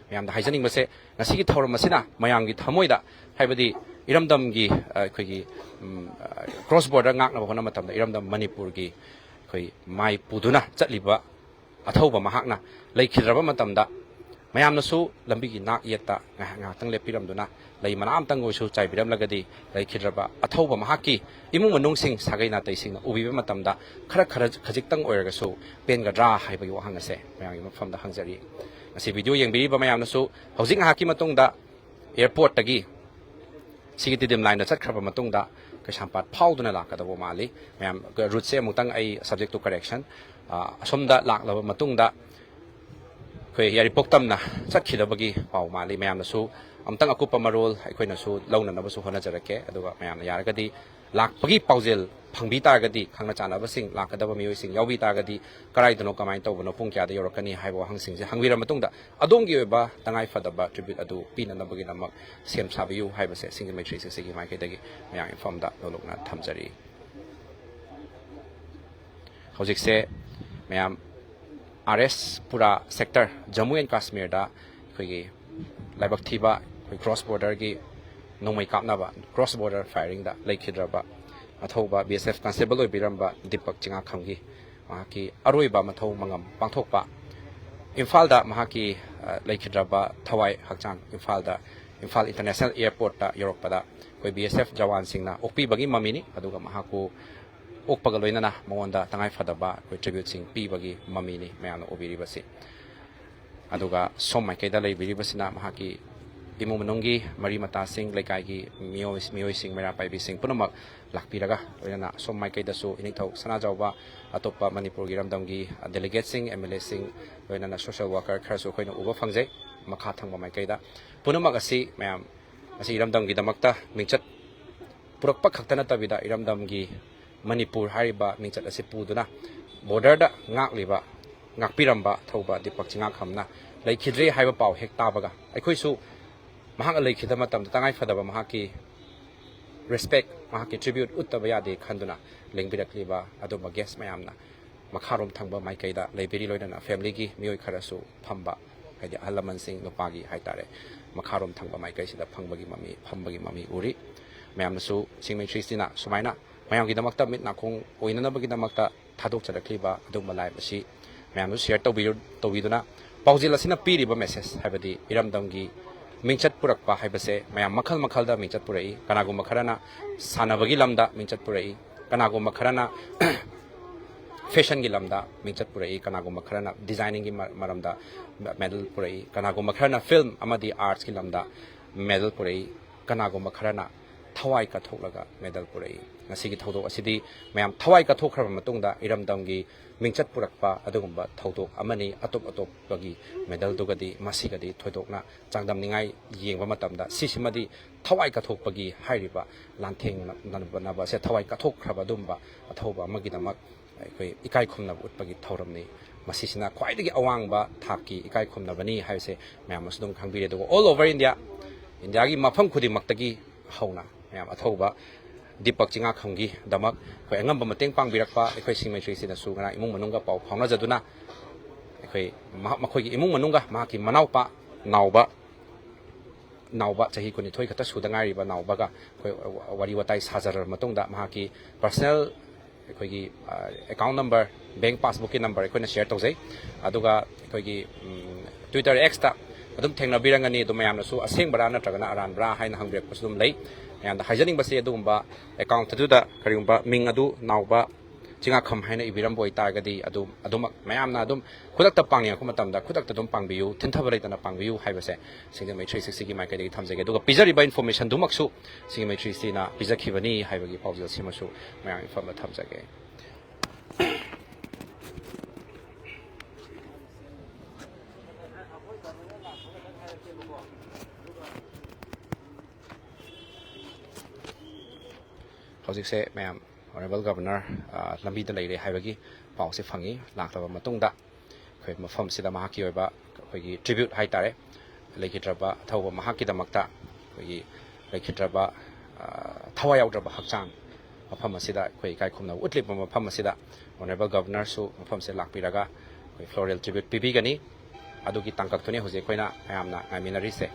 ꯃꯌꯥꯝꯗ ꯍꯥꯏꯖꯅꯤꯡꯕꯁꯦ, ꯉꯁꯤꯒꯤ ꯊꯧꯔꯝ ꯑꯁꯤꯅ ꯃꯌꯥꯝꯒꯤ ꯊꯃꯣꯏꯗ, ꯍꯥꯏꯕꯗꯤ ꯏꯔꯝꯗꯝꯒꯤ, ꯑ, ꯑꯩꯈꯣꯏꯒꯤ, ꯎꯝ, ꯑ, ꯀ꯭ꯔꯣꯁ ꯕꯣꯔꯗꯔ ꯉꯥꯛꯅꯕ ꯍꯣꯠꯅꯕ ꯃꯇꯝꯗ ꯏꯔꯝꯗꯝ ꯃꯅꯤꯄꯨꯔꯒꯤ ꯑꯩꯈꯣꯏ ꯃꯥꯏ ꯄꯨꯗꯨꯅ ꯆꯠꯂꯤꯕ ꯑꯊꯧꯕ ꯃꯍꯥꯛꯅ ꯂꯩꯈꯤꯗ꯭ꯔꯕ ꯃꯇꯝꯗ ꯃꯌꯥꯝꯅꯁꯨ ꯂꯝꯕꯤꯒꯤ ꯅꯥꯛ ꯌꯦꯠꯇ ꯉꯥꯏꯍꯥꯛ ꯉꯥꯏꯍꯥꯛꯇꯪ ꯂꯦꯞꯄꯤꯔꯝꯗꯨꯅ ꯂꯩ ꯃꯅꯥ ꯑꯝꯇꯪ ꯑꯣꯏꯔꯁꯨ ꯆꯥꯏꯕꯤꯔꯝꯂꯒꯗꯤ ꯂꯩꯈꯤꯗ꯭ꯔꯕ ꯑꯊꯧꯕ ꯃꯍꯥꯛꯀꯤ ꯏꯃꯨꯡ ꯃꯅꯨꯡꯁꯤꯡ, ꯁꯥꯒꯩ ꯅꯥꯇꯩꯁꯤꯡꯅ ꯎꯕꯤꯕ ꯃꯇꯝꯗ ꯈꯔ ꯈꯔ ꯈꯖꯤꯛꯇꯪ ꯑꯣꯏꯔꯒꯁꯨ ꯄꯦꯟꯒꯗ꯭ꯔꯥ ꯍꯥꯏꯕꯒꯤ ꯋꯥꯍꯪ ꯑꯁꯦ ꯃꯌꯥꯝꯒꯤ ꯃꯐꯝꯗ ꯍꯪꯖꯔꯤ꯫ ꯉꯁꯤ ꯚꯤꯗꯤꯑꯣ ꯌꯦꯡꯕꯤꯔꯤꯕ ꯃꯌꯥꯝꯅꯁꯨ ꯍꯧꯖꯤꯛ ꯉꯥꯏꯍꯥꯛꯀꯤ ꯃꯇꯨꯡꯗ ꯑꯦꯌꯔꯄꯣꯔꯠꯇꯒꯤ ꯁꯤꯒꯤ ꯇꯤꯗꯤꯝ ꯂꯥꯏꯟꯗ ꯆꯠꯈ꯭ꯔꯕ ꯃꯇꯨꯡꯗ ꯀꯩꯁꯥꯝꯄꯥꯠ ꯐꯥꯎꯗꯨꯅ ꯂꯥꯛꯀꯗꯧꯕ ꯃꯥꯜꯂꯤ꯫ ꯃꯌꯥꯝ, ꯔꯨꯠꯁꯦ ꯑꯃꯨꯛꯇꯪ ꯑꯩ subject to correction, ꯑ, ꯑꯁꯣꯝꯗ ꯂꯥꯛꯂꯕ ꯃꯇꯨꯡꯗ ꯑꯩꯈꯣꯏ ꯌꯥꯏꯔꯤꯄꯣꯛ ꯇꯝꯅ ꯆꯠꯈꯤꯗꯕꯒꯤ ꯄꯥꯎ ꯃꯥꯜꯂꯤ꯫ ꯃꯌꯥꯝꯅꯁꯨ ꯑꯃꯨꯛꯇꯪ ꯑꯀꯨꯞꯄ ꯃꯔꯣꯜ ꯑꯩꯈꯣꯏꯅꯁꯨ ꯂꯧꯅꯅꯕꯁꯨ ꯍꯣꯠꯅꯖꯔꯛꯀꯦ꯫ ꯑꯗꯨꯒ ꯃꯌꯥꯝꯅ ꯌꯥꯔꯒꯗꯤ ꯂꯥꯛꯄꯒꯤ ꯄꯥꯎꯖꯦꯜ ꯐꯪꯕꯤ ꯇꯥꯔꯒꯗꯤ, ꯈꯪꯅ ꯆꯥꯟꯅꯕꯁꯤꯡ, ꯂꯥꯛꯀꯗꯕ ꯃꯤꯑꯣꯏꯁꯤꯡ ꯌꯥꯎꯕꯤ ꯇꯥꯔꯒꯗꯤ, ꯀꯗꯥꯏꯗꯅꯣ, ꯀꯃꯥꯏꯅ ꯇꯧꯕꯅꯣ, ꯄꯨꯡ ꯀꯌꯥꯗ ꯌꯧꯔꯛꯀꯅꯤ ꯍꯥꯏꯕ ꯋꯥꯍꯪꯁꯤꯡꯁꯦ ꯍꯪꯕꯤꯔ ꯃꯇꯨꯡꯗ ꯑꯗꯣꯝꯒꯤ ꯑꯣꯏꯕ ꯇꯉꯥꯏ ꯐꯗꯕ tribute ꯑꯗꯨ ꯄꯤꯅꯅꯕꯒꯤꯗꯃꯛ ꯁꯦꯝ ꯁꯥꯕꯤꯌꯨ ꯍꯥꯏꯕꯁꯦ ꯁꯤꯡꯖꯃꯩ ꯊ꯭ꯔꯤ ꯁꯤꯛꯁꯇꯤꯒꯤ ꯃꯥꯏꯀꯩꯗꯒꯤ ꯃꯌꯥꯝ ꯏꯝꯐꯥꯜꯗ ꯅꯣꯂꯨꯛꯅ ꯊꯝꯖꯔꯤ꯫ ꯍꯧꯖꯤꯛꯁꯦ ꯃꯌꯥꯝ ꯑꯥꯔ ꯑꯦꯁ ꯄꯨꯔꯥ ꯁꯦꯛꯇꯔ, ꯖꯝꯃꯨ ꯑꯦꯟ ꯀꯥꯁꯃꯤꯔꯗ ꯑꯩꯈꯣꯏꯒꯤ ꯂꯥꯏꯕꯛ ꯊꯤꯕ ꯑꯩꯈꯣꯏ ꯀ꯭ꯔꯣꯁ ꯕꯣꯔꯗꯔꯒꯤ ꯅꯣꯡꯃꯩ ꯀꯥꯞꯅꯕ, ꯀ꯭ꯔꯣꯁ ꯕꯣꯔꯗꯔ ꯐꯥꯏꯌꯔꯤꯡꯗ ꯂꯩꯈꯤꯗ꯭ꯔꯕ ꯑꯊꯧꯕ B S F constable ꯑꯣꯏꯕꯤꯔꯝꯕ Deepak ꯆꯤꯉꯥꯈꯝꯒꯤ ꯃꯍꯥꯛꯀꯤ ꯑꯔꯣꯏꯕ ꯃꯊꯧ ꯃꯉꯝ ꯄꯥꯡꯊꯣꯛꯄ, ꯏꯝꯐꯥꯜꯗ ꯃꯍꯥꯛꯀꯤ, ꯑ, ꯂꯩꯈꯤꯗ꯭ꯔꯕ ꯊꯋꯥꯏ ꯍꯛꯆꯥꯡ ꯏꯝꯐꯥꯜꯗ, ꯏꯝꯐꯥꯜ ꯏꯟꯇꯔꯅꯦꯁꯅꯦꯜ ꯑꯦꯌꯔꯄꯣꯔꯠꯇ ꯌꯧꯔꯛꯄꯗ ꯑꯩꯈꯣꯏ ꯕꯤ ꯑꯦꯁ ꯑꯦꯐ ꯖꯋꯥꯟꯁꯤꯡꯅ ꯑꯣꯛꯄꯤꯕꯒꯤ ꯃꯃꯤꯅꯤ꯫ ꯑꯗꯨꯒ ꯃꯍꯥꯛꯄꯨ ꯑꯣꯛꯄꯒ ꯂꯣꯏꯅꯅ ꯃꯉꯣꯟꯗ ꯇꯉꯥꯏ ꯐꯗꯕ ꯑꯩꯈꯣꯏ ꯇ꯭ꯔꯤꯕ꯭ꯌꯨꯠꯁꯤꯡ ꯄꯤꯕꯒꯤ ꯃꯃꯤꯅꯤ ꯃꯌꯥꯝꯅ ꯎꯕꯤꯔꯤꯕꯁꯤ꯫ ꯑꯗꯨꯒ ꯁꯣꯝ ꯃꯥꯏꯀꯩꯗ ꯂꯩꯕꯤꯔꯤꯕꯁꯤꯅ ꯃꯍꯥꯛꯀꯤ ꯏꯃꯨꯡ ꯃꯅꯨꯡꯒꯤ ꯃꯔꯤ ꯃꯇꯥꯁꯤꯡ, ꯂꯩꯀꯥꯏꯒꯤ ꯃꯤꯑꯣꯏ-, ꯃꯤꯑꯣꯏꯁꯤꯡ, ꯃꯩꯔꯥ ꯄꯥꯏꯕꯤꯁꯤꯡ ꯄꯨꯝꯅꯃꯛ ꯂꯥꯛꯄꯤꯔꯒ, ꯂꯣꯏꯅꯅ ꯑꯁꯣꯝ ꯃꯥꯏꯀꯩꯗꯁꯨ ꯏꯅꯤꯡꯊꯧ ꯁꯅꯥꯖꯥꯎꯕ, ꯑꯇꯣꯞꯄ ꯃꯅꯤꯄꯨꯔꯒꯤ ꯏꯔꯝꯗꯝꯒꯤ delegateꯁꯤꯡ, MLAꯁꯤꯡ, ꯂꯣꯏꯅꯅ social worker ꯈꯔꯁꯨ ꯑꯩꯈꯣꯏꯅ ꯎꯕ ꯐꯪꯖꯩ꯫ ꯃꯈꯥ ꯊꯪꯕ ꯃꯥꯏꯀꯩꯗ ꯄꯨꯝꯅꯃꯛ ꯑꯁꯤ ꯃꯌꯥꯝ ꯑꯁꯤ ꯏꯔꯝꯗꯝꯒꯤꯗꯃꯛꯇ ꯃꯤꯡꯆꯠ ꯄꯨꯔꯛꯄ ꯈꯛꯇ ꯅꯠꯇꯕꯤꯗ, ꯏꯔꯝꯗꯝꯒꯤ ꯃꯅꯤꯄꯨꯔ ꯍꯥꯏꯔꯤꯕ ꯃꯤꯡꯆꯠ ꯑꯁꯤ ꯄꯨꯗꯨꯅ borderꯗ ꯉꯥꯛꯂꯤꯕ, ꯉꯥꯛꯄꯤꯔꯝꯕ ꯊꯧꯕ ꯗꯤꯄꯛ ꯆꯤꯉꯥꯈꯝꯅ ꯂꯩꯈꯤꯗ꯭ꯔꯦ ꯍꯥꯏꯕ ꯄꯥꯎ ꯍꯦꯛ ꯇꯥꯕꯒ, ꯑꯩꯈꯣꯏꯁꯨ ꯃꯍꯥꯛꯅ ꯂꯩꯈꯤꯗꯕ ꯃꯇꯝꯗ ꯇꯉꯥꯏ ꯐꯗꯕ ꯃꯍꯥꯛꯀꯤ respect, ꯃꯍꯥꯛꯀꯤ tribute ꯎꯠꯇꯕ ꯌꯥꯗꯦ ꯈꯟꯗꯨꯅ ꯂꯦꯡꯕꯤꯔꯛꯂꯤꯕ ꯑꯗꯨꯝꯕ guest ꯃꯌꯥꯝꯅ ꯃꯈꯥꯔꯣꯝ ꯊꯪꯕ ꯃꯥꯏꯀꯩꯗ ꯂꯩꯕꯤꯔꯤ, ꯂꯣꯏꯅꯅ familyꯒꯤ ꯃꯤꯑꯣꯏ ꯈꯔꯁꯨ ꯐꯝꯕ, ꯍꯥꯏꯗꯤ ꯑꯍꯜ ꯂꯃꯟꯁꯤꯡ, ꯅꯨꯄꯥꯒꯤ ꯍꯥꯏꯇꯥꯔꯦ, ꯃꯈꯥꯔꯣꯝ ꯊꯪꯕ ꯃꯥꯏꯀꯩꯁꯤꯗ ꯐꯝꯕꯒꯤ ꯃꯃꯤ, ꯐꯝꯕꯒꯤ ꯃꯃꯤ ꯎꯔꯤ꯫ ꯃꯌꯥꯝꯅꯁꯨ ꯁꯤꯡꯃꯩ ꯊ꯭ꯔꯤꯁꯤꯅ ꯁꯨꯃꯥꯏꯅ ꯃꯌꯥꯝꯒꯤꯗꯃꯛꯇ ꯃꯤꯠ ꯅꯥꯀꯣꯡ ꯑꯣꯏꯅꯅꯕꯒꯤꯗꯃꯛꯇ ꯊꯥꯗꯣꯛꯆꯔꯛꯂꯤꯕ ꯑꯗꯨꯒꯨꯝꯕ live ꯑꯁꯤ ꯃꯌꯥꯝꯅꯁꯨ share ꯇꯧꯕꯤꯌꯨ-, ꯇꯧꯕꯤꯗꯨꯅ ꯄꯥꯎꯖꯦꯜ ꯑꯁꯤꯅ ꯄꯤꯔꯤꯕ message, ꯍꯥꯏꯕꯗꯤ ꯏꯔꯝꯗꯝꯒꯤ ꯃꯤꯡꯆꯠ ꯄꯨꯔꯛꯄ ꯍꯥꯏꯕꯁꯦ ꯃꯌꯥꯝ ꯃꯈꯜ ꯃꯈꯜꯗ ꯃꯤꯡꯆꯠ ꯄꯨꯔꯛꯏ꯫ ꯀꯅꯥꯒꯨꯝꯕ ꯈꯔꯅ ꯁꯥꯟꯅꯕꯒꯤ ꯂꯝꯗ ꯃꯤꯡꯆꯠ ꯄꯨꯔꯛꯏ, ꯀꯅꯥꯒꯨꯝꯕ ꯈꯔꯅ fashionꯒꯤ ꯂꯝꯗ ꯃꯤꯡꯆꯠ ꯄꯨꯔꯛꯏ, ꯀꯅꯥꯒꯨꯝꯕ ꯈꯔꯅ designingꯒꯤ ꯃ-, ꯃꯔꯝꯗ medal ꯄꯨꯔꯛꯏ, ꯀꯅꯥꯒꯨꯝꯕ ꯈꯔꯅ film ꯑꯃꯗꯤ artsꯀꯤ ꯂꯝꯗ medal ꯄꯨꯔꯛꯏ, ꯀꯅꯥꯒꯨꯝꯕ ꯈꯔꯅ ꯊꯋꯥꯏ ꯀꯠꯊꯣꯛꯂꯒ medal ꯄꯨꯔꯛꯏ꯫ ꯉꯁꯤꯒꯤ ꯊꯧꯗꯣꯛ ꯑꯁꯤꯗꯤ ꯃꯌꯥꯝ ꯊꯋꯥꯏ ꯀꯠꯊꯣꯛꯈ꯭ꯔꯕ ꯃꯇꯨꯡꯗ ꯏꯔꯝꯗꯝꯒꯤ ꯃꯤꯡꯆꯠ ꯄꯨꯔꯛꯄ ꯑꯗꯨꯒꯨꯝꯕ ꯊꯧꯗꯣꯛ ꯑꯃꯅꯤ꯫ ꯑꯇꯣꯞ ꯑꯇꯣꯞꯄꯒꯤ medalꯗꯨꯒꯗꯤ ꯃꯁꯤꯒꯗꯤ ꯊꯣꯏꯗꯣꯛꯅ ꯆꯥꯡꯗꯝꯅꯤꯡꯉꯥꯏ ꯌꯦꯡꯕ ꯃꯇꯝꯗ ꯁꯤꯁꯤꯃꯗꯤ ꯊꯋꯥꯏ ꯀꯠꯊꯣꯛꯄꯒꯤ ꯍꯥꯏꯔꯤꯕ ꯂꯥꯟꯊꯦꯡꯅꯅꯕꯁꯦ ꯊꯋꯥꯏ ꯀꯠꯊꯣꯛꯈ꯭ꯔꯕ ꯑꯗꯨꯒꯨꯝꯕ ꯑꯊꯧꯕ ꯑꯃꯒꯤꯗꯃꯛ ꯑꯩꯈꯣꯏ ꯏꯀꯥꯏ ꯈꯨꯝꯅꯕ ꯎꯠꯄꯒꯤ ꯊꯧꯔꯝꯅꯤ꯫ ꯃꯁꯤꯁꯤꯅ ꯈ꯭ꯋꯥꯏꯗꯒꯤ ꯑꯋꯥꯡꯕ ꯊꯥꯛꯀꯤ ꯏꯀꯥꯏ ꯈꯨꯝꯅꯕꯅꯤ ꯍꯥꯏꯕꯁꯦ ꯃꯌꯥꯝꯅꯁꯨ ꯑꯗꯨꯝ ꯈꯪꯕꯤꯔꯦ꯫ ꯑꯗꯨꯒ all over India, ꯏꯟꯗꯤꯌꯥꯒꯤ ꯃꯐꯝ ꯈꯨꯗꯤꯡꯃꯛꯇꯒꯤ ꯍꯧꯅ ꯃꯌꯥꯝ ꯑꯊꯧꯕ ꯗꯤꯄꯛ ꯆꯤꯉꯥꯈꯝꯒꯤꯗꯃꯛ ꯑꯩꯈꯣꯏ ꯑꯉꯝꯕ ꯃꯇꯦꯡ ꯄꯥꯡꯕꯤꯔꯛꯄ ꯑꯩꯈꯣꯏ ꯁꯤꯡꯃꯩ ꯊ꯭ꯔꯤꯁꯤꯅꯁꯨ ꯉꯔꯥꯡ ꯏꯃꯨꯡ ꯃꯅꯨꯡꯒ ꯄꯥꯎ ꯐꯥꯎꯅꯖꯗꯨꯅ ꯑꯩꯈꯣꯏ ꯃꯍꯥꯛ, ꯃꯈꯣꯏꯒꯤ ꯏꯃꯨꯡ ꯃꯅꯨꯡꯒ ꯃꯍꯥꯛꯀꯤ ꯃꯅꯥꯎꯄꯥ ꯅꯥꯎꯕ ꯅꯥꯎꯕ ꯆꯍꯤ ꯀꯨꯟꯅꯤꯊꯣꯏ ꯈꯛꯇ ꯁꯨꯗ ꯉꯥꯏꯔꯤꯕ ꯅꯥꯎꯕꯒ ꯑꯩꯈꯣꯏ ꯋꯥꯔꯤ ꯋꯥꯇꯥꯏ ꯁꯥꯖꯔꯕ ꯃꯇꯨꯡꯗ ꯃꯍꯥꯛꯀꯤ personal ꯑꯩꯈꯣꯏꯒꯤ, ꯑ, account number, bank passbookꯀꯤ number ꯑꯩꯈꯣꯏꯅ share ꯇꯧꯖꯩ꯫ ꯑꯗꯨꯒ ꯑꯩꯈꯣꯏꯒꯤ, ꯎꯝ, Twitter Xꯇ ꯑꯗꯨꯝ ꯊꯦꯡꯅꯕꯤꯔꯝꯒꯅꯤ꯫ ꯑꯗꯨ ꯃꯌꯥꯝꯅꯁꯨ ꯑꯁꯦꯡꯕꯔꯥ ꯅꯠꯇ꯭ꯔꯒꯅ ꯑꯔꯥꯟꯕꯔꯥ ꯍꯥꯏꯅ ꯍꯪꯕꯤꯔꯛꯄꯁꯨ ꯑꯗꯨꯝ ꯂꯩ꯫ ꯃꯌꯥꯝꯗ ꯍꯥꯏꯖꯅꯤꯡꯕꯁꯤ ꯑꯗꯨꯒꯨꯝꯕ account ꯑꯗꯨꯗ ꯀꯔꯤꯒꯨꯝꯕ ꯃꯤꯡ ꯑꯗꯨ ꯅꯥꯎꯕ ꯆꯤꯡꯉꯥꯈꯝ ꯍꯥꯏꯅ ꯏꯕꯤꯔꯝꯕ ꯑꯣꯏꯇꯥꯔꯒꯗꯤ ꯑꯗꯨꯝ, ꯑꯗꯨꯃꯛ ꯃꯌꯥꯝꯅ ꯑꯗꯨꯝ ꯈꯨꯗꯛꯇ ꯄꯥꯡꯅꯤꯡꯉꯛꯄ ꯃꯇꯝꯗ ꯈꯨꯗꯛꯇ ꯑꯗꯨꯝ ꯄꯥꯡꯕꯤꯌꯨ, ꯊꯤꯟꯊꯕ ꯂꯩꯇꯅ ꯄꯥꯡꯕꯤꯌꯨ ꯍꯥꯏꯕꯁꯦ ꯁꯤꯡꯖꯃꯩ ꯊ꯭ꯔꯤ ꯁꯤꯛꯁꯇꯤꯒꯤ ꯃꯥꯏꯀꯩꯗꯒꯤ ꯊꯝꯖꯒꯦ꯫ ꯑꯗꯨꯒ ꯄꯤꯖꯔꯤꯕ ꯏꯟꯐꯣꯔꯃꯦꯁꯟꯗꯨꯃꯛꯁꯨ ꯁꯤꯡꯖꯃꯩ ꯊ꯭ꯔꯤ ꯁꯤꯛꯁꯇꯤꯅ ꯄꯤꯖꯈꯤꯕꯅꯤ ꯍꯥꯏꯕꯒꯤ ꯄꯥꯎꯖꯦꯜꯁꯤꯃꯁꯨ ꯃꯌꯥꯝ ꯏꯐꯝꯗ ꯊꯝꯖꯒꯦ꯫ ꯍꯧꯖꯤꯛꯁꯦ ꯃꯌꯥꯝ, ꯑꯣꯅꯔꯦꯕꯜ ꯒꯕꯔꯅꯔ, ꯑ, ꯂꯝꯕꯤꯗ ꯂꯩꯔꯦ ꯍꯥꯏꯕꯒꯤ ꯄꯥꯎꯁꯦ ꯐꯪꯉꯤ꯫ ꯂꯥꯛꯂꯕ ꯃꯇꯨꯡꯗ ꯑꯩꯈꯣꯏ ꯃꯐꯝꯁꯤꯗ ꯃꯍꯥꯛꯀꯤ ꯑꯣꯏꯕ ꯑꯩꯈꯣꯏꯒꯤ ꯇ꯭ꯔꯤꯕ꯭ꯌꯨꯠ ꯍꯥꯏꯇꯥꯔꯦ, ꯂꯩꯈꯤꯗ꯭ꯔꯕ ꯑꯊꯧꯕ ꯃꯍꯥꯛꯀꯤꯗꯃꯛꯇ ꯑꯩꯈꯣꯏꯒꯤ ꯂꯩꯈꯤꯗ꯭ꯔꯕ, ꯑ, ꯊꯋꯥꯏ ꯌꯥꯎꯗ꯭ꯔꯕ ꯍꯛꯆꯥꯡ ꯃꯐꯝ ꯑꯁꯤꯗ ꯑꯩꯈꯣꯏ ꯏꯀꯥꯏ ꯈꯨꯝꯅꯕ ꯎꯠꯂꯤꯕ ꯃꯐꯝ ꯑꯁꯤꯗ ꯑꯣꯅꯔꯦꯕꯜ ꯒꯕꯔꯅꯔꯁꯨ ꯃꯐꯝꯁꯤꯗ ꯂꯥꯛꯄꯤꯔꯒ ꯑꯩꯈꯣꯏ ꯐ꯭ꯂꯣꯔꯦꯜ ꯇ꯭ꯔꯤꯕ꯭ꯌꯨꯠ ꯄꯤꯕꯤꯒꯅꯤ꯫ ꯑꯗꯨꯒꯤ ꯇꯥꯡꯀꯛꯇꯨꯅꯤ ꯍꯧꯖꯤꯛ ꯑꯩꯈꯣꯏꯅ ꯃꯌꯥꯝꯅ ꯉꯥꯏꯃꯤꯟꯅꯔꯤꯁꯦ꯫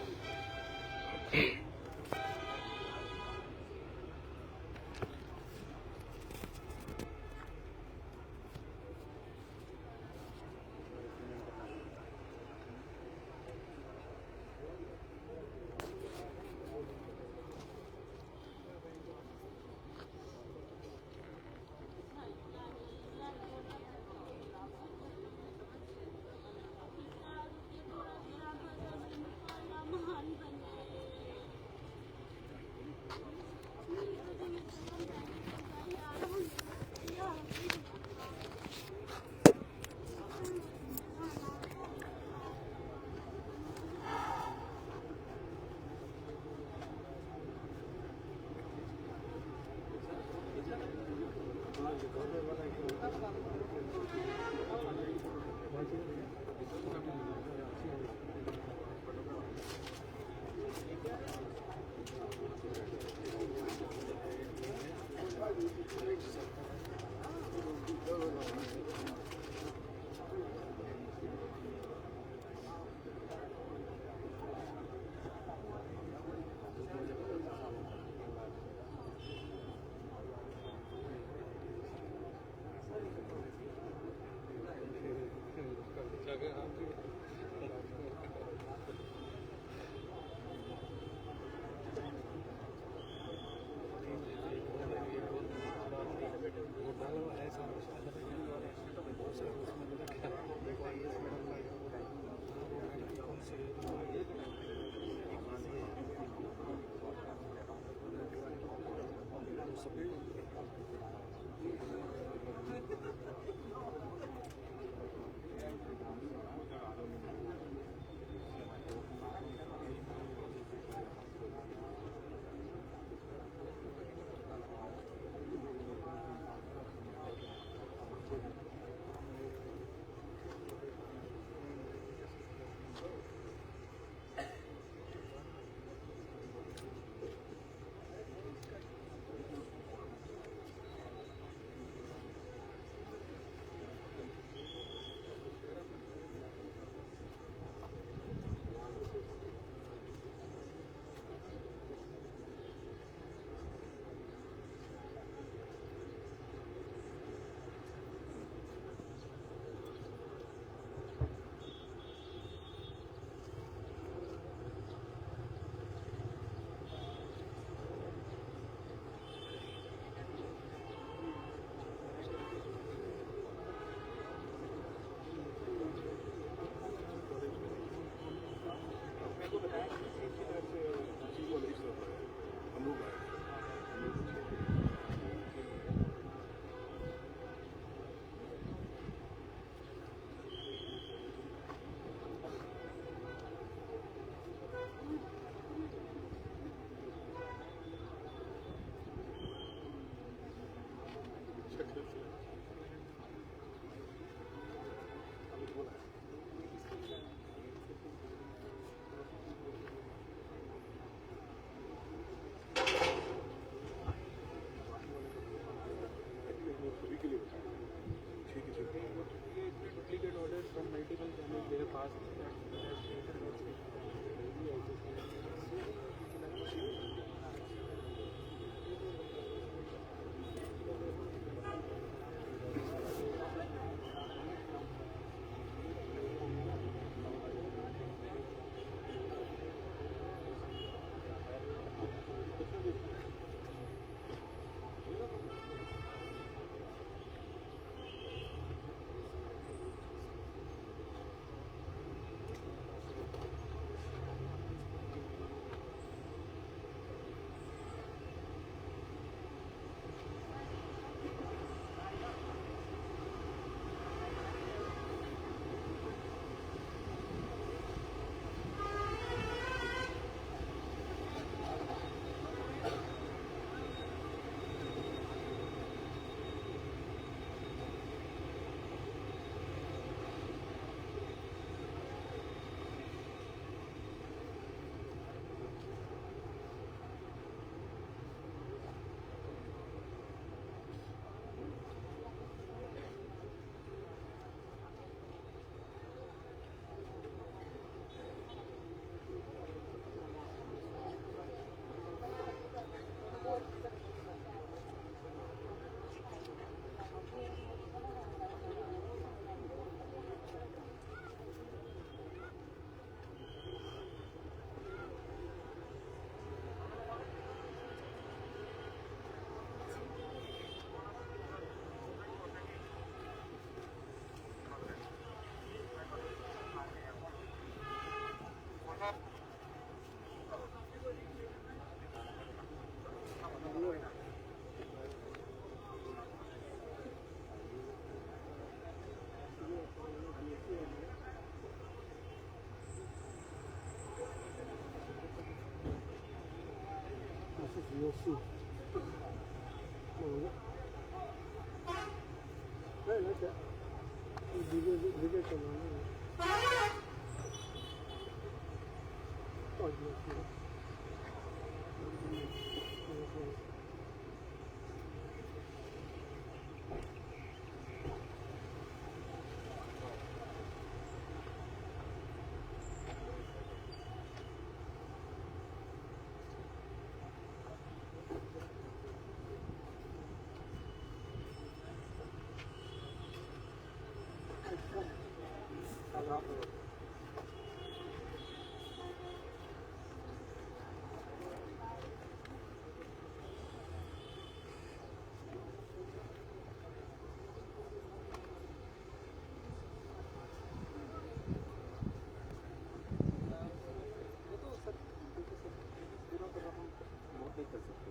बहुत नहीं कर सकते।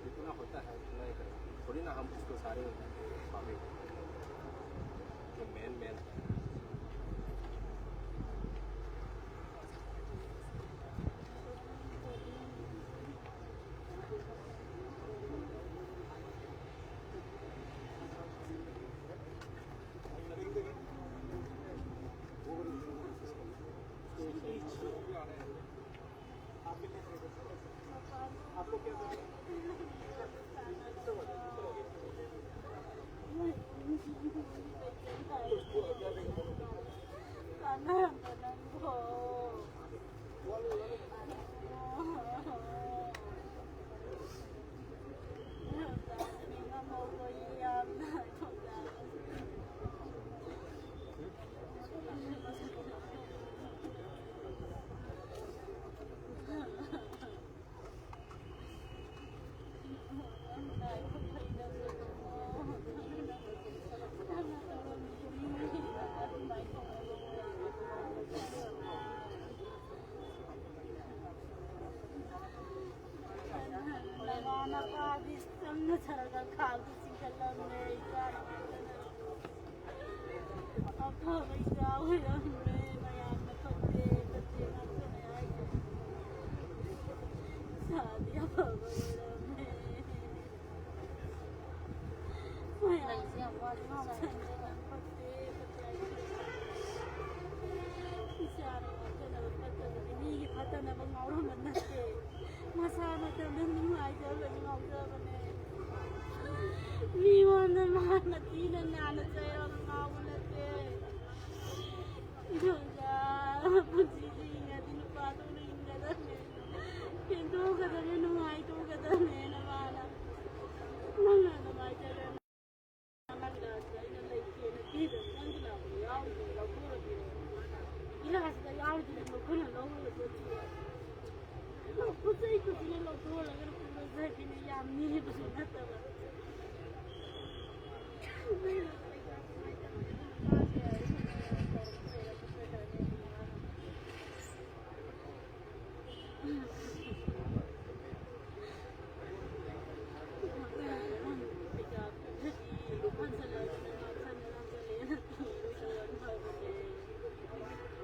जितना होता है उतना ही करें, थोड़ी ना हम उसको सारे पावे। ये मेन मेन ꯅꯃꯥ ꯅꯄꯥꯗꯤ ꯆꯪꯅ ꯁꯔꯒ ꯈꯥꯛꯇ ꯆꯤꯡꯈꯠꯂꯝꯃꯦ꯫ ꯏꯆꯥ ꯑꯐꯕ ꯏꯆꯥ ꯑꯣꯏꯔꯝꯃꯦ꯫ ꯃꯌꯥꯝꯅ ꯐꯠꯇꯦ ꯐꯠꯇꯦ ꯉꯥꯛꯇꯅꯦ ꯍꯥꯏꯁꯦ꯫ ꯏꯆꯥꯗꯤ ꯑꯐꯕ ꯑꯣꯏꯔꯝꯃꯦ꯫ ꯃꯌꯥꯝꯅ ꯐꯠꯇꯦ ꯐꯠꯇꯦ ꯍꯥꯏꯁꯦ꯫ ꯏꯆꯥꯅ ꯉꯥꯎꯖꯅꯕ ꯐꯠꯇꯕꯅꯤ, ꯃꯤꯒꯤ ꯐꯠꯇꯅꯕ ꯉꯥꯎꯔꯝꯕ ꯅꯠꯇꯦ꯫ ꯃꯁꯥ ꯃꯊꯟꯇ ꯅꯨꯡꯉꯥꯏꯖꯕꯅꯤ ꯉꯥꯎꯖꯕꯅꯦ꯫ ꯃꯤꯉꯣꯟꯗ ꯃꯥꯅ ꯊꯤꯅ ꯅꯥꯟꯅ ꯆꯩꯔꯒ ꯉꯥꯎꯕ ꯅꯠꯇꯦ꯫ ꯏꯗꯣꯝꯆꯥ, ꯄꯨꯟꯁꯤꯁꯦ ꯍꯤꯡꯉꯗꯤ ꯅꯨꯄꯥꯗꯧꯅ ꯍꯤꯡꯒꯗꯕꯅꯦ꯫ ꯄꯦꯟꯊꯣꯛꯀꯗꯕꯅꯦ, ꯅꯨꯡꯉꯥꯏꯊꯣꯛꯀꯗꯕꯅꯦꯅ ꯃꯥꯅ꯫ ꯅꯪꯅ ꯅꯨꯡꯉꯥꯏꯖꯔꯦ꯫ ꯅꯪꯒꯤ ꯂꯥꯁꯇ ꯑꯩꯅ ꯂꯩꯇꯦꯅ ꯄꯤꯗꯕ ꯅꯪꯒꯤ ꯂꯥꯁꯇ ꯌꯥꯎꯔꯤꯗꯨ ꯂꯧꯊꯣꯔꯒꯦ꯫ ꯂꯥꯁꯇ ꯌꯥꯎꯔꯤꯗꯨꯅ ꯃꯈꯣꯏꯅ ꯂꯧꯔꯒ ꯆꯠꯈꯤꯕ꯫ ꯄꯣꯠ ꯆꯩ ꯈꯨꯗꯤꯡꯃꯛ ꯂꯧꯊꯣꯛꯍꯜꯂꯒ ꯄꯨꯔ ꯆꯠꯈꯤꯅꯤ, ꯌꯥꯝ ꯅꯦꯝꯕꯁꯨ ꯅꯠꯇꯕ꯫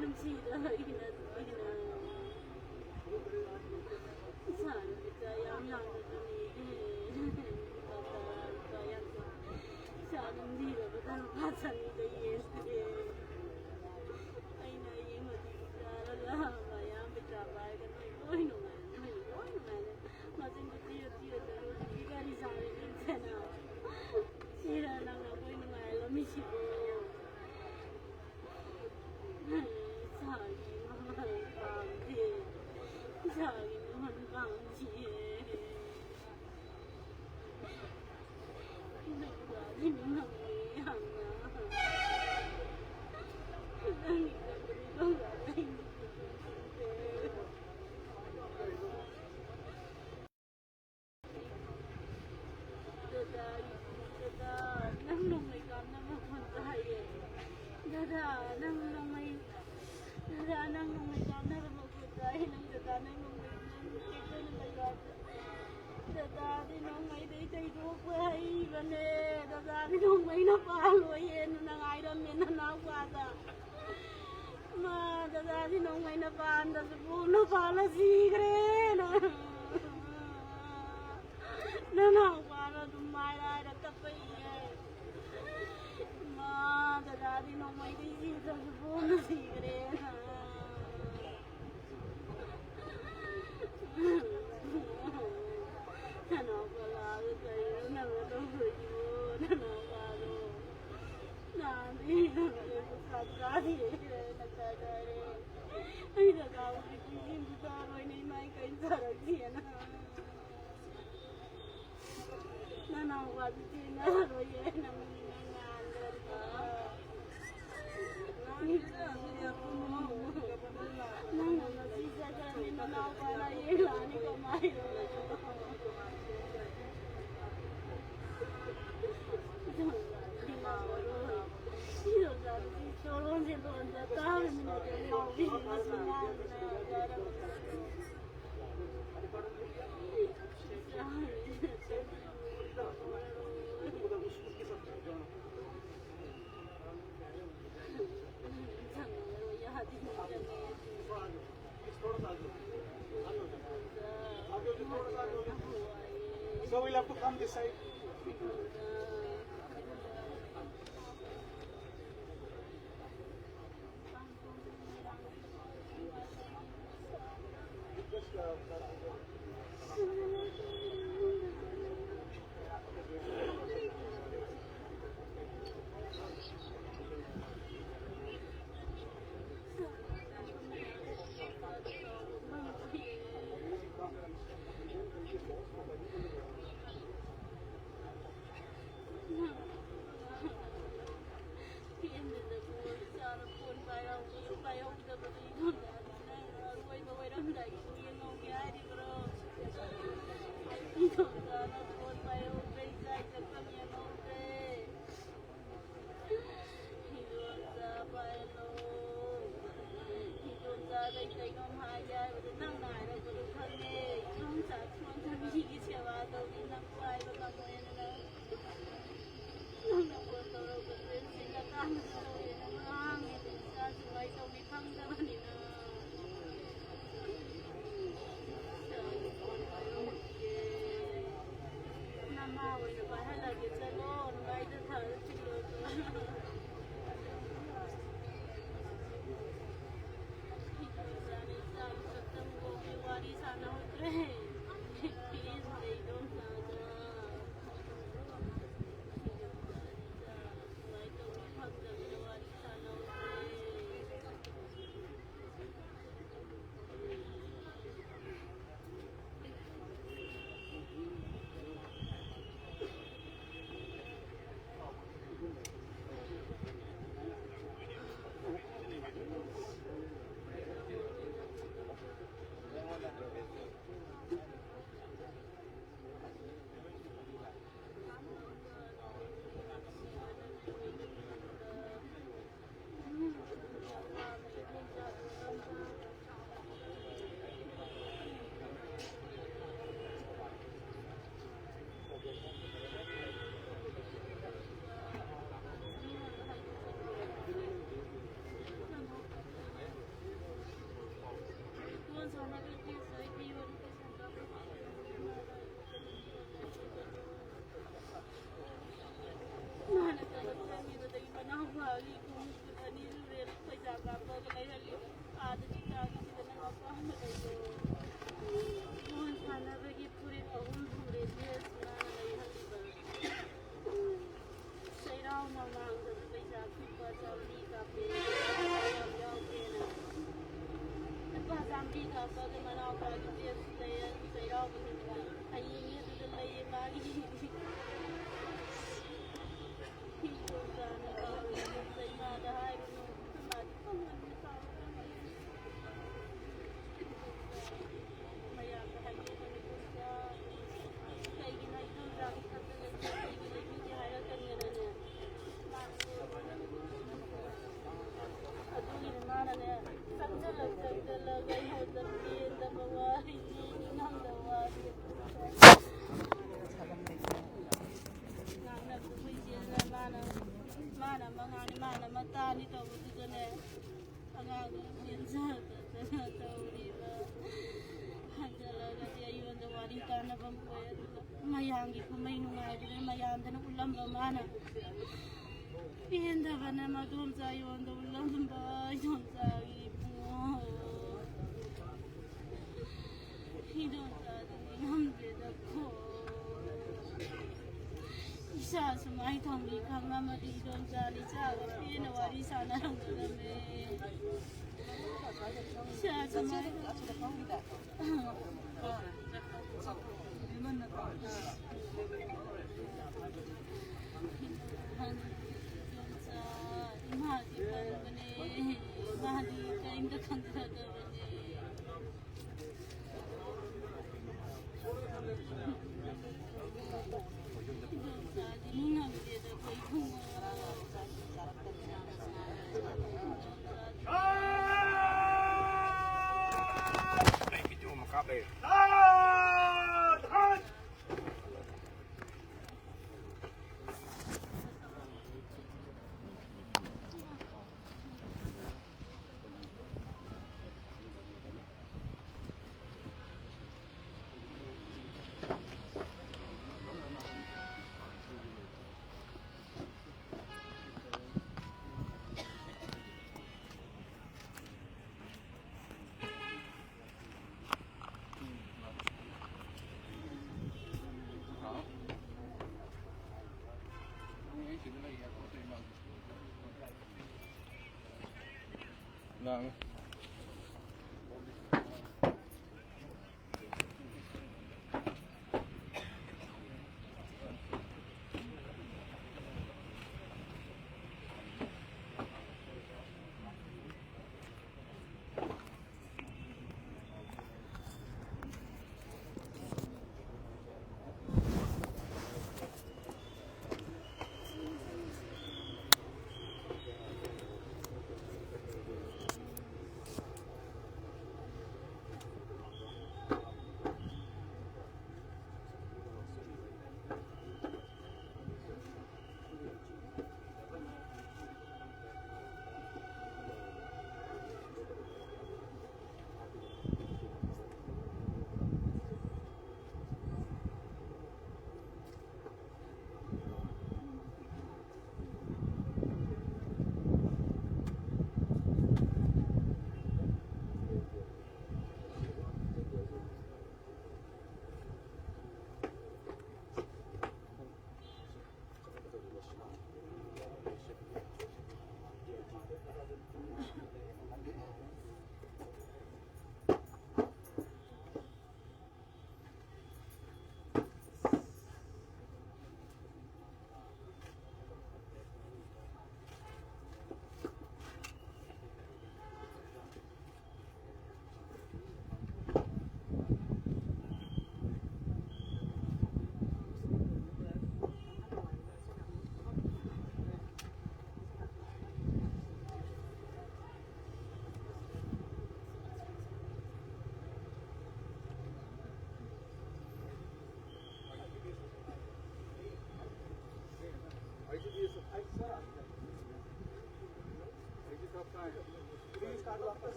ꯅꯨꯡꯁꯤꯗ ꯑꯩꯅ ꯑꯩꯅ ꯏꯁꯥꯅ ꯄꯩꯁꯥ ꯌꯥꯝ ꯌꯥꯝꯅ ꯇꯝꯃꯤꯒꯦ꯫ ꯂꯨꯄꯥ ꯇꯔꯥ, ꯂꯨꯄꯥ ꯌꯥꯡꯈꯩ꯫ ꯏꯁꯥ ꯑꯗꯨꯝ ꯊꯤꯔꯕꯗ ꯂꯨꯄꯥ ꯆꯅꯤꯗ ꯌꯦꯟꯈ꯭ꯔꯦ꯫ ꯑꯩꯅ ꯌꯦꯡꯕꯗꯤ ꯆꯥꯔꯒ ꯃꯌꯥꯝ ꯄꯩꯁꯥ ꯄꯥꯏꯔꯒ ꯅꯣꯏ ꯂꯣꯏ ꯅꯨꯡꯉꯥꯏ, ꯅꯣꯏ ꯂꯣꯏ ꯅꯨꯡꯉꯥꯏꯅ ꯃꯆꯤꯟꯗꯣ ꯊꯤꯔ ꯊꯤꯔ ꯆꯠꯂꯨ꯫ ꯍꯧꯖꯤꯛꯇꯤ ꯒꯥꯔꯤ ꯆꯥꯔꯦ ꯅꯪꯁꯦꯅ꯫ ꯁꯤꯔ ꯅꯪ ꯑꯩꯈꯣꯏ ꯅꯨꯡꯉꯥꯏꯍꯜꯂꯝꯃꯤꯁꯤꯕꯨ꯫ ꯏꯁꯥꯒꯤ ꯃꯃꯜ ꯄꯥꯝꯗꯦ꯫ ꯏꯁꯥꯒꯤ ꯃꯃꯜ ꯄꯥꯝꯗꯤꯌꯦ꯫ ꯅꯪꯒꯤ ꯃꯃꯜ ꯌꯥꯝꯅ꯫ ꯅꯪꯒꯤ ꯀꯝꯄꯅꯤ ꯂꯧꯔꯒ ꯑꯩ ꯗꯗꯥ, ꯗꯗꯥ, ꯅꯪ ꯅꯣꯡꯃꯩ ꯀꯥꯞꯅꯕ ꯃꯈꯣꯟ ꯇꯥꯏꯌꯦ꯫ ꯗꯗꯥ, ꯅꯪ ꯅꯣꯡꯃꯩ, ꯗꯗꯥ, ꯅꯪ ꯅꯣꯡꯃꯩ ꯀꯥꯞꯅꯕ ꯃꯈꯣꯟ ꯇꯥꯏꯌꯦ꯫ ꯅꯪ ꯗꯗꯥ, ꯅꯪ ꯅꯣꯡꯃꯩ, ꯅꯪ ꯇꯦꯛꯇꯅ ꯂꯩꯌꯣ ꯍꯥꯏꯕ꯫ ꯗꯗꯥꯗꯤ ꯅꯣꯡꯃꯩꯗꯩ ꯊꯩꯗꯣꯛꯄ ꯍꯩꯕꯅꯦ꯫ ꯗꯗꯥꯗꯤ ꯅꯣꯡꯃꯩꯅ ꯄꯥꯜꯂꯣꯏꯌꯦ꯫ ꯅꯪ ꯍꯥꯏꯔꯝꯃꯦ ꯅꯅꯥꯎꯄꯥꯗ꯫ ꯃꯥ ꯗꯗꯥꯗꯤ ꯅꯣꯡꯃꯩꯅ ꯄꯥꯟꯗꯁꯨ ꯕꯣꯝꯅ ꯄꯥꯜꯂ ꯁꯤꯈ꯭ꯔꯦꯅ꯫ ꯅꯅꯥꯎꯄꯥꯅ ꯑꯗꯨꯝ ꯍꯥꯏꯔ ꯍꯥꯏꯔ ꯀꯞꯄꯛꯏꯌꯦ꯫ ꯃꯥ ꯗꯗꯥꯗꯤ ꯅꯣꯡꯃꯩꯗ ꯁꯤꯗ꯭ꯔꯁꯨ ꯕꯣꯝꯅ ꯁꯤꯈ꯭ꯔꯦꯅ꯫ ꯅꯅꯥꯎꯄꯥ ꯂꯥꯛꯑꯒ ꯀꯔꯤꯅꯣ ꯅꯪꯅ ꯇꯧꯗꯣꯏꯁꯤꯕꯣ? ꯅꯅꯥꯎꯄꯥꯗꯣ ꯅꯍꯥꯟꯗꯤ ꯅꯪꯅ ꯆꯥꯛ ꯆꯥꯗꯦ, ꯅꯪ ꯆꯥꯛ ꯆꯥꯔꯦ꯫ ꯑꯩꯅ ꯀꯥꯎꯕꯗꯤ ꯄꯨꯡꯁꯤꯡꯁꯨ ꯆꯥꯔꯣꯏꯅꯦ, ꯏꯃꯥ ꯏꯀꯩꯅ ꯆꯥꯔꯛꯇꯦꯅ꯫ ꯅꯅꯥꯎꯄꯥꯗꯨ ꯆꯦꯟꯅꯔꯣꯏꯌꯦ, ꯅꯪ, ꯅꯪ ꯉꯥꯡꯗ꯭ꯔꯗꯤ꯫ ꯉꯥꯡꯗꯦꯗ, ꯑꯗꯨꯗꯤ ꯑꯩꯈꯣꯏ ꯃꯅꯨꯡꯗ So we'll have to come this side. ꯕꯣꯜ ꯁꯥꯟꯅꯕꯒꯤ ꯐꯨꯔꯤꯠ ꯑꯍꯨꯝ ꯁꯨꯔꯦ ꯗ꯭ꯔꯦꯁ ꯃꯥꯅ ꯂꯩꯍꯜꯂꯤꯕ꯫ ꯆꯩꯔꯥꯎ ꯃꯃꯥꯡꯗꯁꯨ ꯄꯩꯁꯥ ꯂꯨꯄꯥ ꯆꯥꯝꯃꯔꯤ ꯀꯥꯞꯄꯦ, ꯌꯥꯝ ꯌꯥꯎꯗꯦꯅ꯫ ꯂꯨꯄꯥ ꯆꯥꯝꯃꯔꯤ ꯀꯥꯞꯄꯒ ꯃꯅꯥꯎꯄꯥꯒꯤ ꯗ꯭ꯔꯦꯁ ꯂꯩ, ꯆꯩꯔꯥꯎꯕ ꯅꯨꯃꯤꯠꯇ꯫ ꯍꯌꯦꯡꯅꯦ ꯑꯗꯨꯗ ꯂꯩꯌꯦ ꯃꯥꯒꯤ꯫ ꯐꯤ ꯀꯣꯟ ꯆꯥꯅ ꯇꯧꯔꯒ ꯏꯃꯥꯗ ꯍꯥꯏꯕꯅꯦ꯫ ꯏꯃꯥꯗꯤ ꯈꯪꯉꯝꯅꯤ ꯁꯥꯎꯔꯛꯀꯅꯤ꯫ ꯃꯌꯥꯝꯗ ꯍꯥꯏꯕꯤꯕꯅꯦ ꯏꯗꯣꯝꯆꯥ꯫ ꯀꯩꯒꯤꯅꯣ ꯏꯗꯣꯝꯆꯥꯒꯤ ꯈꯛꯇ ꯂꯩꯇꯦ, ꯀꯩꯒꯤ ꯂꯩꯕꯤꯗꯦ ꯍꯥꯏꯔꯛꯀꯅꯤꯅꯅꯦ꯫ ꯑꯗꯨꯒꯤꯅꯦ ꯃꯥꯅꯅꯦ ꯆꯪꯁꯤꯜꯂ ꯆꯪꯁꯤꯜꯂꯒ ꯑꯩꯉꯣꯟꯗ ꯄꯦꯟꯗꯕ ꯋꯥꯔꯤ, ꯅꯤꯡꯉꯝꯗꯕ ꯋꯥꯔꯤ꯫ ꯉꯥꯡꯅꯕꯗꯣ ꯑꯩꯈꯣꯏ ꯏꯆꯦꯅ ꯃꯥꯅ, ꯃꯥꯅ ꯑꯃ ꯉꯥꯡꯉꯤ, ꯃꯥꯅ ꯑꯃ ꯇꯥꯅꯤ ꯇꯧꯕꯗꯨꯗꯅꯦ, ꯑꯉꯥꯡꯗꯣ ꯆꯦꯟꯖꯗꯅ ꯇꯧꯔꯤꯕ꯫ ꯍꯟꯖꯜꯂꯒꯗꯤ ꯑꯩꯉꯣꯟꯗ ꯋꯥꯔꯤ ꯇꯥꯅꯕ ꯑꯃ ꯑꯣꯏ꯫ ꯑꯗꯨꯒ ꯃꯌꯥꯝꯒꯤ ꯀꯨꯝꯍꯩ ꯅꯨꯡꯉꯥꯏꯕꯗ ꯃꯌꯥꯝꯗꯅ ꯎꯠꯂꯝꯕ ꯃꯥꯅ ꯄꯦꯟꯗꯕꯅ ꯃꯗꯣꯝꯆꯥ ꯑꯩꯉꯣꯟꯗ ꯎꯠꯂꯝꯕ ꯏꯗꯣꯝꯆꯥꯒꯤ ꯏꯕꯨꯡꯉꯣ꯫ ꯏꯗꯣꯝꯆꯥꯗꯨꯗꯤ ꯉꯝꯗ꯭ꯔꯦꯗꯀꯣ꯫ ꯏꯆꯥꯁꯨ ꯃꯥꯏ ꯊꯝꯕꯤ ꯈꯪꯉꯝꯃꯗꯤ ꯏꯗꯣꯝꯆꯥꯗꯤ ꯏꯆꯥꯒ ꯄꯦꯟꯅ ꯋꯥꯔꯤ ꯁꯥꯟꯅꯔꯝꯒꯗꯕꯅꯦ꯫ ꯏꯆꯥꯁꯨ ꯃꯥꯏ ꯊꯝꯕꯤ꯫ ꯏꯗꯣꯝꯆꯥ, ꯏꯃꯥꯗꯤ ꯄꯪꯕꯅꯦ, ꯏꯃꯥꯗꯤ ꯀꯔꯤꯝꯇ ꯈꯪꯖꯗꯕꯅꯦ꯫ ꯏꯗꯣꯝꯆꯥꯗꯤ ꯅꯤꯡꯉꯝꯗꯦꯗ ꯑꯩꯈꯣꯏ ꯏꯕꯨꯡꯉꯣ꯫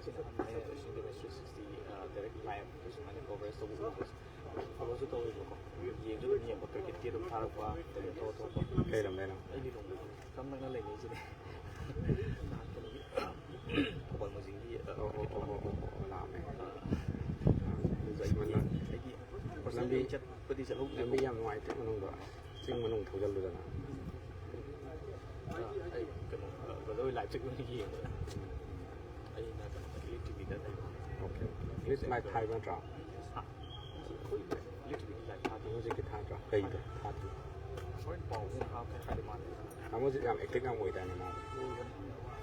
ꯁꯤꯗ ꯍꯥꯟꯅ ꯑꯩꯅ ꯇꯧꯔꯤꯁꯤꯡꯗꯣ ꯊ꯭ꯔꯤ ꯁꯤꯛꯁꯇꯤ, ꯑ, ꯗꯥꯏꯔꯦꯛ ꯂꯥꯏꯚ ꯁꯨꯃꯥꯏꯅ ꯀꯣꯚꯔꯦꯖ ꯇꯧꯕ ꯎꯕꯁꯦ ꯐꯣꯂꯣꯁꯨ ꯇꯧꯋꯦꯕꯀꯣ꯫ ꯌꯦꯡꯁꯨ ꯑꯗꯨꯝ ꯌꯦꯡꯕ, ꯀ꯭ꯔꯤꯀꯦꯠꯀꯤ ꯑꯗꯨꯝ ꯊꯥꯔꯛꯄ, ꯑꯗꯩ ꯑꯇꯣꯞ ꯑꯇꯣꯞꯄ꯫ ꯀꯩ ꯂꯝꯗꯩꯅꯣ? ꯑꯩꯗꯤ ꯅꯣꯡꯄꯣꯛ ꯁꯝ ꯅꯛꯅ ꯂꯩꯅꯩꯁꯤꯅꯦ꯫ ꯅꯍꯥꯟ ꯀꯩꯅꯣꯒꯤ ꯊꯧꯕꯥꯜ ꯃꯣꯏꯖꯤꯡꯒꯤ, ꯑ, ꯑꯣ, ꯑꯣ, ꯀ꯭ꯔꯤꯀꯦꯠ ꯑꯣ, ꯑꯣ, ꯇꯣꯔꯅꯥꯃꯦꯟ꯫ ꯑꯣ, ꯑꯣ, ꯂꯥꯛꯑꯝꯃꯦ꯫ ꯑꯥ, ꯑꯗꯨꯗ ꯑꯩꯗꯤ, ꯂꯝꯕꯤ, ꯑꯩꯗꯤ ꯄꯔꯁꯅꯦꯜꯂꯤ ꯂꯝꯕꯤ ꯆꯠꯄꯗꯤ ꯆꯠꯍꯧꯗ꯭ꯔꯦ꯫ ꯂꯝꯕꯤ ꯌꯥꯝ ꯅꯨꯡꯉꯥꯏꯇꯦ ꯃꯅꯨꯡꯗ꯫ ꯆꯤꯡ ꯃꯅꯨꯡ ꯊꯧꯖꯤꯜꯂꯨꯗꯅ꯫ ꯑꯥ, ꯑꯩ ꯀꯩꯅꯣ, ꯑ, ꯕ꯭ꯔꯗꯔ ꯍꯣꯏ ꯂꯥꯏꯞ ꯆꯠꯄ ꯑꯣꯏꯅ ꯌꯦꯡꯕꯗ꯫ ꯑꯩꯅ ꯀꯩꯅꯣ, ꯏꯂꯦꯛꯇ꯭ꯔꯤꯛꯀꯤꯗ ꯂꯩꯕ꯫ Okay, okay. ꯍꯧꯖꯤꯛ ꯂꯥꯏꯞ ꯊꯥꯏꯕ ꯅꯠꯇ꯭ꯔꯣ? ꯍꯥ? ꯑꯩꯈꯣꯏ ꯏꯂꯦꯛꯇ꯭ꯔꯤꯛꯀꯤ ꯂꯥꯏꯞ ꯊꯥꯗꯦ꯫ ꯍꯧꯖꯤꯛꯀꯤ ꯊꯥꯗ꯭ꯔꯣ? ꯀꯩꯗ ꯊꯥꯗꯦ? ꯍꯣꯔꯦꯟ ꯄꯥꯎ ꯑꯃꯨꯛ ꯍꯥꯞꯀꯦ ꯍꯥꯏꯗꯤ ꯃꯥꯜꯂꯦ꯫ ꯇꯥꯃꯣꯁꯦ ꯌꯥꯝ ꯑꯦꯛꯇꯤꯚ ꯌꯥꯝ ꯑꯣꯏꯗꯥꯏꯅꯦ ꯃꯥꯕꯨ? ꯑꯣꯏꯕꯅꯤ꯫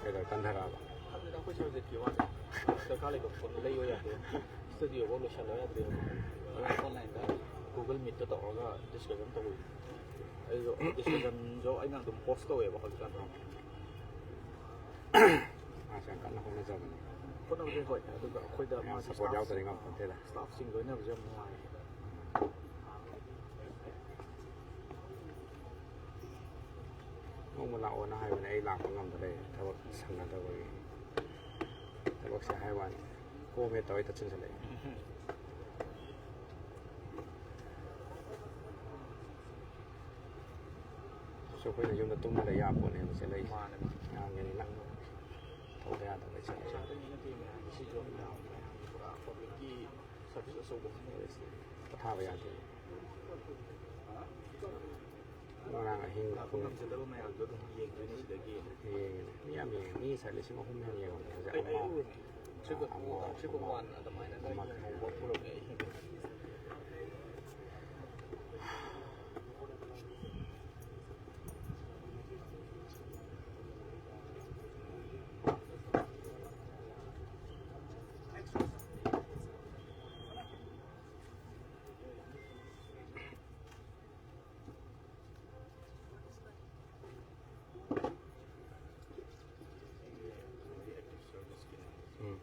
ꯀꯩꯗꯧꯔꯦ, ꯀꯟꯊꯔꯛꯑꯕ? ꯈꯪꯗꯦꯗ, ꯑꯩꯈꯣꯏ ꯁꯕꯖꯦꯛꯀꯤ ꯋꯥꯅꯤ꯫ ꯗꯔꯀꯥꯔ ꯂꯩꯕ ꯄꯣꯠ ꯂꯩꯕ ꯌꯥꯗꯦ꯫ ꯁ꯭ꯇꯨꯗꯤꯑꯣꯐꯥꯎ ꯂꯣꯏꯁꯤꯜꯂꯣ ꯌꯥꯗꯦ꯫ ꯑꯣꯟꯂꯥꯏꯟꯗ Google Meetꯇ ꯇꯧꯔꯒ ꯗꯤꯁꯀꯁꯟ ꯇꯧꯕ꯫ ꯑꯩꯁꯨ ꯗꯤꯁꯀꯁꯟꯁꯨ ꯑꯩꯅ ꯑꯗꯨꯝ ꯍꯣꯁ ꯇꯧꯋꯦꯕ ꯍꯧꯖꯤꯛꯀꯥꯟꯗꯣ꯫ ꯃꯥꯁꯨ ꯌꯥꯝ ꯀꯟꯅ ꯍꯣꯠꯅꯖꯕꯅꯤ꯫ ꯍꯣꯠꯅꯕꯗꯤ ꯍꯣꯏ, ꯑꯗꯨꯒ ꯑꯩꯈꯣꯏꯗ ꯃꯌꯥꯝ ꯃꯥꯒꯤ support ꯌꯥꯎꯗ꯭ꯔꯗꯤ ꯉꯝꯄꯣꯟꯇꯦꯗ꯫ Staff ꯁꯤꯡ ꯂꯣꯏꯅꯕꯁꯦ ꯌꯥꯝ ꯅꯨꯡꯉꯥꯏ꯫ ꯅꯣꯡꯃ ꯂꯥꯛꯑꯣꯅ ꯍꯥꯏꯕꯅꯦ, ꯑꯩ ꯂꯥꯛꯄ ꯉꯝꯗ ꯂꯩꯔꯦ, ꯊꯕꯛ ꯁꯪꯅꯗꯕꯒꯤ꯫ ꯊꯕꯛꯁꯦ ꯍꯥꯏ ꯋꯥꯅꯤ, ꯀꯣꯝꯃꯦ ꯇꯧꯔ ꯍꯦꯛꯇ ꯆꯤꯟꯁꯤꯜꯂꯛꯑꯦ꯫ ꯑꯁ, ꯑꯩꯈꯣꯏꯅ ꯌꯨꯝꯗ ꯇꯨꯝꯃ ꯂꯩ ꯌꯥꯄꯣꯠꯅꯦꯕ ꯆꯦꯜꯂꯛꯏꯁꯦ꯫ ꯃꯥꯅꯦ, ꯃꯥꯅꯦ꯫ ꯑꯉꯥꯡꯒꯤꯅꯤꯅ ꯇꯧꯗ ꯌꯥꯗꯕ ꯆꯦꯜꯂꯛꯏꯁꯦ꯫ ꯄꯩꯁꯥꯗꯒꯤ ꯅꯠꯇꯦ ꯃꯌꯥꯝꯒꯤ, ꯁꯤꯁꯨ ꯃꯌꯥꯝ, ꯃꯌꯥꯝꯒꯤ ꯄꯨꯔꯥ ꯄꯕ꯭ꯂꯤꯛꯀꯤ ꯁꯔꯚꯤꯁ ꯑꯆꯧꯕ ꯑꯃꯅꯦꯕ ꯁꯤꯗꯤ꯫ ꯄꯣꯊꯥꯕ ꯌꯥꯗꯦ꯫ ꯉꯔꯥꯡ ꯑꯍꯤꯡ ꯂꯥꯛꯄ ꯄꯨꯡ ꯉꯝꯖꯗꯕ ꯃꯌꯥꯝꯗꯣ ꯑꯗꯨꯝ ꯌꯦꯡꯗꯣꯏꯅꯦ ꯁꯤꯗꯒꯤ꯫ ꯌꯦꯡꯉꯤꯅꯦ꯫ ꯃꯤ ꯌꯥꯝ ꯌꯦꯡꯉꯦ꯫ ꯃꯤ ꯉꯁꯥꯏ ꯂꯤꯁꯤꯡ ꯑꯍꯨꯝ ꯍꯦꯟꯅ ꯌꯦꯡꯉꯝꯃꯦ꯫ ꯍꯧꯖꯤꯛ ꯑꯩ, ꯑꯩ ꯑꯃ, ꯎꯔꯝꯃꯦ꯫ Three point, ꯑꯃ, three point one ꯑꯃ, ꯑꯗꯨꯃꯥꯏꯅ ꯑꯃ ꯌꯦꯡꯍꯧꯕ ꯎꯔꯝꯃꯦ ꯑꯩ꯫ ꯎꯝ꯫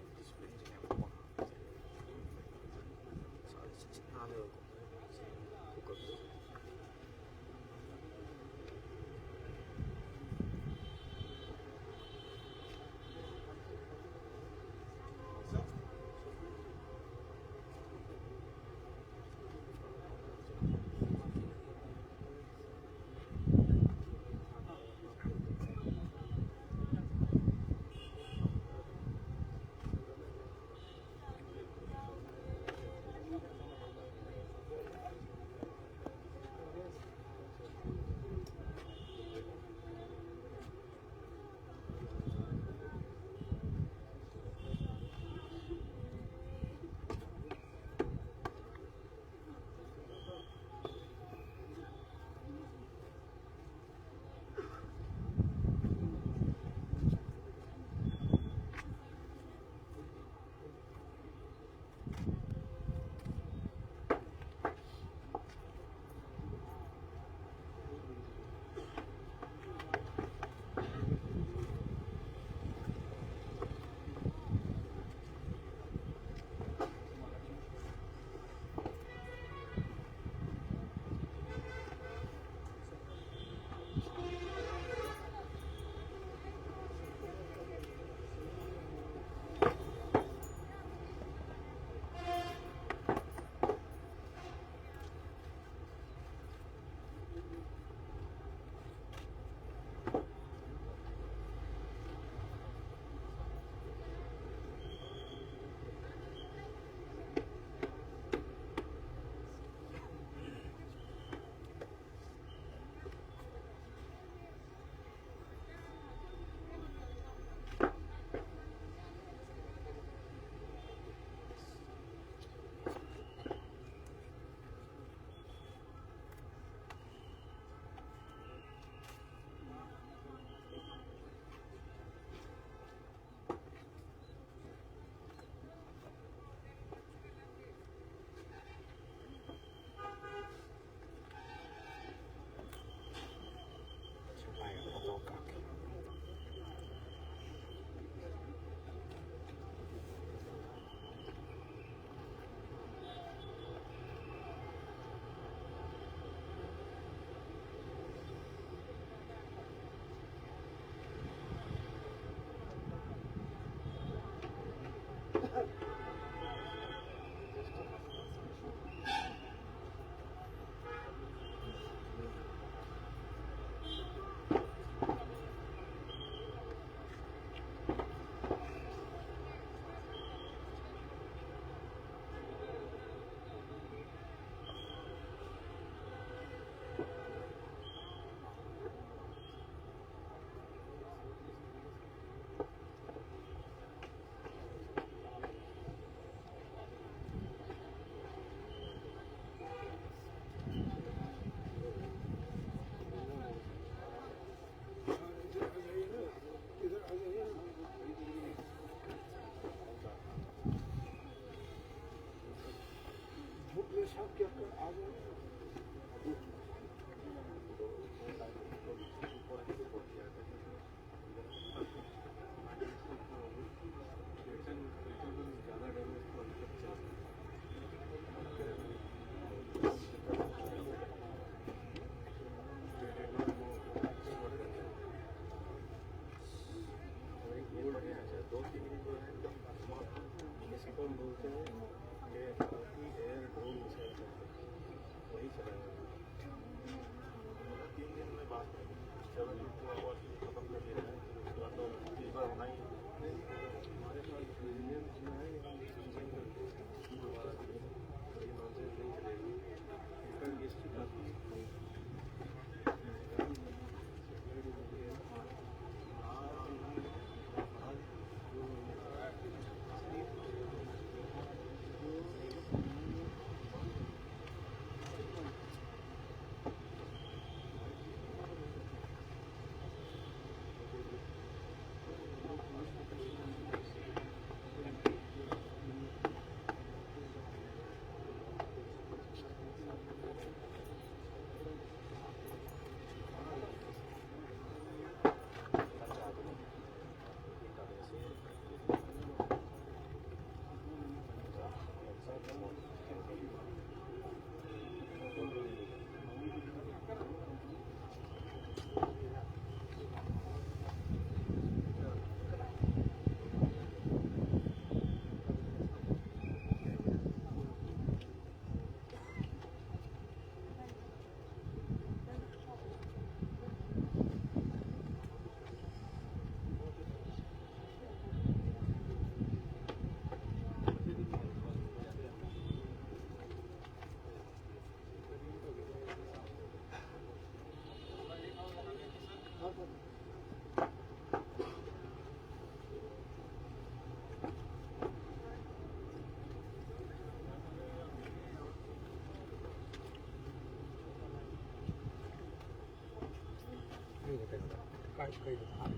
ꯀꯩꯅꯣꯗ, ꯀꯥꯏ, ꯀꯩꯗ ꯊꯥ-,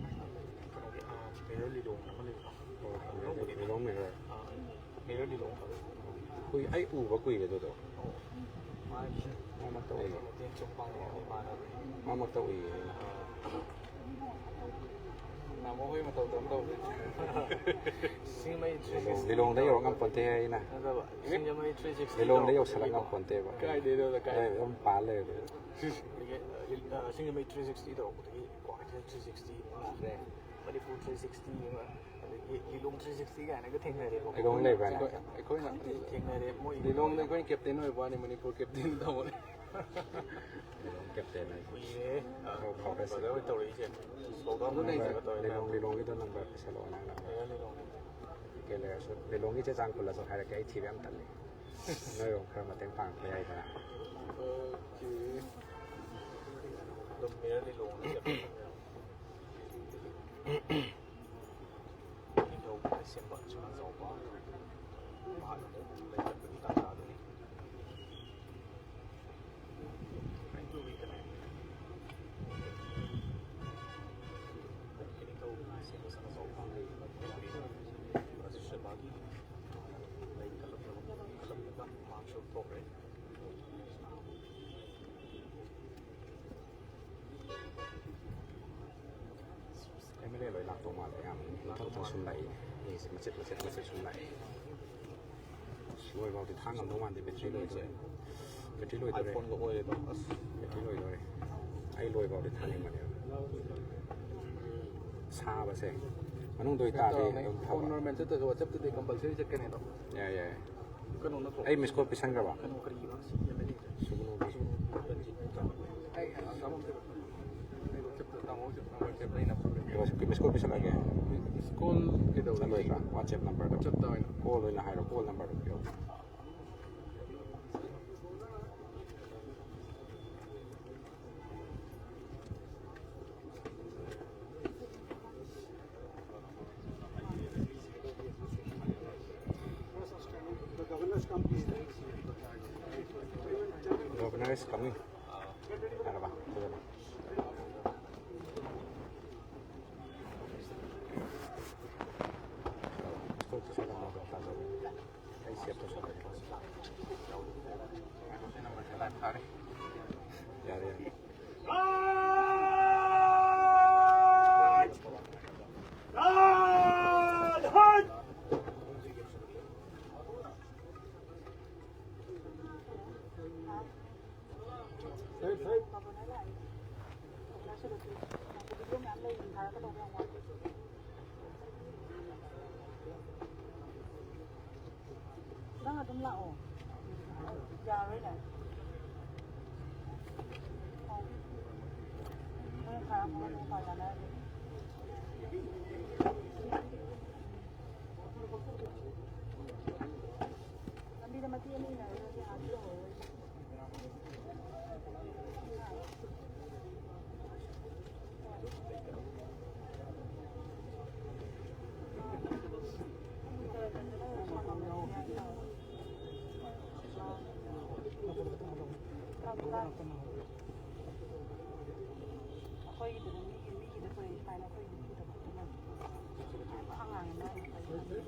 ꯀꯩꯅꯣꯒꯤ, ꯑꯥ, ꯃꯦꯌꯔ ꯂꯤꯂꯣꯡ ꯑꯃ ꯂꯩꯕꯗꯣ꯫ ꯑꯣ, ꯂꯤꯂꯣꯡ ꯃꯦꯌꯔ꯫ ꯑꯥ, ꯃꯦꯌꯔ ꯂꯤꯂꯣꯡ ꯍꯥꯏꯕ꯫ ꯀꯨꯏ-, ꯑꯩ ꯎꯕ ꯀꯨꯏꯔꯦ ꯑꯗꯨꯗꯣ꯫ ꯑꯣ, ꯃꯥꯒꯤ ꯃꯔꯛ ꯃꯔꯛꯇ ꯎꯏꯌꯦ꯫ ꯃꯇꯦꯡ ꯁꯨꯝ ꯄꯥꯡꯉꯦ, ꯏꯃꯥꯟꯅꯕ꯫ ꯃꯔꯛ ꯃꯔꯛꯇ ꯎꯏꯌꯦ꯫ ꯑꯥ꯫ ꯅꯍꯥꯟꯃꯨꯛ ꯑꯩꯈꯣꯏ ꯃꯇꯧ ꯇꯧꯔꯝ ꯇꯧꯕꯅꯦ꯫ ꯁꯤꯡꯖꯃꯩ ꯂꯤꯂꯣꯡ-, ꯂꯤꯂꯣꯡꯗ ꯌꯧꯔꯛ ꯉꯝꯄꯣꯟꯇꯦ ꯑꯩꯅ꯫ ꯅꯠꯇꯕ, ꯁꯤꯡꯖꯃꯩ three sixty ꯂꯤꯂꯣꯡꯗ ꯇꯧꯔꯛꯄꯗꯒꯤꯀꯣ꯫ ꯌꯧꯁꯜꯂꯛ ꯉꯝꯄꯣꯟꯇꯦꯕ꯫ ꯀꯥꯏꯗꯩꯅꯣꯗ, ꯀꯥꯏ-, ꯑꯩ ꯑꯗꯨꯝ ꯄꯥꯜ ꯂꯩꯔꯦ꯫ ꯑꯗꯒꯤ, ꯑ, ꯁꯤꯡꯖꯃꯩ three sixty ꯇꯧꯔꯛꯄꯗꯒꯤ Kwakeithel three sixty ꯑꯃ, ꯃꯅꯤꯄꯨꯔ three sixty ꯑꯃ, ꯑꯗꯒꯤ ꯂꯤꯂꯣꯡ three sixty ꯀꯥꯏꯅꯒ ꯊꯦꯡꯅꯔꯦꯕꯀꯣ꯫ ꯂꯤꯂꯣꯡ ꯂꯩꯕ꯭ꯔꯥꯅꯦ? ꯑꯩꯈꯣꯏꯅ ꯊꯦꯡꯅꯔꯦ꯫ ꯃꯣꯏ ꯂꯤꯂꯣꯡꯗ ꯑꯩꯈꯣꯏꯅ ꯀꯦꯞꯇꯦꯟ ꯑꯣꯏꯕ ꯋꯥꯅꯤ, ꯃꯅꯤꯄꯨꯔ ꯀꯦꯞꯇꯦꯟ ꯇꯧꯕꯅꯦ꯫ ꯂꯤꯂꯣꯡ ꯀꯦꯞꯇꯦꯟ ꯍꯥꯏꯁꯦ꯫ ꯀꯨꯏꯔꯦ꯫ ꯑꯣ, ꯐꯥꯎꯔꯦ꯫ ꯕ꯭ꯔꯗꯔ ꯍꯣꯏ ꯇꯧꯔꯛꯏꯁꯦ꯫ ꯁꯣꯜꯗꯥꯎꯟ ꯑꯗꯨꯅꯦ ꯍꯥꯏꯁꯦ꯫ ꯂꯤꯂꯣꯡ, ꯂꯤꯂꯣꯡꯒꯤꯗꯣ ꯅꯝꯕꯔ ꯄꯤꯁꯜꯂꯛꯑꯣ, ꯅꯪ ꯅꯝꯕꯔ꯫ ꯂꯤꯂꯣꯡ꯫ ꯀꯩ ꯂꯩꯔꯁꯨ, ꯂꯤꯂꯣꯡꯒꯤ ꯆꯦ ꯆꯥꯡ ꯈꯨꯜꯂꯁꯨ ꯍꯥꯏꯔꯛꯀꯦ, ꯑꯩ ꯊꯤꯕ ꯌꯥꯝ ꯇꯜꯂꯤ꯫ ꯅꯣꯏꯔꯣꯝ ꯈꯔ ꯃꯇꯦꯡ ꯄꯥꯡꯉꯛꯄ ꯌꯥꯏꯗꯅ꯫ ꯑꯣꯀꯦ꯫ ꯑꯗꯨꯝ ꯃꯦꯌꯔ ꯂꯤꯂꯣꯡ꯫ ꯅꯤꯡꯊꯧ ꯂꯥꯏꯁꯦꯝꯕ ꯁꯅꯥꯖꯥꯎꯕ ꯃꯍꯥꯛ ꯑꯃꯨꯛ ꯂꯩꯈꯠꯄꯒꯤ ꯇꯥꯟꯖꯥꯗꯨꯅꯤ꯫ ꯅꯤꯡꯊꯧ ꯂꯥꯏꯁꯦꯝꯕ ꯁꯅꯥꯖꯥꯎꯕ ꯔꯥꯖꯦꯁ꯭ꯋꯔꯤꯒꯤ ꯂꯩ ꯀꯠꯂꯛꯂꯕ, ꯀꯠꯂꯝꯂꯒ ꯃꯍꯥꯛꯁꯨ ꯊꯣꯛꯈ꯭ꯔꯦ꯫ ꯑꯦꯝ ꯑꯦꯜ ꯑꯦ ꯂꯣꯏ ꯂꯥꯛꯇꯧ ꯃꯥꯜꯂꯦ, ꯑꯌꯥꯝꯕ ꯃꯊꯪ ꯃꯊꯪ ꯁꯨꯝ ꯂꯥꯛꯏ꯫ ꯃꯤꯁꯦ ꯃꯆꯦꯠ ꯃꯆꯦꯠ ꯃꯆꯦꯠ ꯁꯨꯝ ꯂꯥꯛꯏ꯫ ꯑꯁ, ꯂꯣꯏꯐꯥꯎꯗꯤ ꯊꯥꯡ ꯉꯝꯗꯧ ꯃꯥꯟꯗꯦ, ꯕꯦꯇ꯭ꯔꯤ ꯂꯣꯏꯗꯣꯔꯦ꯫ ꯕꯦꯇ꯭ꯔꯤ ꯂꯣꯏꯗꯣꯔꯦ꯫ ꯑꯥꯏꯐꯣꯟꯒ ꯑꯣꯏꯔꯦꯗꯣ, ꯑꯁ꯫ ꯕꯦꯇ꯭ꯔꯤ ꯂꯣꯏꯗꯣꯔꯦ꯫ ꯑꯩ ꯂꯣꯏꯐꯥꯎꯗꯤ ꯊꯥꯡꯅꯤꯡꯕꯅꯦꯕ꯫ ꯁꯥꯕꯁꯦ ꯃꯅꯨꯡꯗ ꯑꯣꯏꯇꯥꯔꯗꯤ ꯑꯗꯨꯝ ꯐꯕ꯫ ꯐꯣꯟ ꯅꯣꯔꯃꯦꯜ ꯆꯠꯇ꯭ꯔꯁꯨ WhatsApp-ꯇꯗꯤ compulsory ꯆꯠꯀꯅꯤ ꯑꯗꯣ꯫ ꯌꯥꯏ, ꯌꯥꯏ꯫ ꯀꯩꯅꯣ ꯅꯠꯇ꯭ꯔꯣ? ꯑꯩ ꯃꯤꯁ ꯀꯣꯜ ꯄꯤꯁꯟꯈ꯭ꯔꯕ? ꯀꯩꯅꯣ ꯀꯔꯤꯕ? ꯁꯤ ꯑꯦꯝ ꯑꯦꯜ ꯑꯦ꯫ ꯁꯨꯒꯅꯨꯒꯤ꯫ ꯑꯩ ꯑꯁꯥꯝ ꯑꯝꯇ ꯑꯩ WhatsApp-ꯇ ꯇꯥꯃꯣ ꯍꯧꯖꯤꯛ number save ꯂꯩꯅꯕ꯫ ꯋꯥꯆꯦꯞꯀꯤ ꯃꯤꯁ ꯀꯣꯜ ꯄꯤꯁꯜꯂꯛꯑꯒꯦ꯫ ꯃꯤꯁ ꯀꯣꯜ ꯀꯩꯗꯧꯔꯒꯦ? ꯂꯣꯏꯗ꯭ꯔꯥ? WhatsApp number-ꯗꯣ꯫ WhatsApp-ꯇ ꯑꯣꯏꯅ꯫ ꯀꯣꯜ ꯑꯣꯏꯅ ꯍꯥꯏꯔꯣ, ꯀꯣꯜ number-ꯗꯣ ꯄꯤꯔꯛꯑꯣ꯫ Governor is coming. ꯌꯥꯔꯕ? ꯐꯖꯅ꯫ ꯌꯥꯔꯦ, ꯌꯥꯔꯦ꯫ ꯅꯪ ꯑꯗꯨꯝ ꯂꯥꯛꯑꯣ꯫ ꯌꯥꯔꯣꯏꯅꯦ꯫ ꯑꯧ꯫ ꯅꯣꯏ ꯈꯔ ꯑꯃ ꯅꯣꯏ ꯄꯥ ꯆꯥꯅꯔꯗꯤ꯫ ꯂꯝꯕꯤꯗ ꯃꯇꯦꯛ ꯑꯃ ꯏꯟꯅꯔꯒꯗꯤ ꯑꯥꯗ ꯌꯧꯔꯔꯣꯏ꯫ ꯑꯩꯈꯣꯏꯒꯤꯗꯨꯅ ꯃꯤꯒꯤ, ꯃꯤꯒꯤꯗ ꯄꯨꯔꯛꯏ ꯀꯥꯏꯅ ꯑꯩꯈꯣꯏꯒꯤꯗꯤ ꯄꯨꯗꯕ ꯑꯗꯨꯅ ꯑꯉꯥꯡꯅ ꯃꯌꯥꯝ ꯄꯨꯔꯛꯑꯕꯅꯤꯅ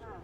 ꯍꯥ?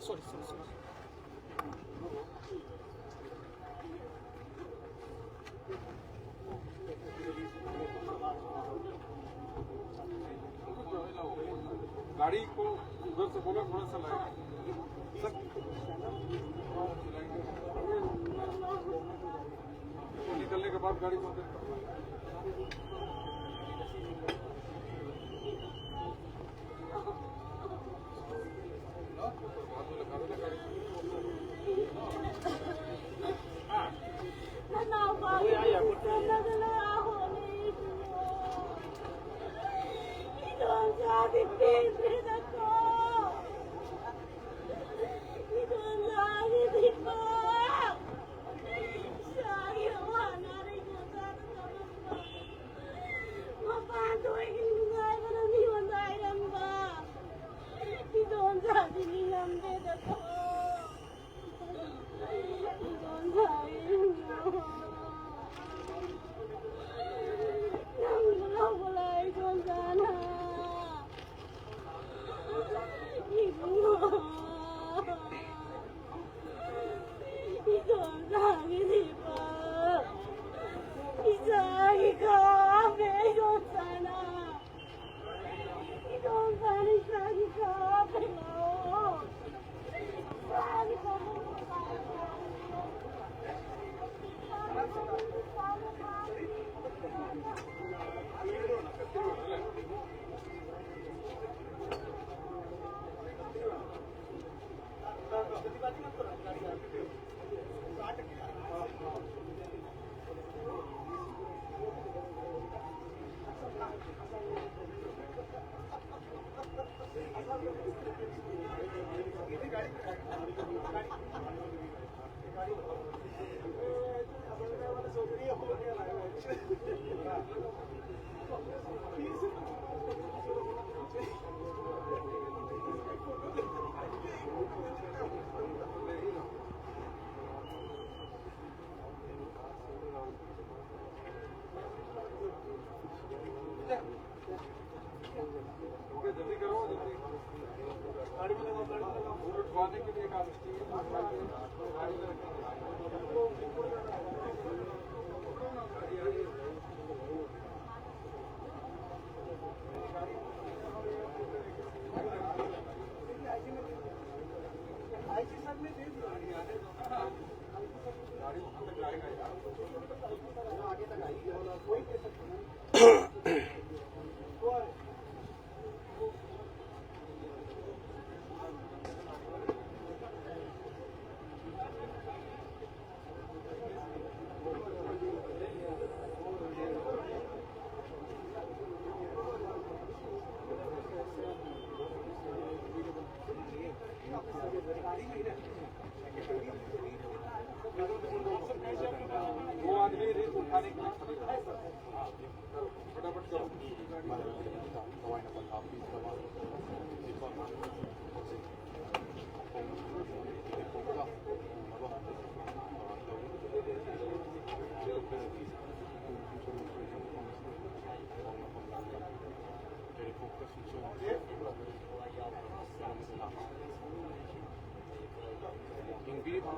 Sorry, sorry, sorry. गाड़ी को उधर से बोलो, थोड़ा सा लाइट। सर, निकलने के बाद गाड़ी को अंदर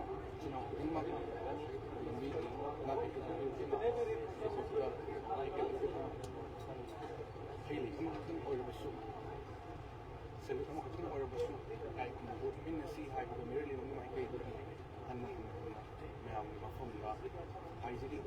ꯏꯆꯤꯟ ꯏꯅꯥꯎ ꯈꯨꯗꯤꯡꯃꯛ ꯂꯝꯕꯤ ꯂꯝꯕꯤ ꯍꯩ ꯂꯩ ꯑꯃꯈꯛꯇꯪ ꯑꯣꯏꯔꯕꯁꯨ, salute ꯑꯃꯈꯛꯇꯪ ꯑꯣꯏꯔꯕꯁꯨ ꯏꯀꯥꯏ ꯈꯨꯝꯅꯕ ꯎꯠꯃꯤꯟꯅꯁꯤ ꯍꯥꯏꯕꯗꯨ ꯃꯤꯔꯦꯜ ꯌꯦꯡꯕꯒꯤ ꯃꯥꯏꯀꯩꯗꯒꯤ ꯍꯟꯅ ꯍꯟꯅ ꯃꯌꯥꯝꯒꯤ ꯃꯐꯝꯗ ꯍꯥꯏꯖꯔꯤ꯫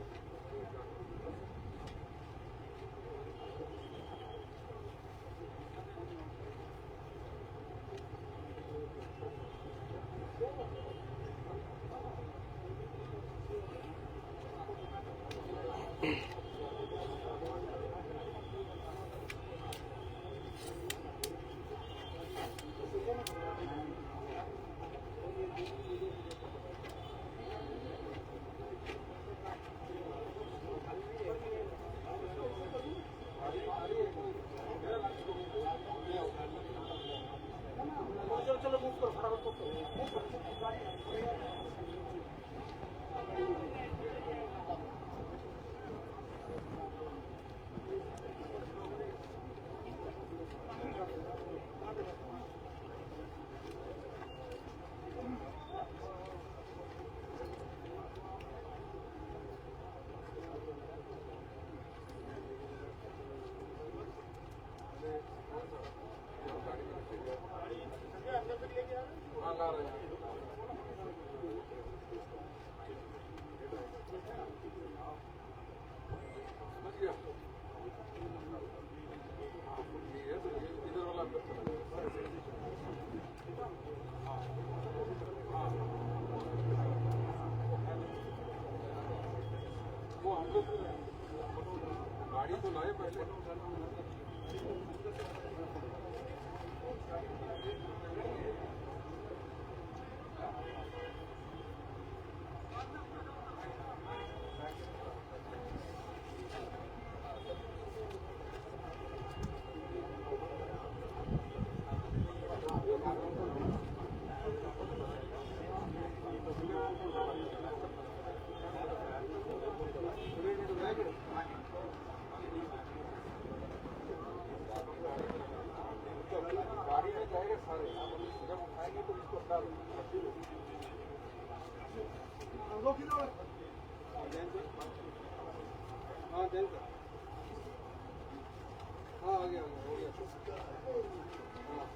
गाड़ी तो लाए पहले। गाड़ी में जाएगा सारे। हाँ, आ गया, आ गया, हो गया। हाँ।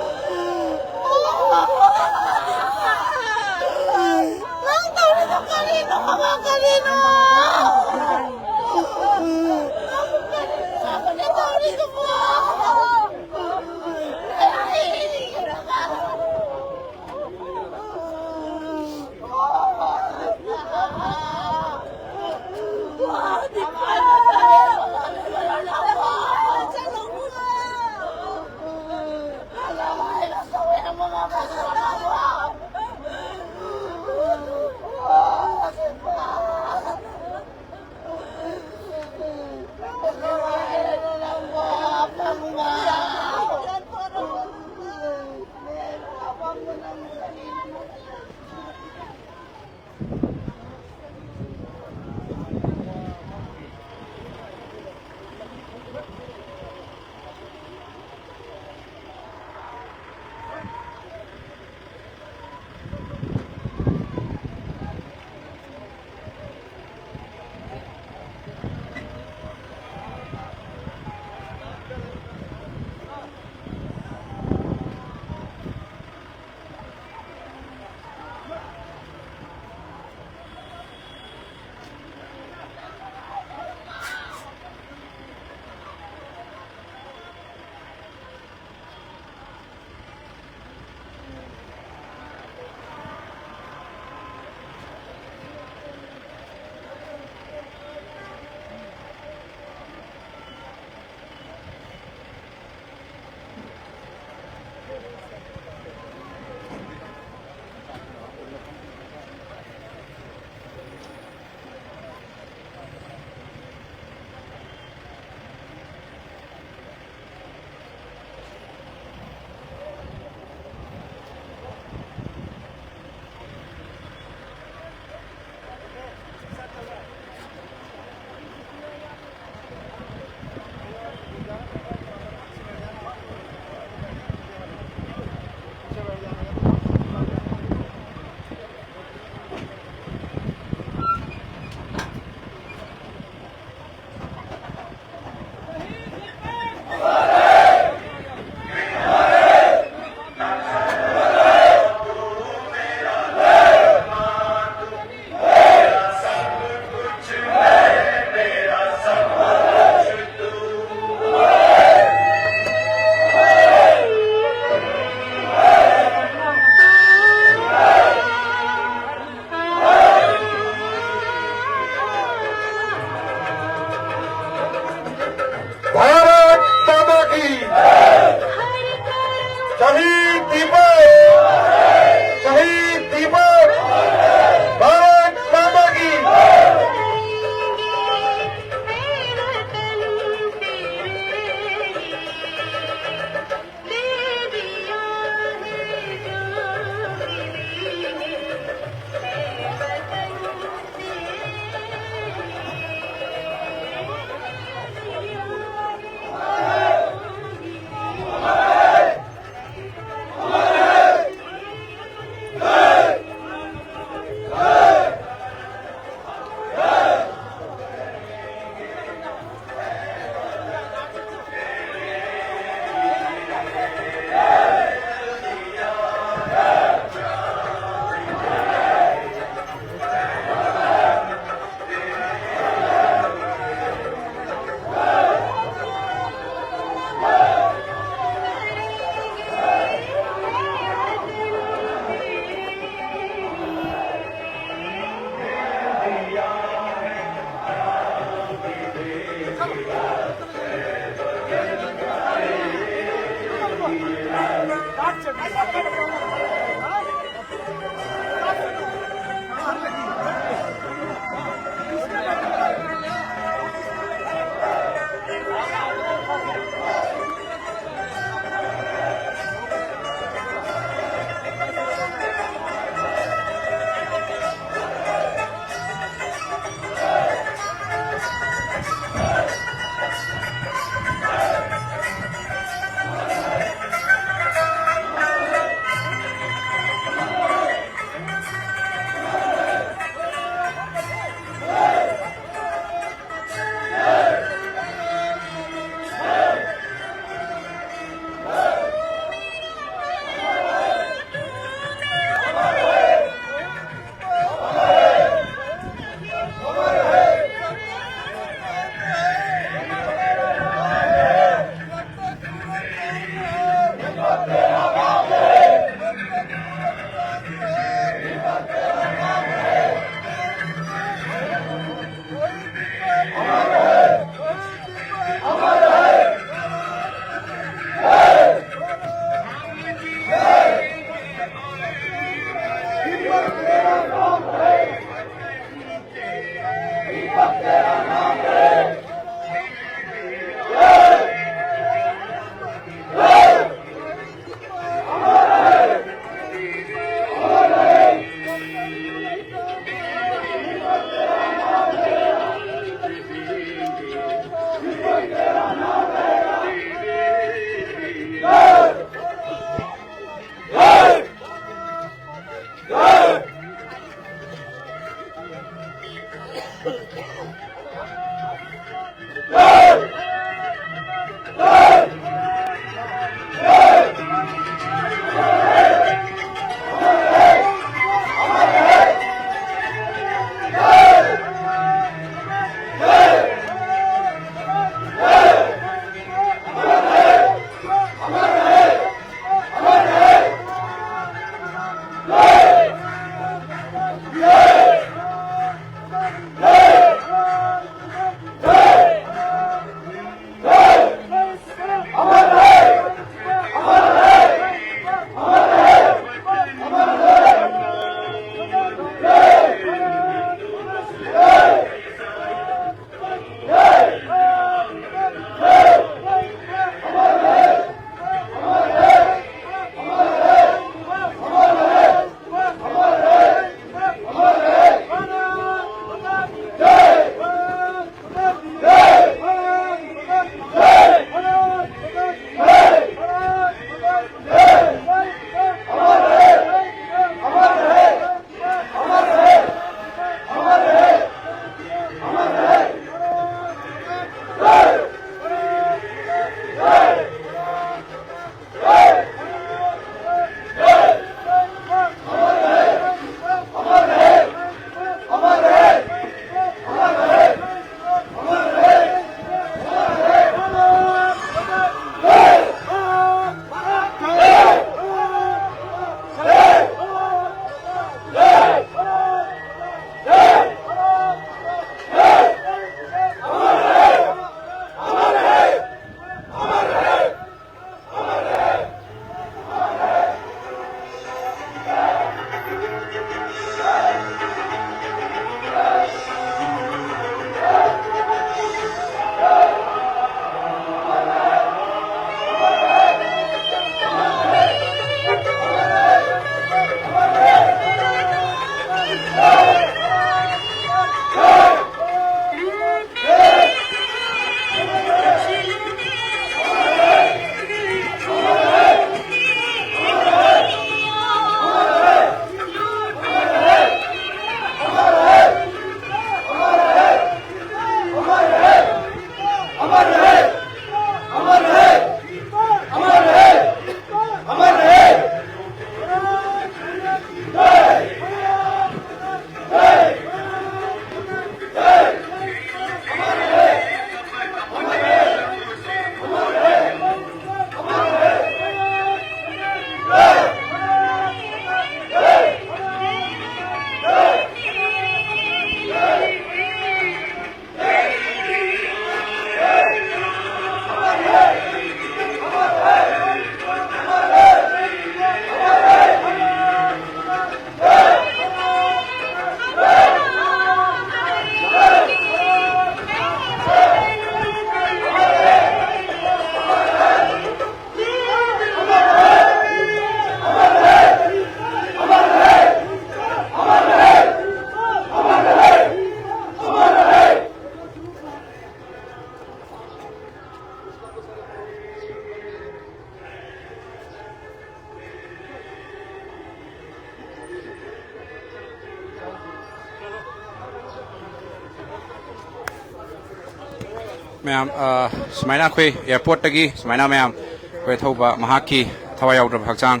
ꯃꯌꯥꯝ, ꯑ, ꯁꯨꯃꯥꯏꯅ ꯑꯩꯈꯣꯏ ꯑꯦꯌꯥꯔꯄꯣꯔꯠꯇꯒꯤ ꯁꯨꯃꯥꯏꯅ ꯃꯌꯥꯝ ꯑꯩꯈꯣꯏ ꯊꯧꯕ ꯃꯍꯥꯛꯀꯤ ꯊꯋꯥꯏ ꯌꯥꯎꯗ꯭ꯔꯕ ꯍꯛꯆꯥꯡ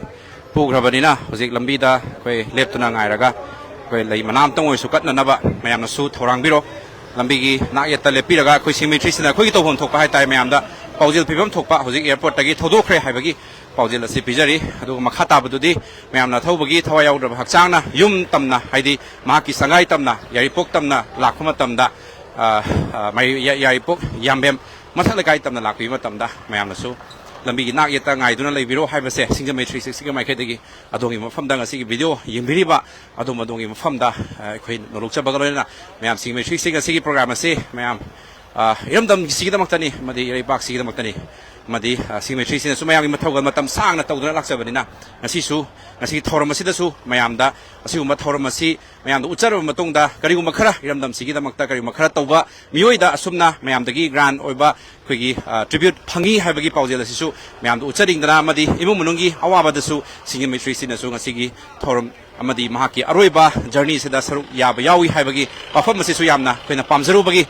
ꯄꯨꯈ꯭ꯔꯕꯅꯤꯅ, ꯍꯧꯖꯤꯛ ꯂꯝꯕꯤꯗ ꯑꯩꯈꯣꯏ ꯂꯦꯞꯇꯨꯅ ꯉꯥꯏꯔꯒ ꯑꯩꯈꯣꯏ ꯂꯩ ꯃꯅꯥ ꯑꯃꯇꯪ ꯑꯣꯏꯔꯁꯨ ꯀꯠꯅꯅꯕ ꯃꯌꯥꯝꯅꯁꯨ ꯊꯧꯔꯥꯡꯕꯤꯔꯣ꯫ ꯂꯝꯕꯤꯒꯤ ꯅꯥꯛ ꯌꯦꯠꯇ ꯂꯦꯞꯄꯤꯔꯒ ꯑꯩꯈꯣꯏ ꯁꯤꯡꯃꯩ ꯊ꯭ꯔꯤꯁꯤꯅ ꯑꯩꯈꯣꯏꯒꯤ ꯇꯧꯐꯝ ꯊꯣꯛꯄ ꯍꯥꯏꯇꯥꯔꯦ, ꯃꯌꯥꯝꯗ ꯄꯥꯎꯖꯦꯜ ꯄꯤꯐꯝ ꯊꯣꯛꯄ, ꯍꯧꯖꯤꯛ ꯑꯦꯌꯥꯔꯄꯣꯔꯠꯇꯒꯤ ꯊꯧꯗꯣꯛꯈ꯭ꯔꯦ ꯍꯥꯏꯕꯒꯤ ꯄꯥꯎꯖꯦꯜ ꯑꯁꯤ ꯄꯤꯖꯔꯤ꯫ ꯑꯗꯨꯒ ꯃꯈꯥ ꯇꯥꯕꯗꯨꯗꯤ ꯃꯌꯥꯝꯅ ꯊꯧꯕꯒꯤ ꯊꯋꯥꯏ ꯌꯥꯎꯗ꯭ꯔꯕ ꯍꯛꯆꯥꯡꯅ ꯌꯨꯝ ꯇꯝꯅ, ꯍꯥꯏꯗꯤ ꯃꯍꯥꯛꯀꯤ ꯁꯪꯒꯥꯏ ꯇꯝꯅ, ꯌꯥꯏꯔꯤꯄꯣꯛ ꯇꯝꯅ ꯂꯥꯛꯄ ꯃꯇꯝꯗ, ꯑ, ꯑ, ꯃꯥꯏ-, ꯌꯥ-, ꯌꯥꯏꯔꯤꯄꯣꯛ ꯌꯥꯝꯕꯦꯝ ꯃꯊꯛ ꯂꯩꯀꯥꯏ ꯇꯝꯅ ꯂꯥꯛꯄꯤꯕ ꯃꯇꯝꯗ ꯃꯌꯥꯝꯅꯁꯨ ꯂꯝꯕꯤꯒꯤ ꯅꯥꯛ ꯌꯦꯠꯇ ꯉꯥꯏꯗꯨꯅ ꯂꯩꯕꯤꯔꯣ ꯍꯥꯏꯕꯁꯦ ꯁꯤꯡꯖꯃꯩ ꯊ꯭ꯔꯤ ꯁꯤꯛꯁꯇꯤꯒꯤ ꯃꯥꯏꯀꯩꯗꯒꯤ ꯑꯗꯣꯝꯒꯤ ꯃꯐꯝꯗ ꯉꯁꯤꯒꯤ ꯚꯤꯗꯤꯑꯣ ꯌꯦꯡꯕꯤꯔꯤꯕ ꯑꯗꯣꯝ ꯑꯗꯣꯝꯒꯤ ꯃꯐꯝꯗ, ꯑ, ꯑꯩꯈꯣꯏ ꯅꯣꯂꯨꯛꯆꯕꯒ ꯂꯣꯏꯅꯅ ꯃꯌꯥꯝ ꯁꯤꯡꯖꯃꯩ ꯊ꯭ꯔꯤ ꯁꯤꯛꯁꯇꯤ ꯉꯁꯤꯒꯤ ꯄ꯭ꯔꯣꯒ꯭ꯔꯥꯝ ꯑꯁꯤ ꯃꯌꯥꯝ, ꯑ, ꯏꯔꯝꯗꯝꯁꯤꯒꯤꯗꯃꯛꯇꯅꯤ ꯑꯃꯗꯤ ꯏꯔꯩꯕꯥꯛꯁꯤꯒꯤꯗꯃꯛꯇꯅꯤ ꯑꯃꯗꯤ, ꯑ, ꯁꯤꯡꯖꯃꯩ ꯊ꯭ꯔꯤ ꯁꯤꯛꯁꯇꯤꯅꯁꯨ ꯃꯌꯥꯝꯒꯤ ꯃꯊꯧꯒ ꯃꯇꯝ ꯁꯥꯡꯅ ꯇꯧꯗꯨꯅ ꯂꯥꯛꯆꯕꯅꯤꯅ ꯉꯁꯤꯁꯨ, ꯉꯁꯤꯒꯤ ꯊꯧꯔꯝ ꯑꯁꯤꯗꯁꯨ ꯃꯌꯥꯝꯗ ꯑꯁꯤꯒꯨꯝꯕ ꯊꯧꯔꯝ ꯑꯁꯤ ꯃꯌꯥꯝꯗ ꯎꯠꯆꯔꯕ ꯃꯇꯨꯡꯗ ꯀꯔꯤꯒꯨꯝꯕ ꯈꯔ ꯏꯔꯝꯗꯝꯁꯤꯒꯤꯗꯃꯛꯇ ꯀꯔꯤꯒꯨꯝꯕ ꯈꯔ ꯇꯧꯕ ꯃꯤꯑꯣꯏꯗ ꯑꯁꯨꯝꯅ ꯃꯌꯥꯝꯗꯒꯤ ꯒ꯭ꯔꯥꯟ ꯑꯣꯏꯕ ꯑꯩꯈꯣꯏꯒꯤ, ꯑ, ꯇ꯭ꯔꯤꯕ꯭ꯌꯨꯠ ꯐꯪꯉꯤ ꯍꯥꯏꯕꯒꯤ ꯄꯥꯎꯖꯦꯜ ꯑꯁꯤꯁꯨ ꯃꯌꯥꯝꯗ ꯎꯠꯆꯅꯤꯡꯗꯅ ꯑꯃꯗꯤ ꯏꯃꯨꯡ ꯃꯅꯨꯡꯒꯤ ꯑꯋꯥꯕꯗꯁꯨ ꯁꯤꯡꯖꯃꯩ ꯊ꯭ꯔꯤ ꯁꯤꯛꯁꯇꯤꯅꯁꯨ ꯉꯁꯤꯒꯤ ꯊꯧꯔꯝ ꯑꯃꯗꯤ ꯃꯍꯥꯛꯀꯤ ꯑꯔꯣꯏꯕ ꯖꯔꯅꯤꯁꯤꯗ ꯁꯔꯨꯛ ꯌꯥꯕ ꯌꯥꯎꯏ ꯍꯥꯏꯕꯒꯤ ꯋꯥꯐꯝ ꯑꯁꯤꯁꯨ ꯌꯥꯝꯅ ꯑꯩꯈꯣꯏꯅ ꯄꯥꯝꯖꯔꯨꯕꯒꯤ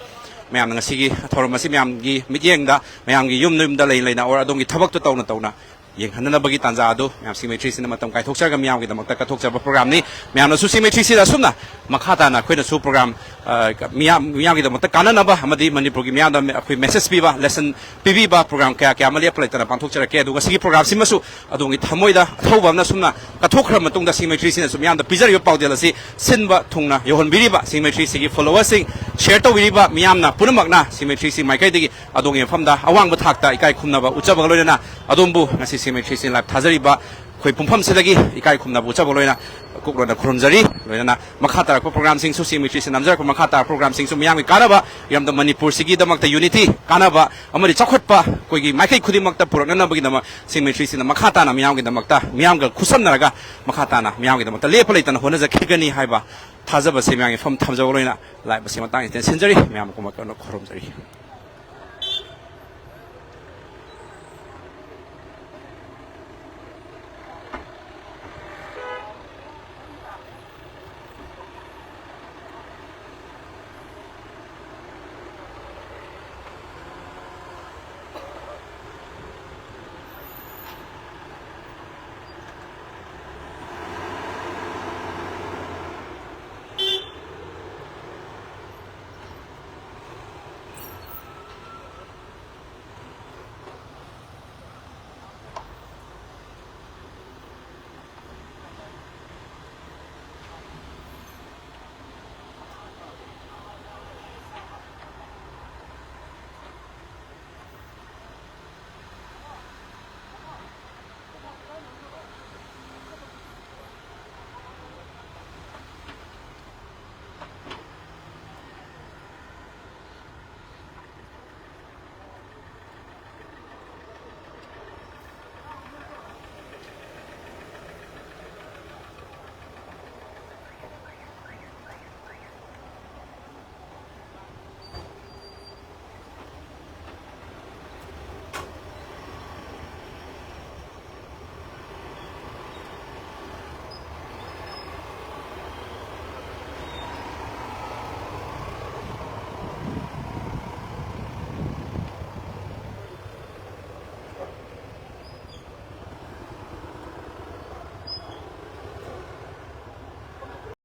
ꯃꯌꯥꯝꯅ ꯉꯁꯤꯒꯤ ꯊꯧꯔꯝ ꯑꯁꯤ ꯃꯌꯥꯝꯒꯤ ꯃꯤꯠꯌꯦꯡꯗ, ꯃꯌꯥꯝꯒꯤ ꯌꯨꯝ ꯌꯨꯝꯗ ꯂꯩ ꯂꯩꯅ ꯑꯣꯔ ꯑꯗꯣꯝꯒꯤ ꯊꯕꯛꯇꯨ ꯇꯧꯅ ꯇꯧꯅ ꯌꯦꯡꯍꯟꯅꯅꯕꯒꯤ ꯇꯥꯟꯖꯥ ꯑꯗꯨ ꯃꯌꯥꯝ ꯁꯤꯡꯖꯃꯩ ꯊ꯭ꯔꯤ ꯁꯤꯛꯁꯇꯤꯅ ꯃꯇꯝ ꯀꯥꯏꯊꯣꯛꯆꯔꯒ ꯃꯤꯌꯥꯝꯒꯤꯗꯃꯛꯇ ꯀꯠꯊꯣꯛꯆꯕ ꯄ꯭ꯔꯣꯒ꯭ꯔꯥꯝꯅꯤ꯫ ꯃꯌꯥꯝꯅꯁꯨ ꯁꯤꯡꯖꯃꯩ ꯊ꯭ꯔꯤ ꯁꯤꯛꯁꯇꯤꯗ ꯑꯁꯨꯝꯅ ꯃꯈꯥ ꯇꯥꯅ ꯑꯩꯈꯣꯏꯅꯁꯨ ꯄ꯭ꯔꯣꯒ꯭ꯔꯥꯝ, ꯑ, ꯃꯤꯌꯥꯝ, ꯃꯤꯌꯥꯝꯒꯤꯗꯃꯛꯇ ꯀꯥꯟꯅꯅꯕ ꯑꯃꯗꯤ ꯃꯅꯤꯄꯨꯔꯒꯤ ꯃꯤꯌꯥꯝꯗ ꯑꯩꯈꯣꯏ ꯃꯦꯁꯦꯖ ꯄꯤꯕ, ꯂꯦꯁꯟ ꯄꯤꯕꯤꯕ ꯄ꯭ꯔꯣꯒ꯭ꯔꯥꯝ ꯀꯌꯥ ꯀꯌꯥ ꯑꯃ ꯂꯦꯞꯄ ꯂꯩꯇꯅ ꯄꯥꯡꯊꯣꯛꯆꯔꯛꯀꯦ꯫ ꯑꯗꯨꯒ ꯁꯤꯒꯤ ꯄ꯭ꯔꯣꯒ꯭ꯔꯥꯝꯁꯤꯃꯁꯨ ꯑꯗꯣꯝꯒꯤ ꯊꯃꯣꯏꯗ ꯑꯊꯧꯕ ꯑꯃꯅ ꯑꯁꯨꯝꯅ ꯀꯠꯊꯣꯛꯈ꯭ꯔꯕ ꯃꯇꯨꯡꯗ ꯁꯤꯡꯖꯃꯩ ꯊ꯭ꯔꯤ ꯁꯤꯛꯁꯇꯤꯅꯁꯨ ꯃꯤꯌꯥꯝꯗ ꯄꯤꯖꯔꯤꯕ ꯄꯥꯎꯖꯦꯜ ꯑꯁꯤ ꯁꯤꯟꯕ ꯊꯨꯡꯅ ꯌꯧꯍꯟꯕꯤꯔꯤꯕ ꯁꯤꯡꯖꯃꯩ ꯊ꯭ꯔꯤ ꯁꯤꯛꯁꯇꯤꯒꯤ ꯐꯣꯂꯣꯋꯔꯁꯤꯡ, ꯁꯤꯌꯔ ꯇꯧꯕꯤꯔꯤꯕ ꯃꯤꯌꯥꯝꯅ ꯄꯨꯝꯅꯃꯛꯅ ꯁꯤꯡꯖꯃꯩ ꯊ꯭ꯔꯤ ꯁꯤꯛꯁꯇꯤ ꯃꯥꯏꯀꯩꯗꯒꯤ ꯑꯗꯣꯝꯒꯤ ꯃꯐꯝꯗ ꯑꯋꯥꯡꯕ ꯊꯥꯛꯇ ꯏꯀꯥꯏ ꯈꯨꯝꯅꯕ ꯎꯠꯆꯕꯒ ꯂꯣꯏꯅꯅ ꯑꯗꯣꯝꯕꯨ ꯉꯁꯤ ꯁꯤꯡꯖꯃꯩ ꯊ꯭ꯔꯤ ꯁꯤꯛꯁꯇꯤ ꯂꯥꯏꯚ ꯊꯥꯖꯔꯤꯕ ꯑꯩꯈꯣꯏ ꯄꯨꯡꯐꯝꯁꯤꯗꯒꯤ ꯏꯀꯥꯏ ꯈꯨꯝꯅꯕ ꯎꯠꯆꯕꯒ ꯂꯣꯏꯅ ꯀꯣꯛꯂꯣꯟꯅ ꯈꯨꯔꯨꯝꯖꯔꯤ꯫ ꯂꯣꯏꯅꯅ ꯃꯈꯥ ꯇꯥꯔꯛꯄ ꯄ꯭ꯔꯣꯒ꯭ꯔꯥꯝꯁꯤꯡꯁꯨ ꯁꯤꯡꯖꯃꯩ ꯊ꯭ꯔꯤ ꯁꯤꯛꯁꯇꯤꯅ ꯅꯝꯖꯔꯛꯄ ꯃꯈꯥ ꯇꯥꯔꯛꯄ ꯄ꯭ꯔꯣꯒ꯭ꯔꯥꯝꯁꯤꯡꯁꯨ ꯃꯤꯌꯥꯝꯒꯤ ꯀꯥꯟꯅꯕ, ꯏꯔꯝꯗꯝ ꯃꯅꯤꯄꯨꯔꯁꯤꯒꯤꯗꯃꯛꯇ ꯌꯨꯅꯤꯇꯤ ꯀꯥꯟꯅꯕ ꯑꯃꯗꯤ ꯆꯥꯎꯈꯠꯄ ꯑꯩꯈꯣꯏꯒꯤ ꯃꯥꯏꯀꯩ ꯈꯨꯗꯤꯡꯃꯛꯇ ꯄꯨꯔꯛꯅꯅꯕꯒꯤꯗꯃꯛ ꯁꯤꯡꯖꯃꯩ ꯊ꯭ꯔꯤ ꯁꯤꯛꯁꯇꯤꯅ ꯃꯈꯥ ꯇꯥꯅ ꯃꯤꯌꯥꯝꯒꯤꯗꯃꯛꯇ, ꯃꯤꯌꯥꯝꯒ ꯈꯨꯠꯁꯝꯅꯔꯒ ꯃꯈꯥ ꯇꯥꯅ ꯃꯤꯌꯥꯝꯒꯤꯗꯃꯛꯇ ꯂꯦꯞꯄ ꯂꯩꯇꯅ ꯍꯣꯠꯅꯖꯈꯤꯒꯅꯤ ꯍꯥꯏꯕ ꯊꯥꯖꯕꯁꯦ ꯃꯤꯌꯥꯝꯒꯤ ꯃꯐꯝ ꯊꯝꯖꯕ ꯂꯣꯏꯅ ꯂꯥꯏꯚ ꯑꯁꯤ ꯃꯇꯥꯡ ꯑꯁꯤꯗ ꯁꯤꯟꯖꯔꯤ꯫ ꯃꯌꯥꯝ ꯄꯨꯝꯅꯃꯛ ꯈꯨꯔꯨꯝꯖꯔꯤ꯫